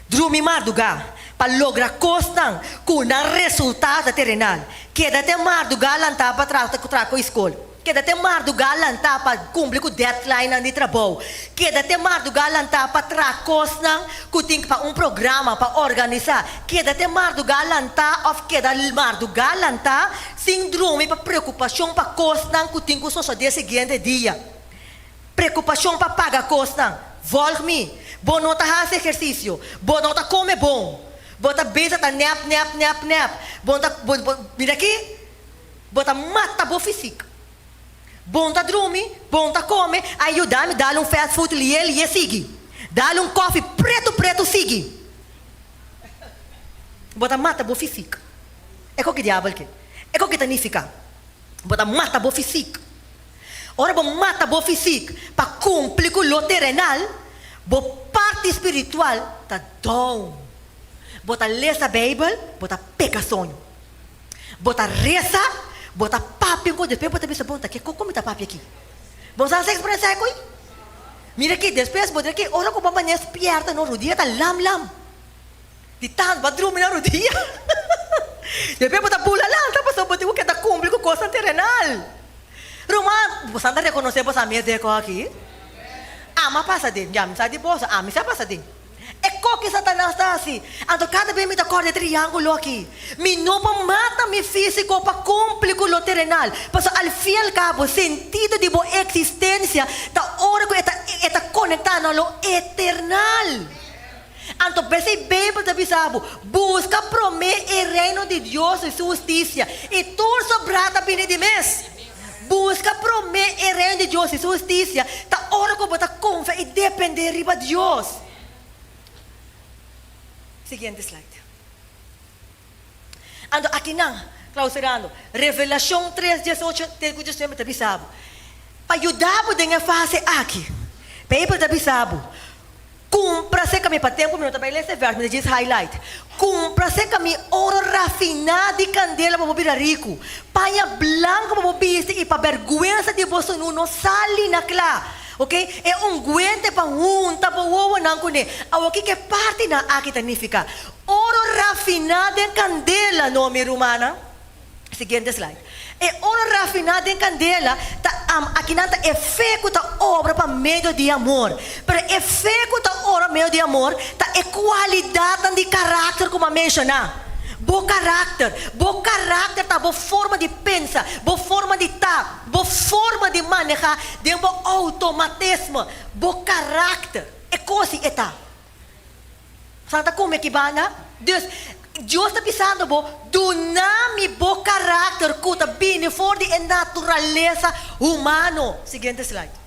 drumi mardugá, pa logra kosnan ku nan resultado ta terenal. Keda te mardugá lantá pa traha ku traha ku skol. Keda te mardugá lantá pa kumpli ku deadlinenan di trabou. Keda te mardugá lantá pa traha kosnan ku tin pa un programa, pa organisá. Keda te mardugá lantá òf keda mardugá lantá Sin drumi pa preokupashon pa kosnan ku tin ku sosodé siguiente dia. Preokupashon pa paga kosnan. Volg mi. Bo no ta hasi ehersisio. Bo no ta kome bon. Bo ta bisa ta nèp, nèp, nèp, nèp. Bo ta, bo, bo, mira aki. Bo ta mata bo fisik. Bon ta drumi, bon ta kome, a yuda mi dal un fast food lié lié sigui. Dal un kòfi pretu pretu sigui. Bo ta mata bo fisik. E ko ki diabel ke? E ko ki ta nifiká? Bo ta mata bo fisik. Ora bo mata bo fisik pa kumpli ku lo terenal, bo parti spiritual ta down. Bo ta lesa Beibel, bo ta peka soño. Bo ta resa, bo ta papia un kos, despues bo ta bisa, bon, ta ke koko mi ta papia aki? Bo sa sa eksperensia ei? Mira aki, despues bo ta aki, ora ku bo manera spierta no, rudia ta lam lam. Di tantu bo a drumi na rudia. Despues bo ta bula lanta pasobra bo tin ku keda kumpli ku kosnan terenal. Ruman, bo sa ta rekonosé boso a mes den e kos aki? Ami a pasa den, ya mi sa di boso, ami sa pasa den. E koki Satanas ta hasi. Anto kada bes mi ta kòrda e triángulo aki. Mi no por mata mi físiko pa kumpli ku lo terenal, pasobra al fin al kabo sentido di bo eksistensia ta ora ku e ta e ta konektá na lo eternal. Anto p'esei Beibel ta bisa bo, Buska promé e Reino di Dios i su hustisia, i tur sobrá ta bini di mes. Buska promé e Reino di Dios i su hustisia ta ora ku bo ta konfia i dependé riba Dios. Siguiente slide. Anto akinan, klausurando, Revelashon tres diesocho te ku diesnuebe ta bisa bo, pa yuda bo den e fase aki. Beibel ta bisa bo, Kumpra serka mi, pa tempu mi no ta bai lesa e vèrs, mi ta djis highlight, Kumpra serka mi oro rafiná di kandela pa bo bira riku, paña blanku pa bo bisti i pa bèrgwensa di bo sunú no sali na kla. Ok, e ungwente pa hunta bo wowonan kuné. Awor kiko e partinan aki ta nifiká? Oro rafiná den kandela, no mi rumannan. Siguiente slide. E oro rafiná den kandela ta am akinan ta e fe ku ta obra pa medio di amor. Pero e fe ku ta obra pa medio di amor ta e kualidatnan di karakter ku mi a menshoná. Bo karakter. Bo karakter ta bo forma di pensa, bo forma di ta, bo forma di manehá den bo outomatisme. Bo karakter. E kos ei e ta. Sa ta come ki banda? Dus, Dios ta bisando bo, Duna mi bo karakter ku ta bini for di e naturalesa humano. Siguiente slide.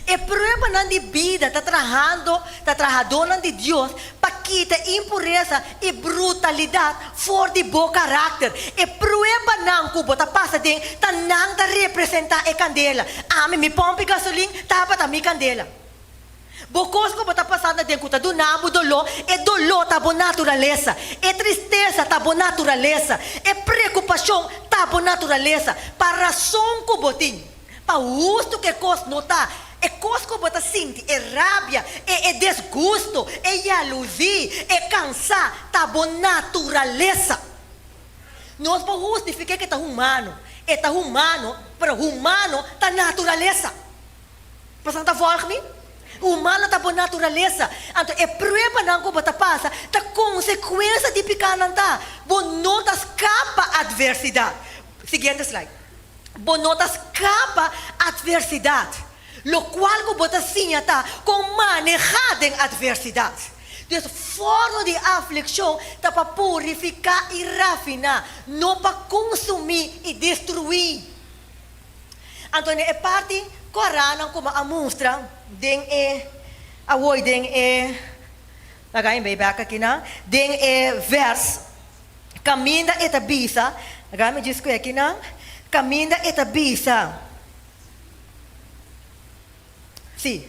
E pruebanan di bida ta trahando, ta trahadónan di Dios pa kita impuresa i brutalidat for di bo karakter. E pruebanan ku bo ta pasa den ta nan ta representá e kandela. Ami, mi pòmpi gasolin tabata mi kandela. Bo kos ku bo ta pasando aden ku ta duna bo doló, e doló ta bo naturalesa, e tristesa ta bo naturalesa, e preokupashon ta bo naturalesa, pa rason ku bo tin, pa hustu ku e kos no ta, e kos ku bo ta sinti, e rabia, e e desgusto, e yaluzí, e kansá, ta bo naturalesa. Nos por hustifiká ku e ta humano, e ta humano, pero humano ta naturalesa. Pasobra ta volg mi? Humano ta bo naturalesa. Anto e pruebanan ku bo ta pasa ta konsekuensia di pikanan ta. Bo no ta skapa atversidat. Siguiente slide. Bo no ta skapa atversidat. Lokual ku bo ta siña ta kon manehá den atversidat. Dus forno di aflikshon ta pa purifiká i rafiná, no pa konsumí i destruí. Anto na e parti koranan ku bo a mustra den e awor den e laga mi bai bek akinan den e vers kaminda e ta bisa laga mi djis ku akinan kaminda e ta bisa si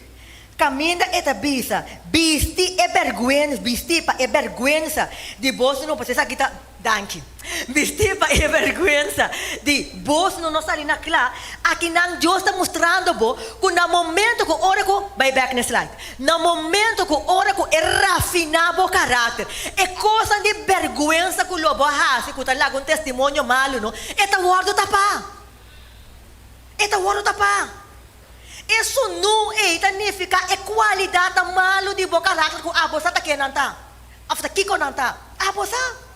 kaminda e ta bisa bisti e bèrgwens bisti pa e bèrgwensa di boso no pasobra esaki ta Danki. Bisti pa e bèrgwensa di bos no no sali na kla. Akinan Dios ta mustrando bo ku na momento ku ora ku, bai bèk na e slide, na momento ku ora ku e rafiná bo karakter, e kosnan di bèrgwensa ku lo bo a hasi ku ta laga un testimonio malu no, e ta wòrdu tapá. E ta wòrdu tapá. E sunú ei ta nifiká e kualidatnan malu di bo karakter ku abo sa ta ke nan ta. Of ta kiko nan ta? Abo sa.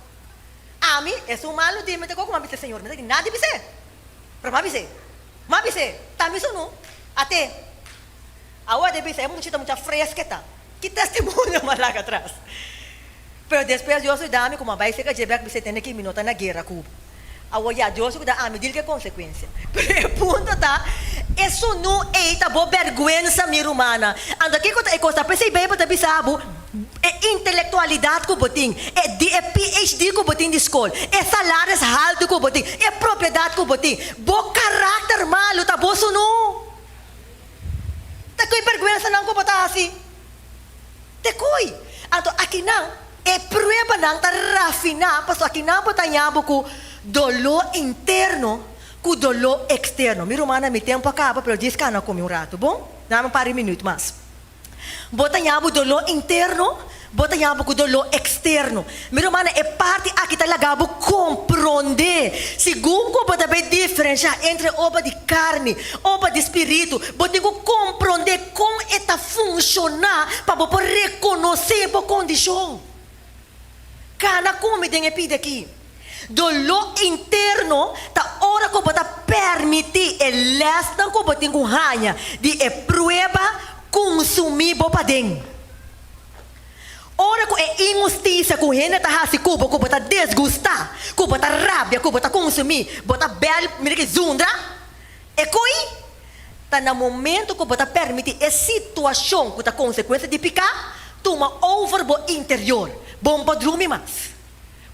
Ami, esun malu di mi ta koko, m'a bis'é, Señor, mi ta di nada di bis'é. Pero m'a bis'é, m'a bis'é, ta mi sunu, at'é. Awor a bisa, e muchita mucha freske ta. Ki testimonio m'a laga atras? Pero despues Dios a yuda mi ku m'a bai serka dje bek bis'é, tende ki mi no ta na guera ku bo. Awor ya, Dios a yuda ami dil ku e konsekuensia. Pero e punto ta, e sunu ei ta bo bèrgwensa, mi rumannan. Anto kiko ta e kos ta? P'esei Beibel ta bisa bo, e intelektualidat ku bo tin, e di e PhD ku bo tin di skol, e salaris haltu ku bo tin, e propiedat ku bo tin, bo karakter malu ta bo sunu. Ta ku e bèrgwensanan ku bo ta hasi? Te koi. Anto akinan e pruebanan ta rafiná pasobra akinan bo ta haña bo ku doló interno ku doló eksterno. Mi rumannan, mi tempu a kaba, pero djis kana ku mi un ratu, bon? Dame un par di minüt mas. Bo ta haña bo doló interno, bo ta haña bo ku doló eksterno. Mi rumannan, e parti aki ta laga bo komprondé segun ku bo ta bay diferenshá entre obra di karni, obra di spiritu. Bo tin ku komprondé kon e ta funshoná pa bo por rekonosé bo kondishon. Kana ku mi den e pida aki. Doló interno ta ora ku bo ta permití e lèsnan ku bo tin ku haña di e prueba kunsumí bo paden. Ora ku e inhustisia ku hende ta hasi ku bo, ku bo ta desgustá, ku bo ta rabia, ku bo ta kunsumí, bo ta bèl, mira ki zundra, e koi ta na momento ku bo ta permití e situashon ku ta konsekuensia di piká tuma over bo interior. Bo no por drumi mas.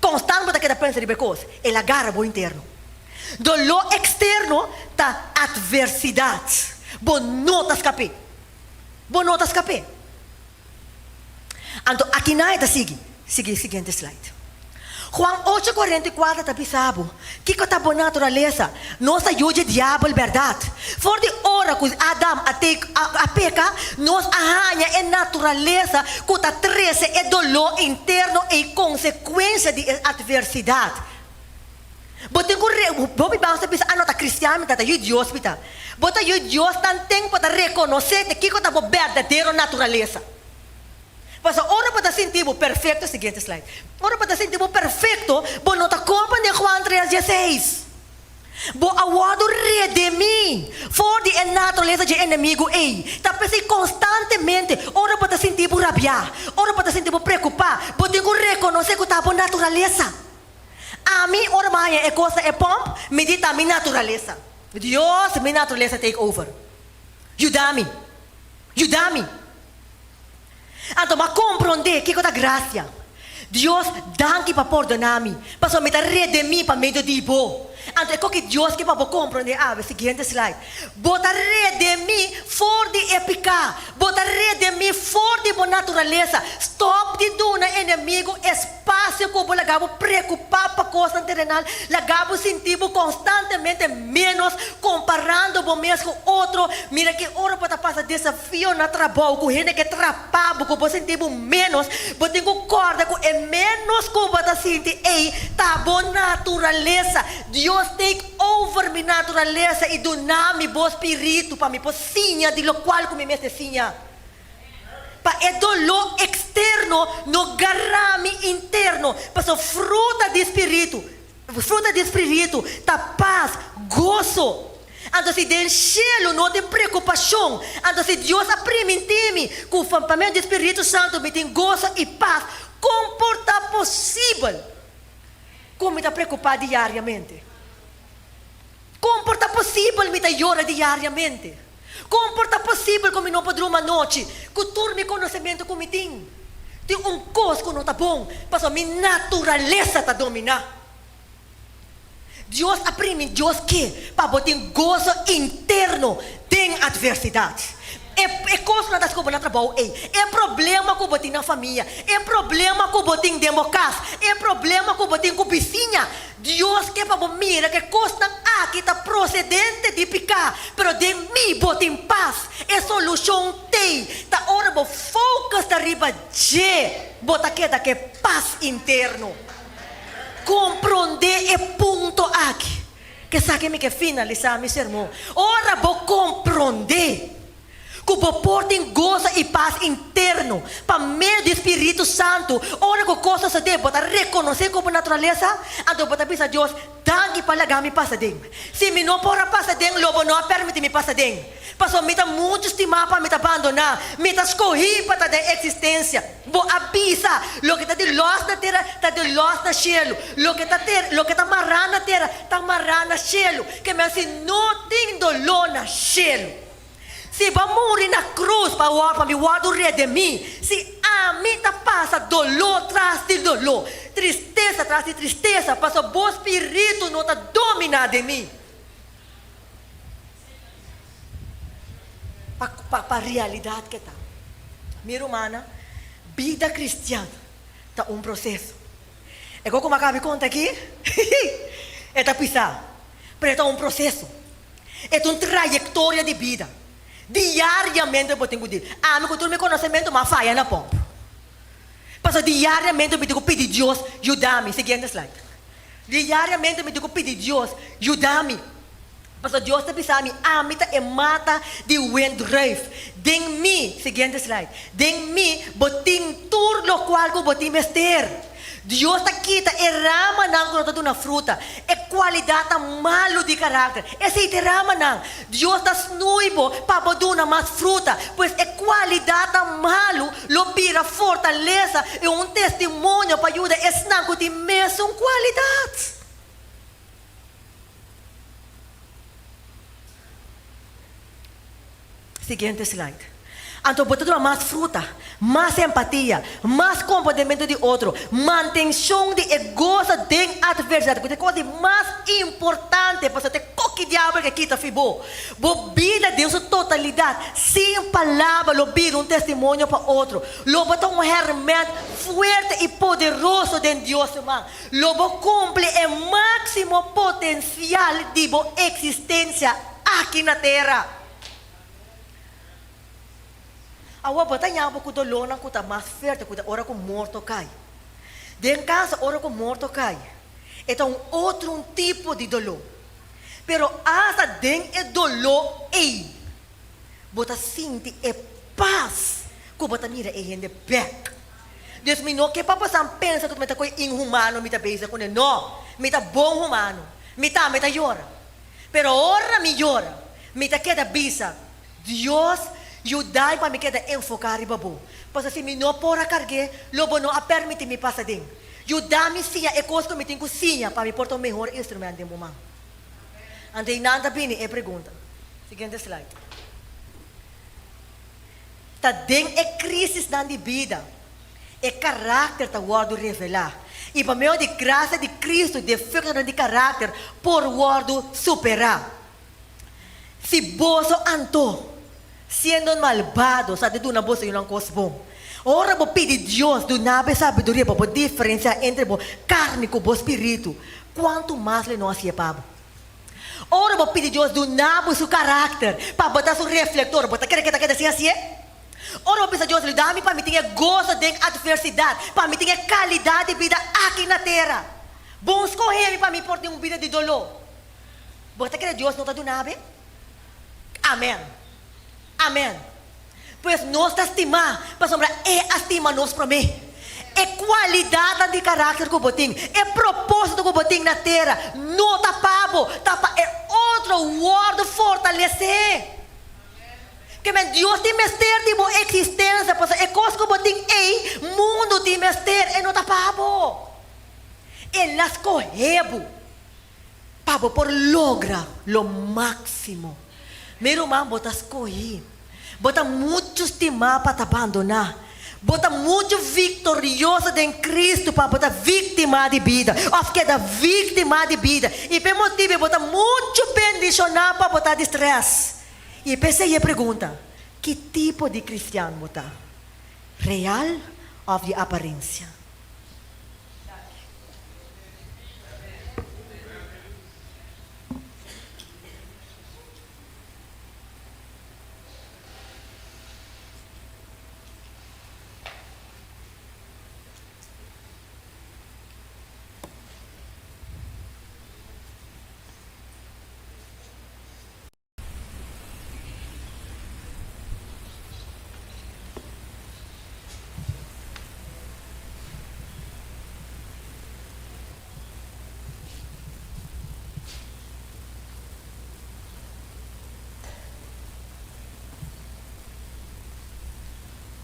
Konstant bo ta keda pensa riba e kos, el a gara bo interno. Doló eksterno ta atversidat. Bo no ta skap'é. Bo no ta skap'é. Anto akinan e ta sigui. Sigui e siguiente slide. Juan ocho 44 ta bisa bo, Kiko ta bo naturalesa? Nos ta yu dje diabel, bèrdat? For di ora ku Adam a take a peka, nos a haña e naturalesa ku ta trese e doló interno ei konsekuensia di e atversidat. Bo tin ku re, hopi bans ta bisa, Ah, no ta kristian mi ta, ta yu Dios mi ta. Bo ta yu Dios tanten bo ta rekonosé te kiko ta bo berdadero naturalesa. Pasobra ora bo ta sinti bo perfekto, siguiente slide, ora bo ta sinti bo perfekto, bo no ta komprendé Juan tres dieseis. Bo a wòrdu redimí for di e naturalesa dje enemigu ei. Ta p'esei konstantemente ora bo ta sinti bo rabiá, ora bo ta sinti bo preokupá, bo tin ku rekonosé ku ta bo naturalesa. Ami ora mi haña e kos na e pòmp, mi di ta mi naturalesa. Dios, mi naturalesa take over. Yuda mi. Yuda mi. Anto mi a komprondé kiko ta grasia. Dios, danki pa pordoná mi, pasobra mi ta redemí pa medio di bo. Anto e kos ki Dios ke pa bo komprondé awe, siguiente slide, bo ta redemí for di e piká, bo ta redemí for di bo naturalesa. Stòp di duna enemigu espasio. Pasio ku bo laga bo preokupá pa kosnan terenal, laga bo sinti bo konstantemente ménos komparando bo mes ku otro. Mira ki ora bo ta pasa desafio na trabou ku hende ke trapa bo ku bo sinti bo ménos, bo tin ku kòrda ku e ménos ku bo ta sinti ei ta bo naturalesa. Dios take over mi naturalesa i duna mi bo spiritu pa mi por siña di lokual ku mi mester siña. Pa e doló eksterno no gará mi interno, pasobra fruta di spiritu, fruta di spiritu ta pas, goso. Anto si den shelu no tin preokupashon, anto si Dios a primintí mi ku pa medio di spiritu santu mi tin goso i pas, kon por ta posibel ku mi ta preokupá diariamente? Kon por ta posibel mi ta yora diariamente? Kon por ta posibel ku mi no por druma anochi ku tur mi konosementu ku mi tin? Tin un kos ku no ta bon, pasobra mi naturalesa ta dominá. Dios a primi, Dios ke pa bo tin goso interno den atversidat. E e kosnan ta skoba na trabou ei, e problema ku bo tin na famia, e problema ku bo tin den bo kas, e problema ku bo tin ku bisiña, Dios ke pa bo mira ku e kosnan aki ta prosedente di piká, pero den mi bo tin pas. E solushon t'ei, ta ora bo focus ta riba dje, bo ta keda ku e pas interno. Komprondé e punto aki. Kesaki mi ke finalisá mi sermon. Ora bo komprondé ku bo por tin goso i pas interno pa medio di Spiritu Santu, ora ku kos sosodé bo ta rekonosé ku bo naturalesa, anto bo ta bisa Dios, Danki pa laga mi pasa den. Si mi no por a pasa den, lo bo no a permití mi pasa den. Pasobra mi ta muchu stimá pa mi ta bandoná. Mi ta skohí pa ta den eksistensia. Bo a bisa, Loke ta di lòs na tera, ta di lòs na shelu. Loke ta ter, loke ta mará na tera, ta mará na shelu. Ke men si no tin doló na shelu. Si bo a muri na krus pa wòrdu, pa mi wòrdu redemí, si ami ta pasa doló tras di doló, tristesa tras di tristesa, pasobra bo spiritu no ta dominá den mi. Pa pa pa realidat ke ta. Mi rumannan, bida kristian ta un proseso. E kos ku mi a kaba di konta aki, e ta pisá, pero e ta un proseso. E ta un trayektoria di bida. Diariamente bo tin ku di, ami ku tur mi konosementu mi a faya na pòmp. Pasobra diariamente mi tin ku pidi Dios yuda mi. Siguiente slide. Diariamente mi tin ku pidi Dios yuda mi. Pasobra Dios ta bisa mi, Ami ta e mata di wendruif. Den mi, siguiente slide, den mi bo tin tur lokual ku bo tin mester. Dios ta kita e ramanan ku no ta duna fruta, e kualidatnan malu di karakter. Esei ta e ramanan. Dios ta snui bo pa bo duna mas fruta, pues e kualidatnan malu lo bira fortalesa i un testimonio pa yuda esnan ku tin mesun kualidat. Siguiente slide. Anto bo ta duna mas fruta, mas empatia, mas komprendementu di otro, mantenshon di e goso den atversidat, ku ta e kos di mas importante, pasobra ta e koki diabel ke kita fi bo. Bo bida den su totalidat, sin palabra, lo bira un testimonio pa otro. Lo bo ta un hèrmènt fuerte i poderoso den Dios su man. Lo bo kumpli e máksimo potensial di bo eksistensia aki na tera. Awor bo ta ña bo ku dolónan ku ta mas fuerte ku ta ora ku morto kai. Den kasa ora ku morto kai, e ta un otro un tipo di doló. Pero asta den e doló ei, bo ta sinti e pas ku bo ta mira e hende bèk. Dus mi no ke pa bosan pensa ku mi ta koe inhumano mi ta bezig kuné. No, mi ta bon humano. Mi tambe ta yora. Pero ora mi yora, mi ta keda bisa, Dios, yudai pa mi keda enfoká riba bo. Pasobra si mi no por a karg'é, lo bo no a permití mi pasa den. Yuda mi siña e kos ku mi tin ku siña pa mi por ta un mehor instrumènt den bo man. Anto einan ta bini e pregunta. Siguiente slide. Ta den e krísisnan di bida e karakter ta wòrdu revelá, i pa medio di grasia di Kristu defektonan di karakter por wòrdu superá. Si boso anto, siendo malbado, sa di duna boso yunan kos bon, ora bo pidi Dios duna bo e sabiduria pa bo diferensiá entre bo karni ku bo spiritu, kuantu mas lo e no hasié pa bo? Ora bo pidi Dios duna bo su karakter pa bo ta su reflektor, bo ta kere ke ta keda sin hasié? Ora bo bisa Dios, Yuda mi pa mi tin e goso den atversidat, pa mi tin e kalidat di bida aki na tera. Bon skohe mi pa mi por tin un bida di doló. Bo ta kere Dios no ta duna bo? Amen. Amen. Pues nos ta stimá pasobra E a stima nos promé. E kualidatnan di karakter ku bo tin, e propósito ku bo tin na tera, no ta pa bo, ta pa e otro wòrdu fortalesé. Ke men Dios tin mester di bo eksistensia, pasobra e kos ku bo tin ei, mundu tin mester, e no ta pa bo. El a skohe bo pa bo por logra lo máksimo. Mi ruman, bo ta skohí. Bo ta muchu stimá pa ta bandoná. Bo ta muchu viktorioso den Kristu pa bo ta víktima di bida òf keda víktima di bida. I p'e motibu ei bo ta muchu bendishoná pa bo ta di strès. I p'esei e pregunta, Ki tipo di kristian bo ta? Real òf di aparensia?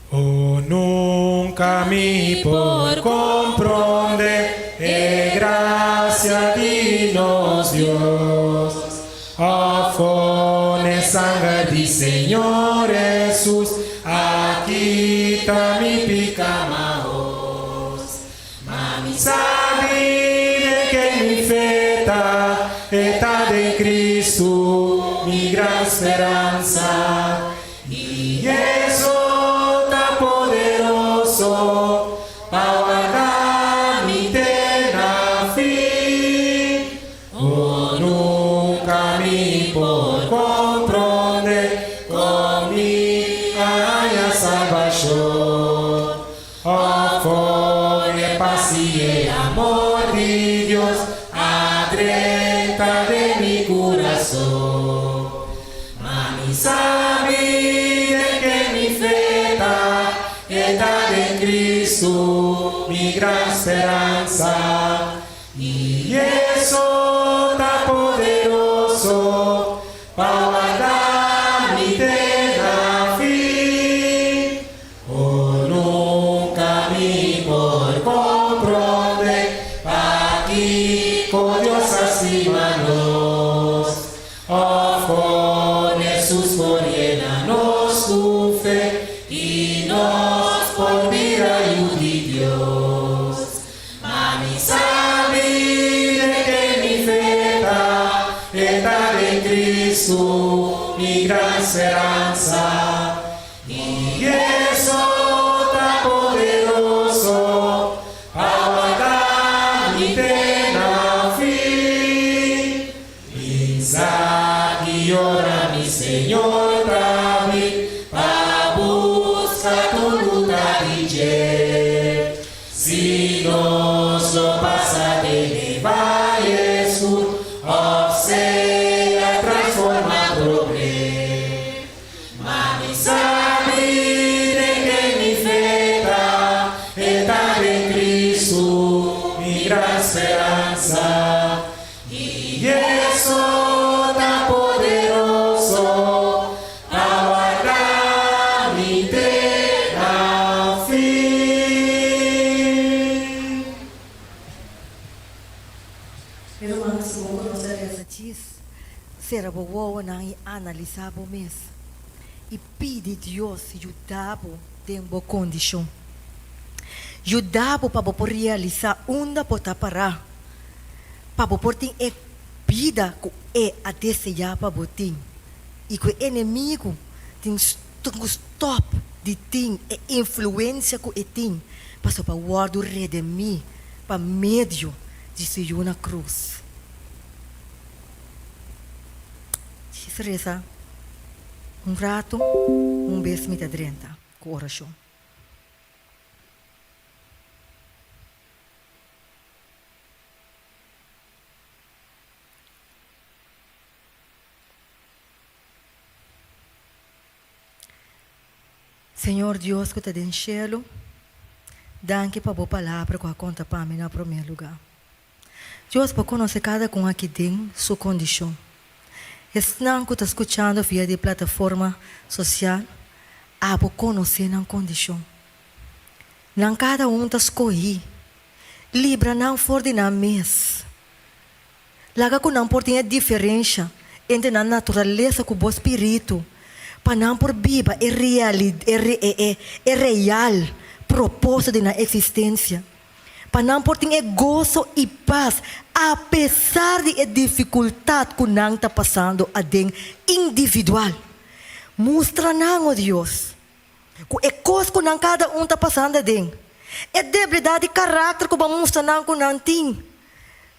Oh, nunca mi por comprende e gracia di nos Dios. Of con e sanger di Señor Hesus a kita mi pica mahos. Ma mi sabi den ken mi fe ta, e ta den Cristo, mi gran speransa. I eso ta poderoso pa warda mi te na fin. Oh, nunca mi por comprende con mi a haña salvacion. Of con e pas i e amor di Dios a drenta den mi curason. Ma mi sabi den ke mi fe ta, e ta den Cristo, mi gran speransa. I eso ta poderoso pa warda mi te na fin. Oh, nunca mi por comprende pakico Dios a stima nos, of con Hesus por yena nos cu fe. speransa. I e so ta poderoso pa warda mi te na fin. Mi sa ki ora mi Señor ta bin pa buska tur ku ta di dje. Si nos lo pasa den e vaye skur òf sea transformá promé. Ma mi sabi den ken mi fe ta, e ta den Kristu, mi gran speransa. I e so ta poderoso pa warda mi te na fin. Mi ruman, si bo konosé resa djis, sera bo wowonan i analisá bo mes, i pidi Dios yuda bo den bo kondishon. Yuda bo pa bo por realisá unda bo ta pará, pa bo por tin e bida ku E a deseá pa bo tin i ku e enemigu tin ku stòp di tin e influensia ku e tin pasobra bo a wòrdu redemí pa medio di Su Yu na krus. Djis resa un ratu, un bes mi ta drenta ku orashon. Señor Dios ku ta den shelu, danki pa bo palabra ku a konta pa mi na promé lugá. Dios, bo konosé kada kun aki den su kondishon. Esnan ku ta skuchando via di plataforma sosial, abo konosé nan kondishon. Nan kada un ta skohí. Libra nan for di nan mes. Laga ku nan por tin e diferensha entre nan naturalesa ku bo spiritu, pa nan por biba e e real propósito di nan eksistensia, pa nan por tin e goso i pas apesar di e difikultat ku nan ta pasando aden individual. Mustra nan, o Dios, Ku e kos ku nan kada un ta pasando aden, e debilidat di karakter ku bo a mustra nan ku nan tin,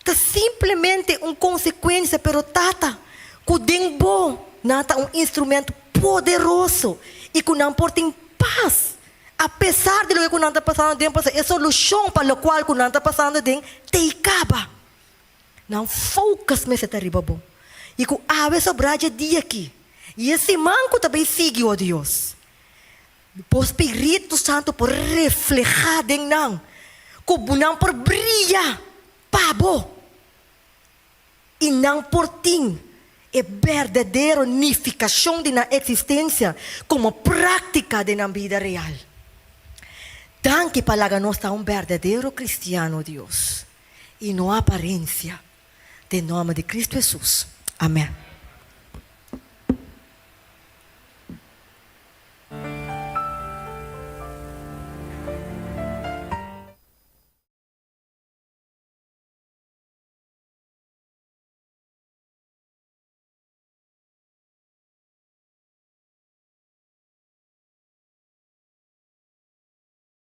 ta simplemente un konsekuensia, pero Tata, ku den bo nan ta un instrumento poderoso i ku nan por tin pas apesar di loke ku nan ta pasando aden, pasobra e solushon pa lokual ku nan ta pasando aden t'ei kaba. Nan focus mester ta riba bo. I ku awe sobrá dje dia aki i e siman ku ta bay sigui, o Dios, bo Spiritu Santu por reflehá den nan, ku nan por bria pa bo i nan por tin e berdadero nifikashon di nan eksistensia komo práktika den nan bida real. Danki pa laga nos ta un berdadero kristiano, Dios. i no aparensia. Den nòmber di Kristu Hesus. Amèn.